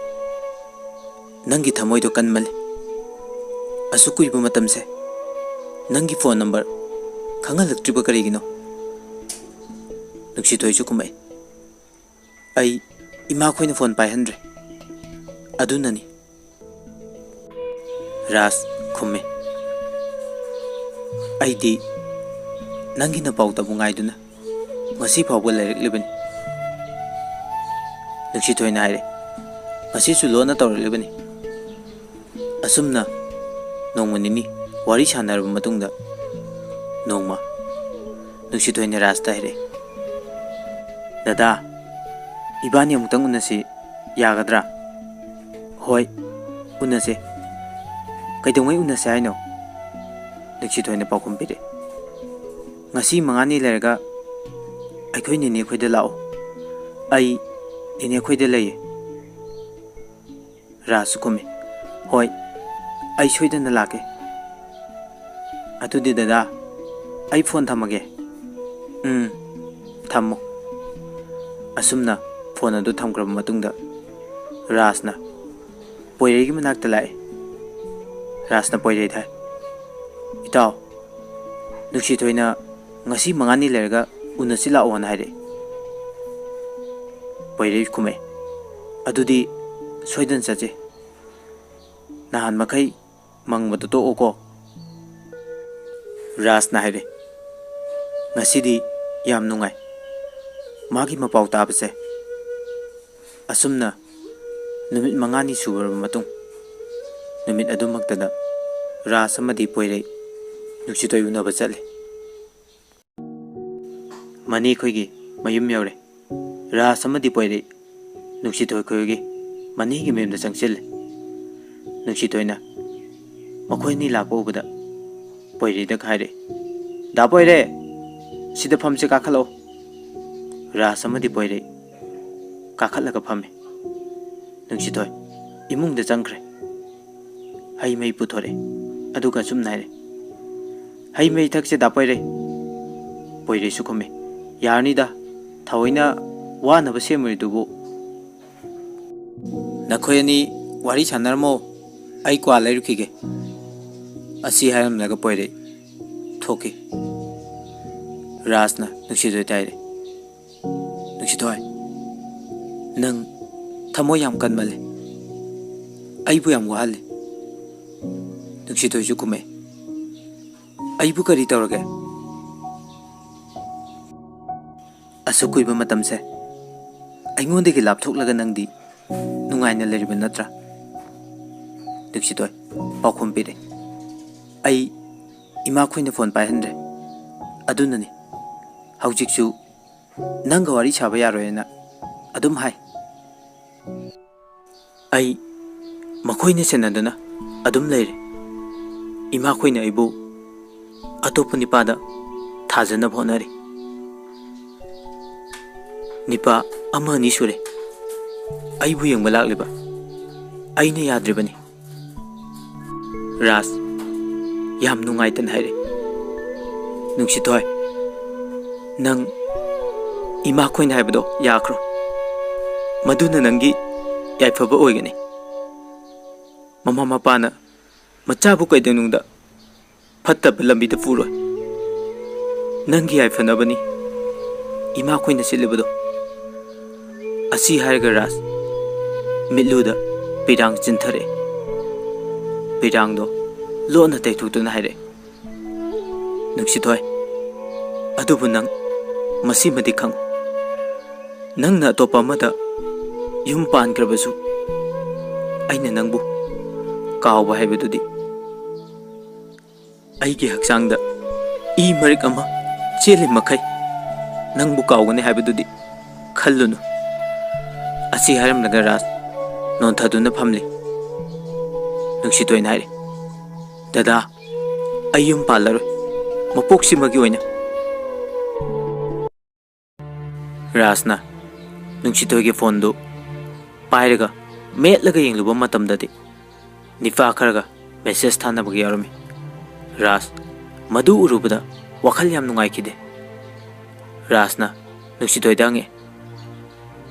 ꯅꯪꯒꯤ ꯊꯃꯣꯏꯗꯣ ꯀꯟꯃꯜꯂꯤ꯫ ꯑꯁꯨꯛ ꯀꯨꯏꯕ ꯃꯇꯝꯁꯦ ꯅꯪꯒꯤ ꯐꯣꯟ ꯅꯝꯕꯔ ꯈꯪꯍꯜꯂꯛꯇ꯭ꯔꯤꯕ ꯀꯔꯤꯒꯤꯅꯣ?" ꯅꯨꯡꯁꯤꯊꯣꯏꯁꯨ ꯈꯨꯝꯃꯛꯏ, "ꯑꯩ ꯏꯃꯥꯈꯣꯏꯅ ꯐꯣꯟ ꯄꯥꯏꯍꯟꯗ꯭ꯔꯦ, ꯑꯗꯨꯅꯅꯤ꯫" ꯔꯥꯖ ꯈꯨꯝꯃꯤ, "ꯑꯩꯗꯤ ꯅꯪꯒꯤ ꯅꯄꯥꯎ ꯇꯕꯨ ꯉꯥꯏꯗꯨꯅ ꯉꯁꯤ ꯐꯥꯎꯕ ꯂꯩꯔꯛꯂꯤꯕꯅꯤ꯫" ꯅꯨꯡꯁꯤꯊꯣꯏꯅ ꯍꯥꯏꯔꯦ, "ꯉꯁꯤꯁꯨ ꯂꯣꯟꯅ ꯇꯧꯔꯛꯂꯤꯕꯅꯤ꯫" ꯑꯁꯨꯝꯅ ꯅꯣꯡꯃ ꯅꯤꯅꯤ ꯋꯥꯔꯤ ꯁꯥꯟꯅꯔꯕ ꯃꯇꯨꯡꯗ ꯅꯣꯡꯃ ꯅꯨꯡꯁꯤꯊꯣꯏꯅ ꯔꯥꯖꯇ ꯍꯥꯏꯔꯛꯏ, "ꯗꯗꯥ, ꯏꯕꯥꯅꯤ ꯑꯃꯨꯛꯇꯪ ꯎꯅꯁꯤ, ꯌꯥꯒꯗ꯭ꯔꯥ?" "ꯍꯣꯏ, ꯎꯅꯁꯦ꯫" "ꯀꯩꯗꯧꯉꯩ ꯎꯅꯁꯦ ꯍꯥꯏꯅꯣ?" ꯅꯨꯡꯁꯤꯊꯣꯏꯅ ꯄꯥꯎꯈꯨꯝ ꯄꯤꯔꯛꯏ, "ꯉꯁꯤ ꯃꯉꯥꯅꯤ ꯂꯩꯔꯒ ꯑꯩꯈꯣꯏ ꯅꯦꯅꯦ ꯈꯣꯏꯗ ꯂꯥꯛꯑꯣ꯫ ꯑꯩ ꯅꯦꯅꯦ ꯈꯣꯏꯗ ꯂꯩꯌꯦ꯫" ꯔꯥꯖꯁꯨ ꯈꯨꯝꯃꯤ, "ꯍꯣꯏ, ꯑꯩ ꯁꯣꯏꯗꯅ ꯂꯥꯛꯀꯦ꯫ ꯑꯗꯨꯗꯤ ꯗꯗꯥ, ꯑꯩ ꯐꯣꯟ ꯊꯝꯃꯒꯦ꯫" "ꯎꯝ, ꯊꯝꯃꯣ꯫" ꯑꯁꯨꯝꯅ ꯐꯣꯟ ꯑꯗꯨ ꯊꯝꯈ꯭ꯔꯕ ꯃꯇꯨꯡꯗ ꯔꯥꯖꯅ ꯄꯣꯏꯔꯩꯒꯤ ꯃꯅꯥꯛꯇ ꯂꯥꯛꯑꯦ꯫ ꯔꯥꯖꯅ ꯄꯣꯏꯔꯩꯗ ꯍꯥꯏ, "ꯏꯇꯥꯎ, ꯅꯨꯡꯁꯤꯊꯣꯏꯅ ꯉꯁꯤ ꯃꯉꯥꯅꯤ ꯂꯩꯔꯒ ꯎꯅꯁꯤ ꯂꯥꯛꯑꯣꯅ ꯍꯥꯏꯔꯛꯑꯦ꯫" ꯄꯣꯏꯔꯩ ꯈꯨꯝꯃꯛꯑꯦ, "ꯑꯗꯨꯗꯤ ꯁꯣꯏꯗꯅ ꯆꯠꯁꯦ꯫ ꯅꯍꯥꯟ ꯃꯈꯩ ꯃꯪꯕꯗꯣ ꯇꯣꯛꯑꯣꯀꯣ꯫" ꯔꯥꯖꯅ ꯍꯥꯏꯔꯦ, "ꯉꯁꯤꯗꯤ ꯌꯥꯝ ꯅꯨꯡꯉꯥꯏ ꯃꯥꯒꯤ ꯃꯄꯥꯎ ꯇꯥꯕꯁꯦ꯫" ꯑꯁꯨꯝꯅ ꯅꯨꯃꯤꯠ ꯃꯉꯥꯅꯤ ꯁꯨꯔꯕ ꯃꯇꯨꯡ, ꯅꯨꯃꯤꯠ ꯑꯗꯨꯃꯛꯇꯗ ꯔꯥꯖ ꯑꯃꯗꯤ ꯄꯣꯏꯔꯩ ꯅꯨꯡꯁꯤꯊꯣꯏ ꯎꯅꯕ ꯆꯠꯂꯤ꯫ ꯃꯅꯤ ꯑꯩꯈꯣꯏꯒꯤ ꯃꯌꯨꯝ ꯌꯧꯔꯦ꯫ ꯔꯥꯖ ꯑꯃꯗꯤ ꯄꯣꯏꯔꯩ ꯅꯨꯡꯁꯤꯊꯣꯏ ꯈꯣꯏꯒꯤ ꯃꯅꯤꯒꯤ ꯃꯌꯨꯝꯗ ꯆꯪꯁꯤꯜꯂꯦ꯫ ꯅꯨꯡꯁꯤꯊꯣꯏꯅ ꯃꯈꯣꯏ ꯑꯅꯤ ꯂꯥꯛꯄ ꯎꯕꯗ ꯄꯣꯏꯔꯩꯗ ꯍꯥꯏꯔꯛꯏ, "ꯗꯥ ꯄꯣꯏꯔꯦ, ꯁꯤꯗ ꯐꯝꯁꯦ, ꯀꯥꯈꯠꯂꯛꯑꯣ꯫" ꯔꯥꯖ ꯑꯃꯗꯤ ꯄꯣꯏꯔꯦ ꯀꯥꯈꯠꯂꯒ ꯐꯝꯃꯤ꯫ ꯅꯨꯡꯁꯤꯊꯣꯏ ꯏꯃꯨꯡꯗ ꯆꯪꯈ꯭ꯔꯦ꯫ ꯍꯩ ꯃꯍꯤ ꯄꯨꯊꯣꯔꯛꯑꯦ, ꯑꯗꯨꯒ ꯑꯁꯨꯝꯅ ꯍꯥꯏꯔꯦ, "ꯍꯩ ꯃꯍꯤ ꯊꯛꯁꯦ, ꯗꯥ ꯄꯣꯏꯔꯦ꯫" ꯄꯣꯏꯔꯦꯁꯨ ꯈꯨꯝꯃꯦ, "ꯌꯥꯔꯅꯤꯗ, ꯊꯑꯣꯏꯅ ꯋꯥꯅꯕ ꯁꯦꯝꯃꯨꯔꯤꯗꯨꯕꯨ꯫" "ꯅꯈꯣꯏ ꯑꯅꯤ ꯋꯥꯔꯤ ꯁꯥꯟꯅꯔꯝꯃꯣ, ꯑꯩ ꯀ꯭ꯋꯥ ꯂꯩꯔꯨꯈꯤꯒꯦ꯫" ꯑꯁꯤ ꯍꯥꯏꯔꯝꯂꯒ ꯄꯣꯏꯔꯦ ꯊꯣꯛꯈꯤ꯫ ꯔꯥꯖꯅ ꯅꯨꯡꯁꯤꯊꯣꯏꯗ ꯍꯥꯏꯔꯦ, "ꯅꯨꯡꯁꯤꯊꯣꯏ, ꯅꯪ ꯊꯃꯣꯏ ꯌꯥꯝ ꯀꯟꯃꯜꯂꯦ, ꯑꯩꯕꯨ ꯌꯥꯝ ꯋꯥꯍꯜꯂꯦ꯫" ꯅꯨꯡꯁꯤꯊꯣꯏꯁꯨ ꯈꯨꯝꯃꯦ, "ꯑꯩꯕꯨ ꯀꯔꯤ ꯇꯧꯔꯒꯦ? ꯑꯁꯨꯛ ꯀꯨꯏꯕ ꯃꯇꯝꯁꯦ ꯑꯩꯉꯣꯟꯗꯒꯤ ꯂꯥꯞꯊꯣꯛꯂꯒ ꯅꯪꯗꯤ ꯅꯨꯡꯉꯥꯏꯅ ꯂꯩꯔꯤꯕ ꯅꯠꯇ꯭ꯔꯥ?" ꯅꯨꯡꯁꯤꯊꯣꯏ ꯄꯥꯎꯈꯨꯝ ꯄꯤꯔꯦ, "ꯑꯩ ꯏꯃꯥꯈꯣꯏꯅ ꯐꯣꯟ ꯄꯥꯏꯍꯟꯗ꯭ꯔꯦ, ꯑꯗꯨꯅꯅꯤ꯫ ꯍꯧꯖꯤꯛꯁꯨ ꯅꯪꯒ ꯋꯥꯔꯤ ꯁꯥꯕ ꯌꯥꯔꯣꯏꯅ ꯑꯗꯨꯝ ꯍꯥꯏ꯫ ꯑꯩ ꯃꯈꯣꯏꯅ ꯁꯦꯟꯅꯗꯨꯅ ꯑꯗꯨꯝ ꯂꯩꯔꯦ꯫ ꯏꯃꯥꯈꯣꯏꯅ ꯑꯩꯕꯨ ꯑꯇꯣꯞꯄ ꯅꯤꯄꯥꯗ ꯊꯥꯖꯅꯕ ꯍꯣꯠꯅꯔꯤ꯫ ꯅꯤꯄꯥ ꯑꯃ ꯑꯅꯤ ꯁꯨꯔꯦ ꯑꯩꯕꯨ ꯌꯦꯡꯕ ꯂꯥꯛꯂꯤꯕ꯫ ꯑꯩꯅ ꯌꯥꯗ꯭ꯔꯤꯕꯅꯤ꯫" ꯔꯥꯖ ꯌꯥꯝ ꯅꯨꯡꯉꯥꯏꯇꯅ ꯍꯥꯏꯔꯦ, "ꯅꯨꯡꯁꯤꯊꯣꯏ, ꯅꯪ ꯏꯃꯥꯈꯣꯏꯅ ꯍꯥꯏꯕꯗꯣ ꯌꯥꯈ꯭ꯔꯣ꯫ ꯃꯗꯨꯅ ꯅꯪꯒꯤ ꯌꯥꯏꯐꯕ ꯑꯣꯏꯒꯅꯤ꯫ ꯃꯃꯥ ꯃꯄꯥꯅ ꯃꯆꯥꯕꯨ ꯀꯩꯗꯧꯅꯨꯡꯗ ꯐꯠꯇꯕ ꯂꯝꯕꯤꯗ ꯄꯨꯔꯣꯏ꯫ ꯅꯪꯒꯤ ꯌꯥꯏꯐꯅꯕꯅꯤ ꯏꯃꯥꯈꯣꯏꯅ ꯁꯤꯜꯂꯤꯕꯗꯣ꯫" ꯑꯁꯤ ꯍꯥꯏꯔꯒ ꯔꯥꯖ ꯃꯤꯠꯂꯨꯗ ꯄꯤꯔꯥꯡ ꯆꯤꯟꯊꯔꯛꯑꯦ꯫ ꯄꯤꯔꯥꯡꯗꯣ ꯂꯣꯟꯅ ꯇꯩꯊꯣꯛꯇꯨꯅ ꯍꯥꯏꯔꯛꯑꯦ, "ꯅꯨꯡꯁꯤꯊꯣꯏ, ꯑꯗꯨꯕꯨ ꯅꯪ ꯃꯁꯤꯃꯗꯤ ꯈꯪꯉꯨ, ꯅꯪꯅ ꯑꯇꯣꯞꯄ ꯑꯃꯗ ꯌꯨꯝ ꯄꯥꯟꯈ꯭ꯔꯕꯁꯨ ꯑꯩꯅ ꯅꯪꯕꯨ ꯀꯥꯎꯕ ꯍꯥꯏꯕꯗꯨꯗꯤ ꯑꯩꯒꯤ ꯍꯛꯆꯥꯡꯗ ꯏ ꯃꯔꯤꯛ ꯑꯃ ꯆꯦꯜꯂꯤ ꯃꯈꯩ ꯅꯪꯕꯨ ꯀꯥꯎꯒꯅꯤ ꯍꯥꯏꯕꯗꯨꯗꯤ ꯈꯜꯂꯨꯅꯨ꯫" ꯑꯁꯤ ꯍꯥꯏꯔꯝꯂꯒ ꯔꯥꯖ ꯅꯣꯟꯊꯗꯨꯅ ꯐꯝꯂꯤ꯫ ꯅꯨꯡꯁꯤꯊꯣꯏꯅ ꯍꯥꯏꯔꯤ, "ꯗꯗꯥ, ꯑꯩ ꯌꯨꯝ ꯄꯥꯜꯂꯔꯣꯏ꯫ ꯃꯄꯣꯛꯁꯤꯃꯒꯤ ꯑꯣꯏꯅ꯫ ꯔꯥꯖꯅ ꯅꯨꯡꯁꯤꯊꯣꯏꯒꯤ ꯐꯣꯟꯗꯨ ꯄꯥꯏꯔꯒ ꯃꯦꯠꯂꯒ ꯌꯦꯡꯂꯨꯕ ꯃꯇꯝꯗꯗꯤ ꯅꯤꯄꯥ ꯈꯔꯒ ꯃꯦꯁꯦꯖ ꯊꯥꯅꯕꯒ ꯌꯥꯎꯔꯝꯃꯤ꯫ ꯔꯥꯖ ꯃꯗꯨ ꯎꯔꯨꯕꯗ ꯋꯥꯈꯜ ꯌꯥꯝ ꯅꯨꯡꯉꯥꯏꯈꯤꯗꯦ꯫ ꯔꯥꯖꯅ ꯅꯨꯡꯁꯤꯊꯣꯏꯗ ꯍꯪꯉꯛꯑꯦ,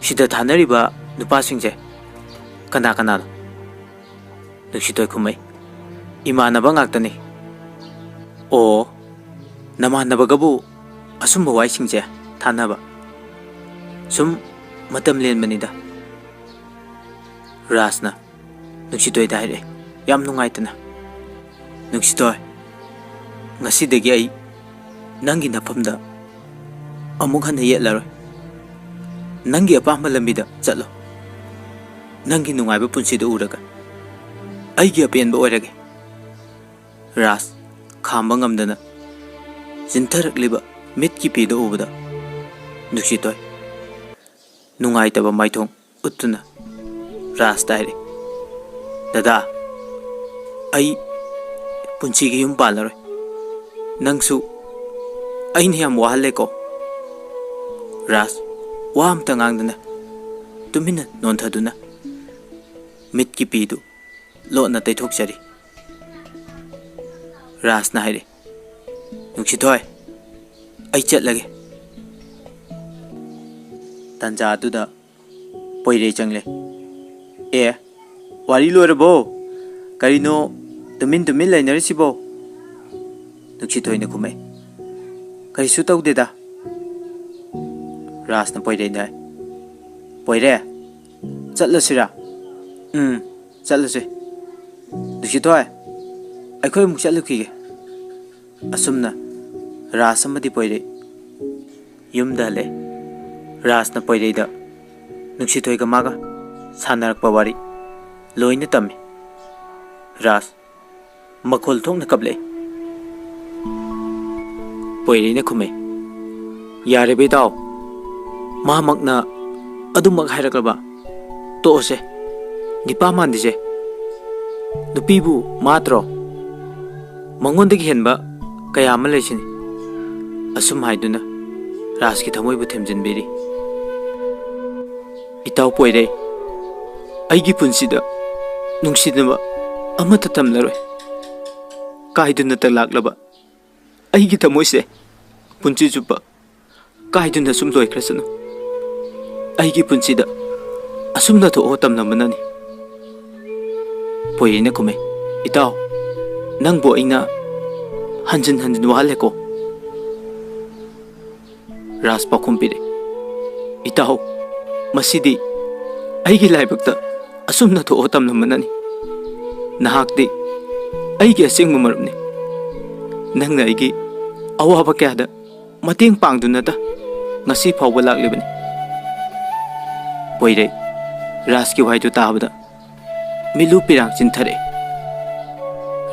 "ꯁꯤꯗ ꯊꯥꯅꯔꯤꯕ ꯅꯨꯄꯥꯁꯤꯡꯁꯦ ꯀꯅꯥ ꯀꯅꯥꯅꯣ?" ꯅꯨꯡꯁꯤꯊꯣꯏ ꯈꯨꯝꯃꯛꯏ, "ꯏꯃꯥꯟꯅꯕ ꯉꯥꯛꯇꯅꯤ꯫" "ꯑꯣ, ꯅꯃꯥꯟꯅꯕꯒꯕꯨ ꯑꯁꯨꯝꯕ ꯋꯥꯏꯁꯤꯡꯁꯦ ꯊꯥꯅꯕ? ꯁꯨꯝ ꯃꯇꯝ ꯂꯦꯟꯕꯅꯤꯗ꯫" ꯔꯥꯖꯅ ꯅꯨꯡꯁꯤꯊꯣꯏꯗ ꯍꯥꯏꯔꯛꯑꯦ, ꯌꯥꯝ ꯅꯨꯡꯉꯥꯏꯇꯅ, "ꯅꯨꯡꯁꯤꯊꯣꯏ, ꯉꯁꯤꯗꯒꯤ ꯑꯩ ꯅꯪꯒꯤ ꯅꯐꯝꯗ ꯑꯃꯨꯛ ꯍꯟꯅ ꯌꯦꯠꯂꯔꯣꯏ꯫ ꯅꯪꯒꯤ ꯑꯄꯥꯝꯕ ꯂꯝꯕꯤꯗ ꯆꯠꯂꯣ꯫ ꯅꯪꯒꯤ ꯅꯨꯡꯉꯥꯏꯕ ꯄꯨꯟꯁꯤꯗꯨ ꯎꯔꯒ ꯑꯩꯒꯤ ꯑꯄꯦꯟꯕ ꯑꯣꯏꯔꯒꯦ꯫" ꯔꯥꯖ ꯈꯥꯝꯕ ꯉꯝꯗꯅ ꯆꯤꯟꯊꯔꯛꯂꯤꯕ ꯃꯤꯠꯀꯤ ꯄꯤꯗꯨ ꯎꯕꯗ ꯅꯨꯡꯁꯤꯊꯣꯏ ꯅꯨꯡꯉꯥꯏꯇꯕ ꯃꯥꯏꯊꯣꯡ ꯎꯠꯇꯨꯅ ꯔꯥꯖꯇ ꯍꯥꯏꯔꯛꯏ, "ꯗꯗꯥ, ꯑꯩ ꯄꯨꯟꯁꯤꯒꯤ ꯌꯨꯝ ꯄꯥꯜꯂꯔꯣꯏ꯫ ꯅꯪꯁꯨ ꯑꯩꯅ ꯌꯥꯝ ꯋꯥꯍꯜꯂꯦꯀꯣ꯫" ꯔꯥꯖ ꯋꯥ ꯑꯝꯇ ꯉꯥꯡꯗꯅ ꯇꯨꯃꯤꯟꯅ ꯅꯣꯟꯊꯗꯨꯅ ꯃꯤꯠꯀꯤ ꯄꯤꯗꯨ ꯂꯣꯠꯅ ꯇꯩꯊꯣꯛꯆꯔꯤ꯫ ꯔꯥꯖꯅ ꯍꯥꯏꯔꯛꯏ, "ꯅꯨꯡꯁꯤꯊꯣꯏ, ꯑꯩ ꯆꯠꯂꯒꯦ꯫" ꯇꯥꯟꯖꯥ ꯑꯗꯨꯗ ꯄꯣꯏꯔꯩ ꯆꯪꯂꯦ꯫ "ꯑꯦ, ꯋꯥꯔꯤ ꯂꯣꯏꯔꯕꯣ? ꯀꯔꯤꯅꯣ ꯇꯨꯃꯤꯟ ꯇꯨꯃꯤꯟ ꯂꯩꯅꯔꯤꯁꯤꯕꯣ?" ꯅꯨꯡꯁꯤꯊꯣꯏꯅ ꯈꯨꯝꯃꯛꯏ, "ꯀꯔꯤꯁꯨ ꯇꯧꯗꯦꯗ꯫" ꯔꯥꯖꯅ ꯄꯣꯏꯔꯩꯗ ꯍꯥꯏ, "ꯄꯣꯏꯔꯩ, ꯆꯠꯂꯁꯤꯔꯥ?" "ꯎꯝ, ꯆꯠꯂꯁꯦ꯫ ꯅꯨꯡꯁꯤꯊꯣꯏ, ꯑꯩꯈꯣꯏ ꯑꯃꯨꯛ ꯆꯠꯂꯨꯈꯤꯒꯦ꯫" ꯑꯁꯨꯝꯅ ꯔꯥꯖ ꯑꯃꯗꯤ ꯄꯣꯏꯔꯩ ꯌꯨꯝꯗ ꯍꯜꯂꯛꯑꯦ꯫ ꯔꯥꯖꯅ ꯄꯣꯏꯔꯩꯗ ꯅꯨꯡꯁꯤꯊꯣꯏꯒ ꯃꯥꯒ ꯁꯥꯟꯅꯔꯛꯄ ꯋꯥꯔꯤ ꯂꯣꯏꯅ ꯇꯝꯃꯤ꯫ ꯔꯥꯖ ꯃꯈꯣꯜ ꯊꯣꯛꯅ ꯀꯞꯂꯛꯏ꯫ ꯄꯣꯏꯔꯩꯅ ꯈꯨꯝꯃꯦ, "ꯌꯥꯔꯦ ꯕꯦꯇꯥꯎ, ꯃꯥꯃꯛꯅ ꯑꯗꯨꯃꯛ ꯍꯥꯏꯔꯛꯂꯕ ꯇꯣꯛꯑꯁꯦ꯫ ꯅꯤꯄꯥ ꯃꯥꯟꯗꯤꯁꯦ ꯅꯨꯄꯤꯕꯨ ꯃꯥꯠꯇ꯭ꯔꯣ? ꯃꯉꯣꯟꯗꯒꯤ ꯍꯦꯟꯕ ꯀꯌꯥ ꯑꯃ ꯂꯩꯁꯤꯅꯤ꯫ ꯑꯁꯨꯝ ꯍꯥꯏꯗꯨꯅ ꯔꯥꯖꯀꯤ ꯊꯃꯣꯏꯕꯨ ꯊꯦꯝꯖꯤꯟꯕꯤꯔꯤ꯫ "ꯏꯇꯥꯎ ꯄꯣꯏꯔꯩ, ꯑꯩꯒꯤ ꯄꯨꯟꯁꯤꯗ ꯅꯨꯡꯁꯤꯅꯕ ꯑꯃꯠꯇ ꯇꯝꯂꯔꯣꯏ꯫ ꯀꯥꯏꯗꯨꯅꯇ ꯂꯥꯛꯂꯕ ꯑꯩꯒꯤ ꯊꯃꯣꯏꯁꯦ ꯄꯨꯟꯁꯤ ꯆꯨꯞꯄ ꯀꯥꯏꯗꯨꯅ ꯁꯨꯝ ꯂꯣꯏꯈ꯭ꯔꯁꯅꯨ꯫ ꯑꯩꯒꯤ ꯄꯨꯟꯁꯤꯗ ꯑꯁꯨꯝꯅ ꯊꯣꯛꯑꯣ ꯇꯝꯂꯝꯕꯅꯅꯤ꯫" ꯄꯣꯏꯔꯩꯅ ꯈꯨꯝꯃꯦ, "ꯏꯇꯥꯎ, ꯅꯪꯕꯨ ꯑꯩꯅ ꯍꯟꯖꯤꯟ ꯍꯟꯖꯤꯟ ꯋꯥꯍꯜꯂꯦꯀꯣ?" ꯔꯥꯖ ꯄꯥꯎꯈꯨꯝ ꯄꯤꯔꯦ, "ꯏꯇꯥꯎ, ꯃꯁꯤꯗꯤ ꯑꯩꯒꯤ ꯂꯥꯏꯕꯛꯇ ꯑꯁꯨꯝꯅ ꯊꯣꯛꯑꯣ ꯇꯝꯂꯝꯕꯅꯅꯤ꯫ ꯅꯍꯥꯛꯇꯤ ꯑꯩꯒꯤ ꯑꯁꯦꯡꯕ ꯃꯔꯨꯞꯅꯤ꯫ ꯅꯪꯅ ꯑꯩꯒꯤ ꯑꯋꯥꯕ ꯀꯌꯥꯗ ꯃꯇꯦꯡ ꯄꯥꯡꯗꯨꯅꯇ ꯉꯁꯤ ꯐꯥꯎꯕ ꯂꯥꯛꯂꯤꯕꯅꯤ꯫" ꯄꯣꯏꯔꯩ ꯔꯥꯖꯀꯤ ꯋꯥꯍꯩꯗꯨ ꯇꯥꯕꯗ ꯃꯤꯠꯂꯨ ꯄꯤꯔꯥꯡ ꯆꯤꯟꯊꯔꯛꯑꯦ꯫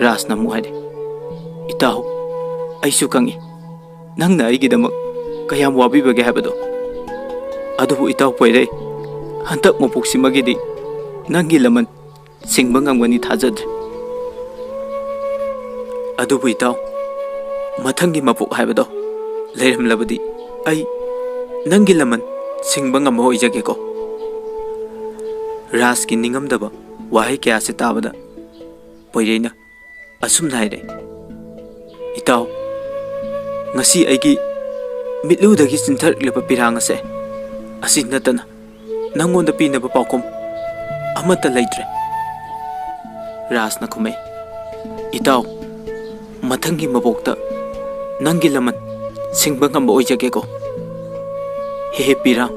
ꯔꯥꯖꯅ ꯑꯃꯨꯛ ꯍꯥꯏꯔꯦ, "ꯏꯇꯥꯎ, ꯑꯩꯁꯨ ꯈꯪꯏ ꯅꯪꯅ ꯑꯩꯒꯤꯗꯃꯛ ꯀꯌꯥꯝ ꯋꯥꯕꯤꯕꯒꯦ ꯍꯥꯏꯕꯗꯣ꯫ ꯑꯗꯨꯕꯨ ꯏꯇꯥꯎ ꯄꯣꯏꯔꯩ, ꯍꯟꯗꯛ ꯃꯄꯣꯛꯁꯤꯃꯒꯤꯗꯤ ꯅꯪꯒꯤ ꯂꯃꯟ ꯁꯤꯡꯕ ꯉꯝꯒꯅꯤ ꯊꯥꯖꯗ꯭ꯔꯦ꯫ ꯑꯗꯨꯕꯨ ꯏꯇꯥꯎ, ꯃꯊꯪꯒꯤ ꯃꯄꯣꯛ ꯍꯥꯏꯕꯗꯣ ꯂꯩꯔꯝꯂꯕꯗꯤ ꯑꯩ ꯅꯪꯒꯤ ꯂꯃꯟ ꯁꯤꯡꯕ ꯉꯝꯕ ꯑꯣꯏꯖꯒꯦꯀꯣ꯫" ꯔꯥꯖꯀꯤ ꯅꯤꯡꯉꯝꯗꯕ ꯋꯥꯍꯩ ꯀꯌꯥꯁꯤ ꯇꯥꯕꯗ ꯄꯣꯏꯔꯩꯅ ꯑꯁꯨꯝꯅ ꯍꯥꯏꯔꯦ, "ꯏꯇꯥꯎ, ꯉꯁꯤ ꯑꯩꯒꯤ ꯃꯤꯠꯂꯨꯗꯒꯤ ꯆꯤꯟꯊꯔꯛꯂꯤꯕ ꯄꯤꯔꯥꯡ ꯑꯁꯦ ꯑꯁꯤ ꯅꯠꯇꯅ ꯅꯪꯉꯣꯟꯗ ꯄꯤꯅꯕ ꯄꯥꯎꯈꯨꯝ ꯑꯃꯠꯇ ꯂꯩꯇ꯭ꯔꯦ꯫" ꯔꯥꯖꯅ ꯈꯨꯝꯃꯦ, "ꯏꯇꯥꯎ, ꯃꯊꯪꯒꯤ ꯃꯄꯣꯛꯇ ꯅꯪꯒꯤ ꯂꯃꯟ ꯁꯤꯡꯕ ꯉꯝꯕ ꯑꯣꯏꯖꯒꯦꯀꯣ꯫ ꯍꯦ ꯍꯦ ꯄꯤꯔꯥꯡ,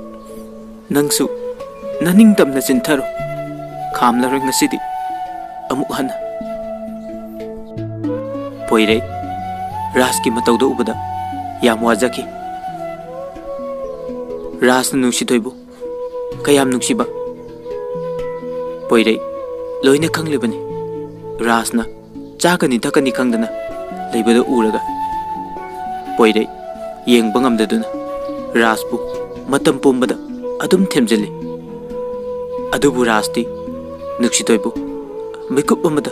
ꯅꯪꯁꯨ ꯅꯅꯤꯡꯇꯝꯅ ꯆꯤꯟꯊꯔꯣ꯫ ꯈꯥꯝꯂꯔꯣꯏ ꯉꯁꯤꯗꯤ ꯑꯃꯨꯛ ꯍꯟꯅ꯫" ꯄꯣꯏꯔꯩ ꯔꯥꯖꯀꯤ ꯃꯇꯧꯗ ꯎꯕꯗ ꯌꯥꯝ ꯋꯥꯖꯈꯤ꯫ ꯔꯥꯖꯅ ꯅꯨꯡꯁꯤꯊꯣꯏꯕꯨ ꯀꯌꯥꯝ ꯅꯨꯡꯁꯤꯕ ꯄꯣꯏꯔꯩ ꯂꯣꯏꯅ ꯈꯪꯂꯤꯕꯅꯤ꯫ ꯔꯥꯖꯅ ꯆꯥꯒꯅꯤ ꯊꯛꯀꯅꯤ ꯈꯪꯗꯅ ꯂꯩꯕꯗꯨ ꯎꯔꯒ ꯄꯣꯏꯔꯩ ꯌꯦꯡꯕ ꯉꯝꯗꯗꯨꯅ ꯔꯥꯖꯄꯨ ꯃꯇꯝ ꯄꯨꯝꯕꯗ ꯑꯗꯨꯝ ꯊꯦꯝꯖꯤꯜꯂꯤ꯫ ꯑꯗꯨꯕꯨ ꯔꯥꯖꯇꯤ ꯅꯨꯡꯁꯤꯊꯣꯏꯕꯨ ꯃꯤꯀꯨꯞ ꯑꯃꯗ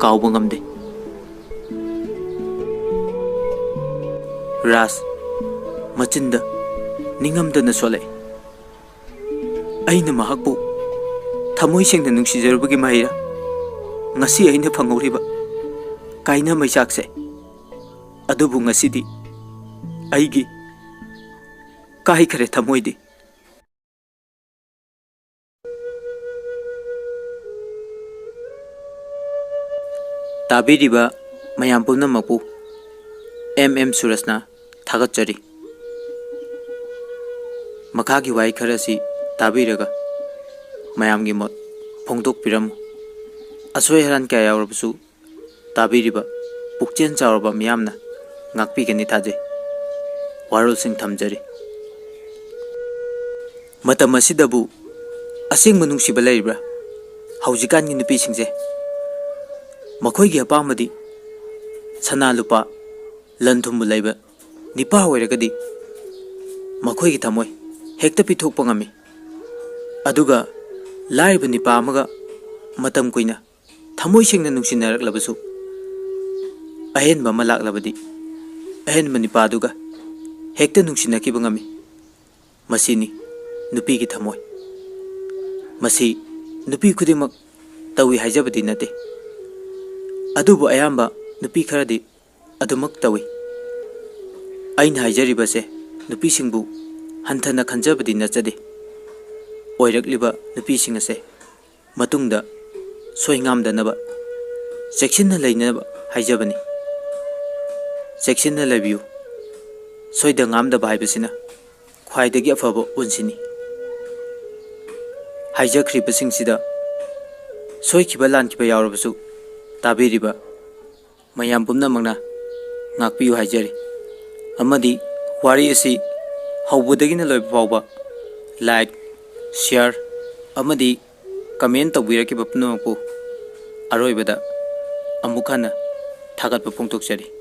ꯀꯥꯎꯕ ꯉꯝꯗꯦ꯫ ꯔꯥꯖ ꯃꯆꯤꯟꯗ ꯅꯤꯡꯉꯝꯗꯅ ꯁꯣꯜꯂꯛꯏ꯫ ꯑꯩꯅ ꯃꯍꯥꯛꯄꯨ ꯊꯃꯣꯏ ꯁꯦꯡꯅ ꯅꯨꯡꯁꯤꯖꯔꯨꯕꯒꯤ ꯃꯍꯩꯔꯥ ꯉꯁꯤ ꯑꯩꯅ ꯐꯪꯍꯧꯔꯤꯕ ꯀꯥꯏꯅ ꯃꯩꯆꯥꯛꯁꯦ? ꯑꯗꯨꯕꯨ ꯉꯁꯤꯗꯤ ꯑꯩꯒꯤ ꯀꯥꯏꯈꯔꯦ ꯊꯃꯣꯏꯗꯤ꯫ ꯇꯥꯕꯤꯔꯤꯕ ꯃꯌꯥꯝ ꯄꯨꯝꯅꯃꯛꯄꯨ ꯑꯦꯝ ꯑꯦꯝ ꯁꯨꯔꯖꯅ ꯊꯥꯒꯠꯆꯔꯤ꯫ ꯃꯈꯥꯒꯤ ꯋꯥꯍꯩ ꯈꯔ ꯑꯁꯤ ꯇꯥꯕꯤꯔꯒ ꯃꯌꯥꯝꯒꯤ ꯃꯣꯠ ꯐꯣꯡꯗꯣꯛꯄꯤꯔꯝꯃꯨ꯫ ꯑꯁꯣꯏ ꯑꯔꯥꯟ ꯀꯌꯥ ꯌꯥꯎꯔꯕꯁꯨ ꯇꯥꯕꯤꯔꯤꯕ ꯄꯨꯛꯆꯦꯜ ꯆꯥꯎꯔꯕ ꯃꯤꯌꯥꯝꯅ ꯉꯥꯛꯄꯤꯒꯅꯤ ꯊꯥꯖꯩ꯫ ꯋꯥꯔꯣꯜꯁꯤꯡ ꯊꯝꯖꯔꯤ꯫ ꯃꯇꯝ ꯑꯁꯤꯗꯕꯨ ꯑꯁꯦꯡꯕ ꯅꯨꯡꯁꯤꯕ ꯂꯩꯔꯤꯕ꯭ꯔꯥ? ꯍꯧꯖꯤꯛꯀꯥꯟꯒꯤ ꯅꯨꯄꯤꯁꯤꯡꯁꯦ ꯃꯈꯣꯏꯒꯤ ꯑꯄꯥꯝꯕꯗꯤ ꯁꯅꯥ ꯂꯨꯄꯥ, ꯂꯟ ꯊꯨꯝꯕꯨ ꯂꯩꯕ ꯅꯤꯄꯥ ꯑꯣꯏꯔꯒꯗꯤ ꯃꯈꯣꯏꯒꯤ ꯊꯃꯣꯏ ꯍꯦꯛꯇ ꯄꯤꯊꯣꯛꯄ ꯉꯝꯃꯤ꯫ ꯑꯗꯨꯒ ꯂꯥꯏꯔꯕ ꯅꯤꯄꯥ ꯑꯃꯒ ꯃꯇꯝ ꯀꯨꯏꯅ ꯊꯃꯣꯏ ꯁꯦꯡꯅ ꯅꯨꯡꯁꯤꯅꯔꯛꯂꯕꯁꯨ, ꯑꯍꯦꯟꯕ ꯑꯃ ꯂꯥꯛꯂꯕꯗꯤ ꯑꯍꯦꯟꯕ ꯅꯤꯄꯥꯗꯨꯒ ꯍꯦꯛꯇ ꯅꯨꯡꯁꯤꯅꯈꯤꯕ ꯉꯝꯃꯤ꯫ ꯃꯁꯤꯅꯤ ꯅꯨꯄꯤꯒꯤ ꯊꯃꯣꯏ꯫ ꯃꯁꯤ ꯅꯨꯄꯤ ꯈꯨꯗꯤꯡꯃꯛ ꯇꯧꯏ ꯍꯥꯏꯖꯕꯗꯤ ꯅꯠꯇꯦ, ꯑꯗꯨꯕꯨ ꯑꯌꯥꯝꯕ ꯅꯨꯄꯤ ꯈꯔꯗꯤ ꯑꯗꯨꯃꯛ ꯇꯧꯏ꯫ ꯑꯩꯅ ꯍꯥꯏꯖꯔꯤꯕꯁꯦ ꯅꯨꯄꯤꯁꯤꯡꯕꯨ ꯍꯟꯊꯅ ꯈꯟꯖꯕꯗꯤ ꯅꯠꯆꯗꯦ꯫ ꯑꯣꯏꯔꯛꯂꯤꯕ ꯅꯨꯄꯤꯁꯤꯡ ꯑꯁꯦ ꯃꯇꯨꯡꯗ ꯁꯣꯏꯉꯥꯝꯗꯅꯕ ꯆꯦꯛꯁꯤꯟꯅ ꯂꯩꯅꯕ ꯍꯥꯏꯖꯕꯅꯤ꯫ ꯆꯦꯛꯁꯤꯟꯅ ꯂꯩꯕꯤꯌꯨ꯫ ꯁꯣꯏꯗ ꯉꯥꯝꯗꯕ ꯍꯥꯏꯕꯁꯤꯅ ꯈ꯭ꯋꯥꯏꯗꯒꯤ ꯑꯐꯕ ꯄꯨꯟꯁꯤꯅꯤ꯫ ꯍꯥꯏꯖꯈ꯭ꯔꯤꯕꯁꯤꯡꯁꯤꯗ ꯁꯣꯏꯈꯤꯕ ꯂꯥꯟꯈꯤꯕ ꯌꯥꯎꯔꯕꯁꯨ ꯇꯥꯕꯤꯔꯤꯕ ꯃꯌꯥꯝ ꯄꯨꯝꯅꯃꯛꯅ ꯉꯥꯛꯄꯤꯌꯨ ꯍꯥꯏꯖꯔꯤ꯫ ꯑꯃꯗꯤ ꯋꯥꯔꯤ ꯑꯁꯤ ꯍꯧꯕꯗꯒꯤꯅ ꯂꯣꯏꯕ ꯐꯥꯎꯕ like, share ꯑꯃꯗꯤ comment ꯇꯧꯕꯤꯔꯛꯈꯤꯕ ꯄꯨꯝꯅꯃꯛꯄꯨ ꯑꯔꯣꯏꯕꯗ ꯑꯃꯨꯛ ꯍꯟꯅ ꯊꯥꯒꯠꯄ ꯐꯣꯡꯗꯣꯛꯆꯔꯤ꯫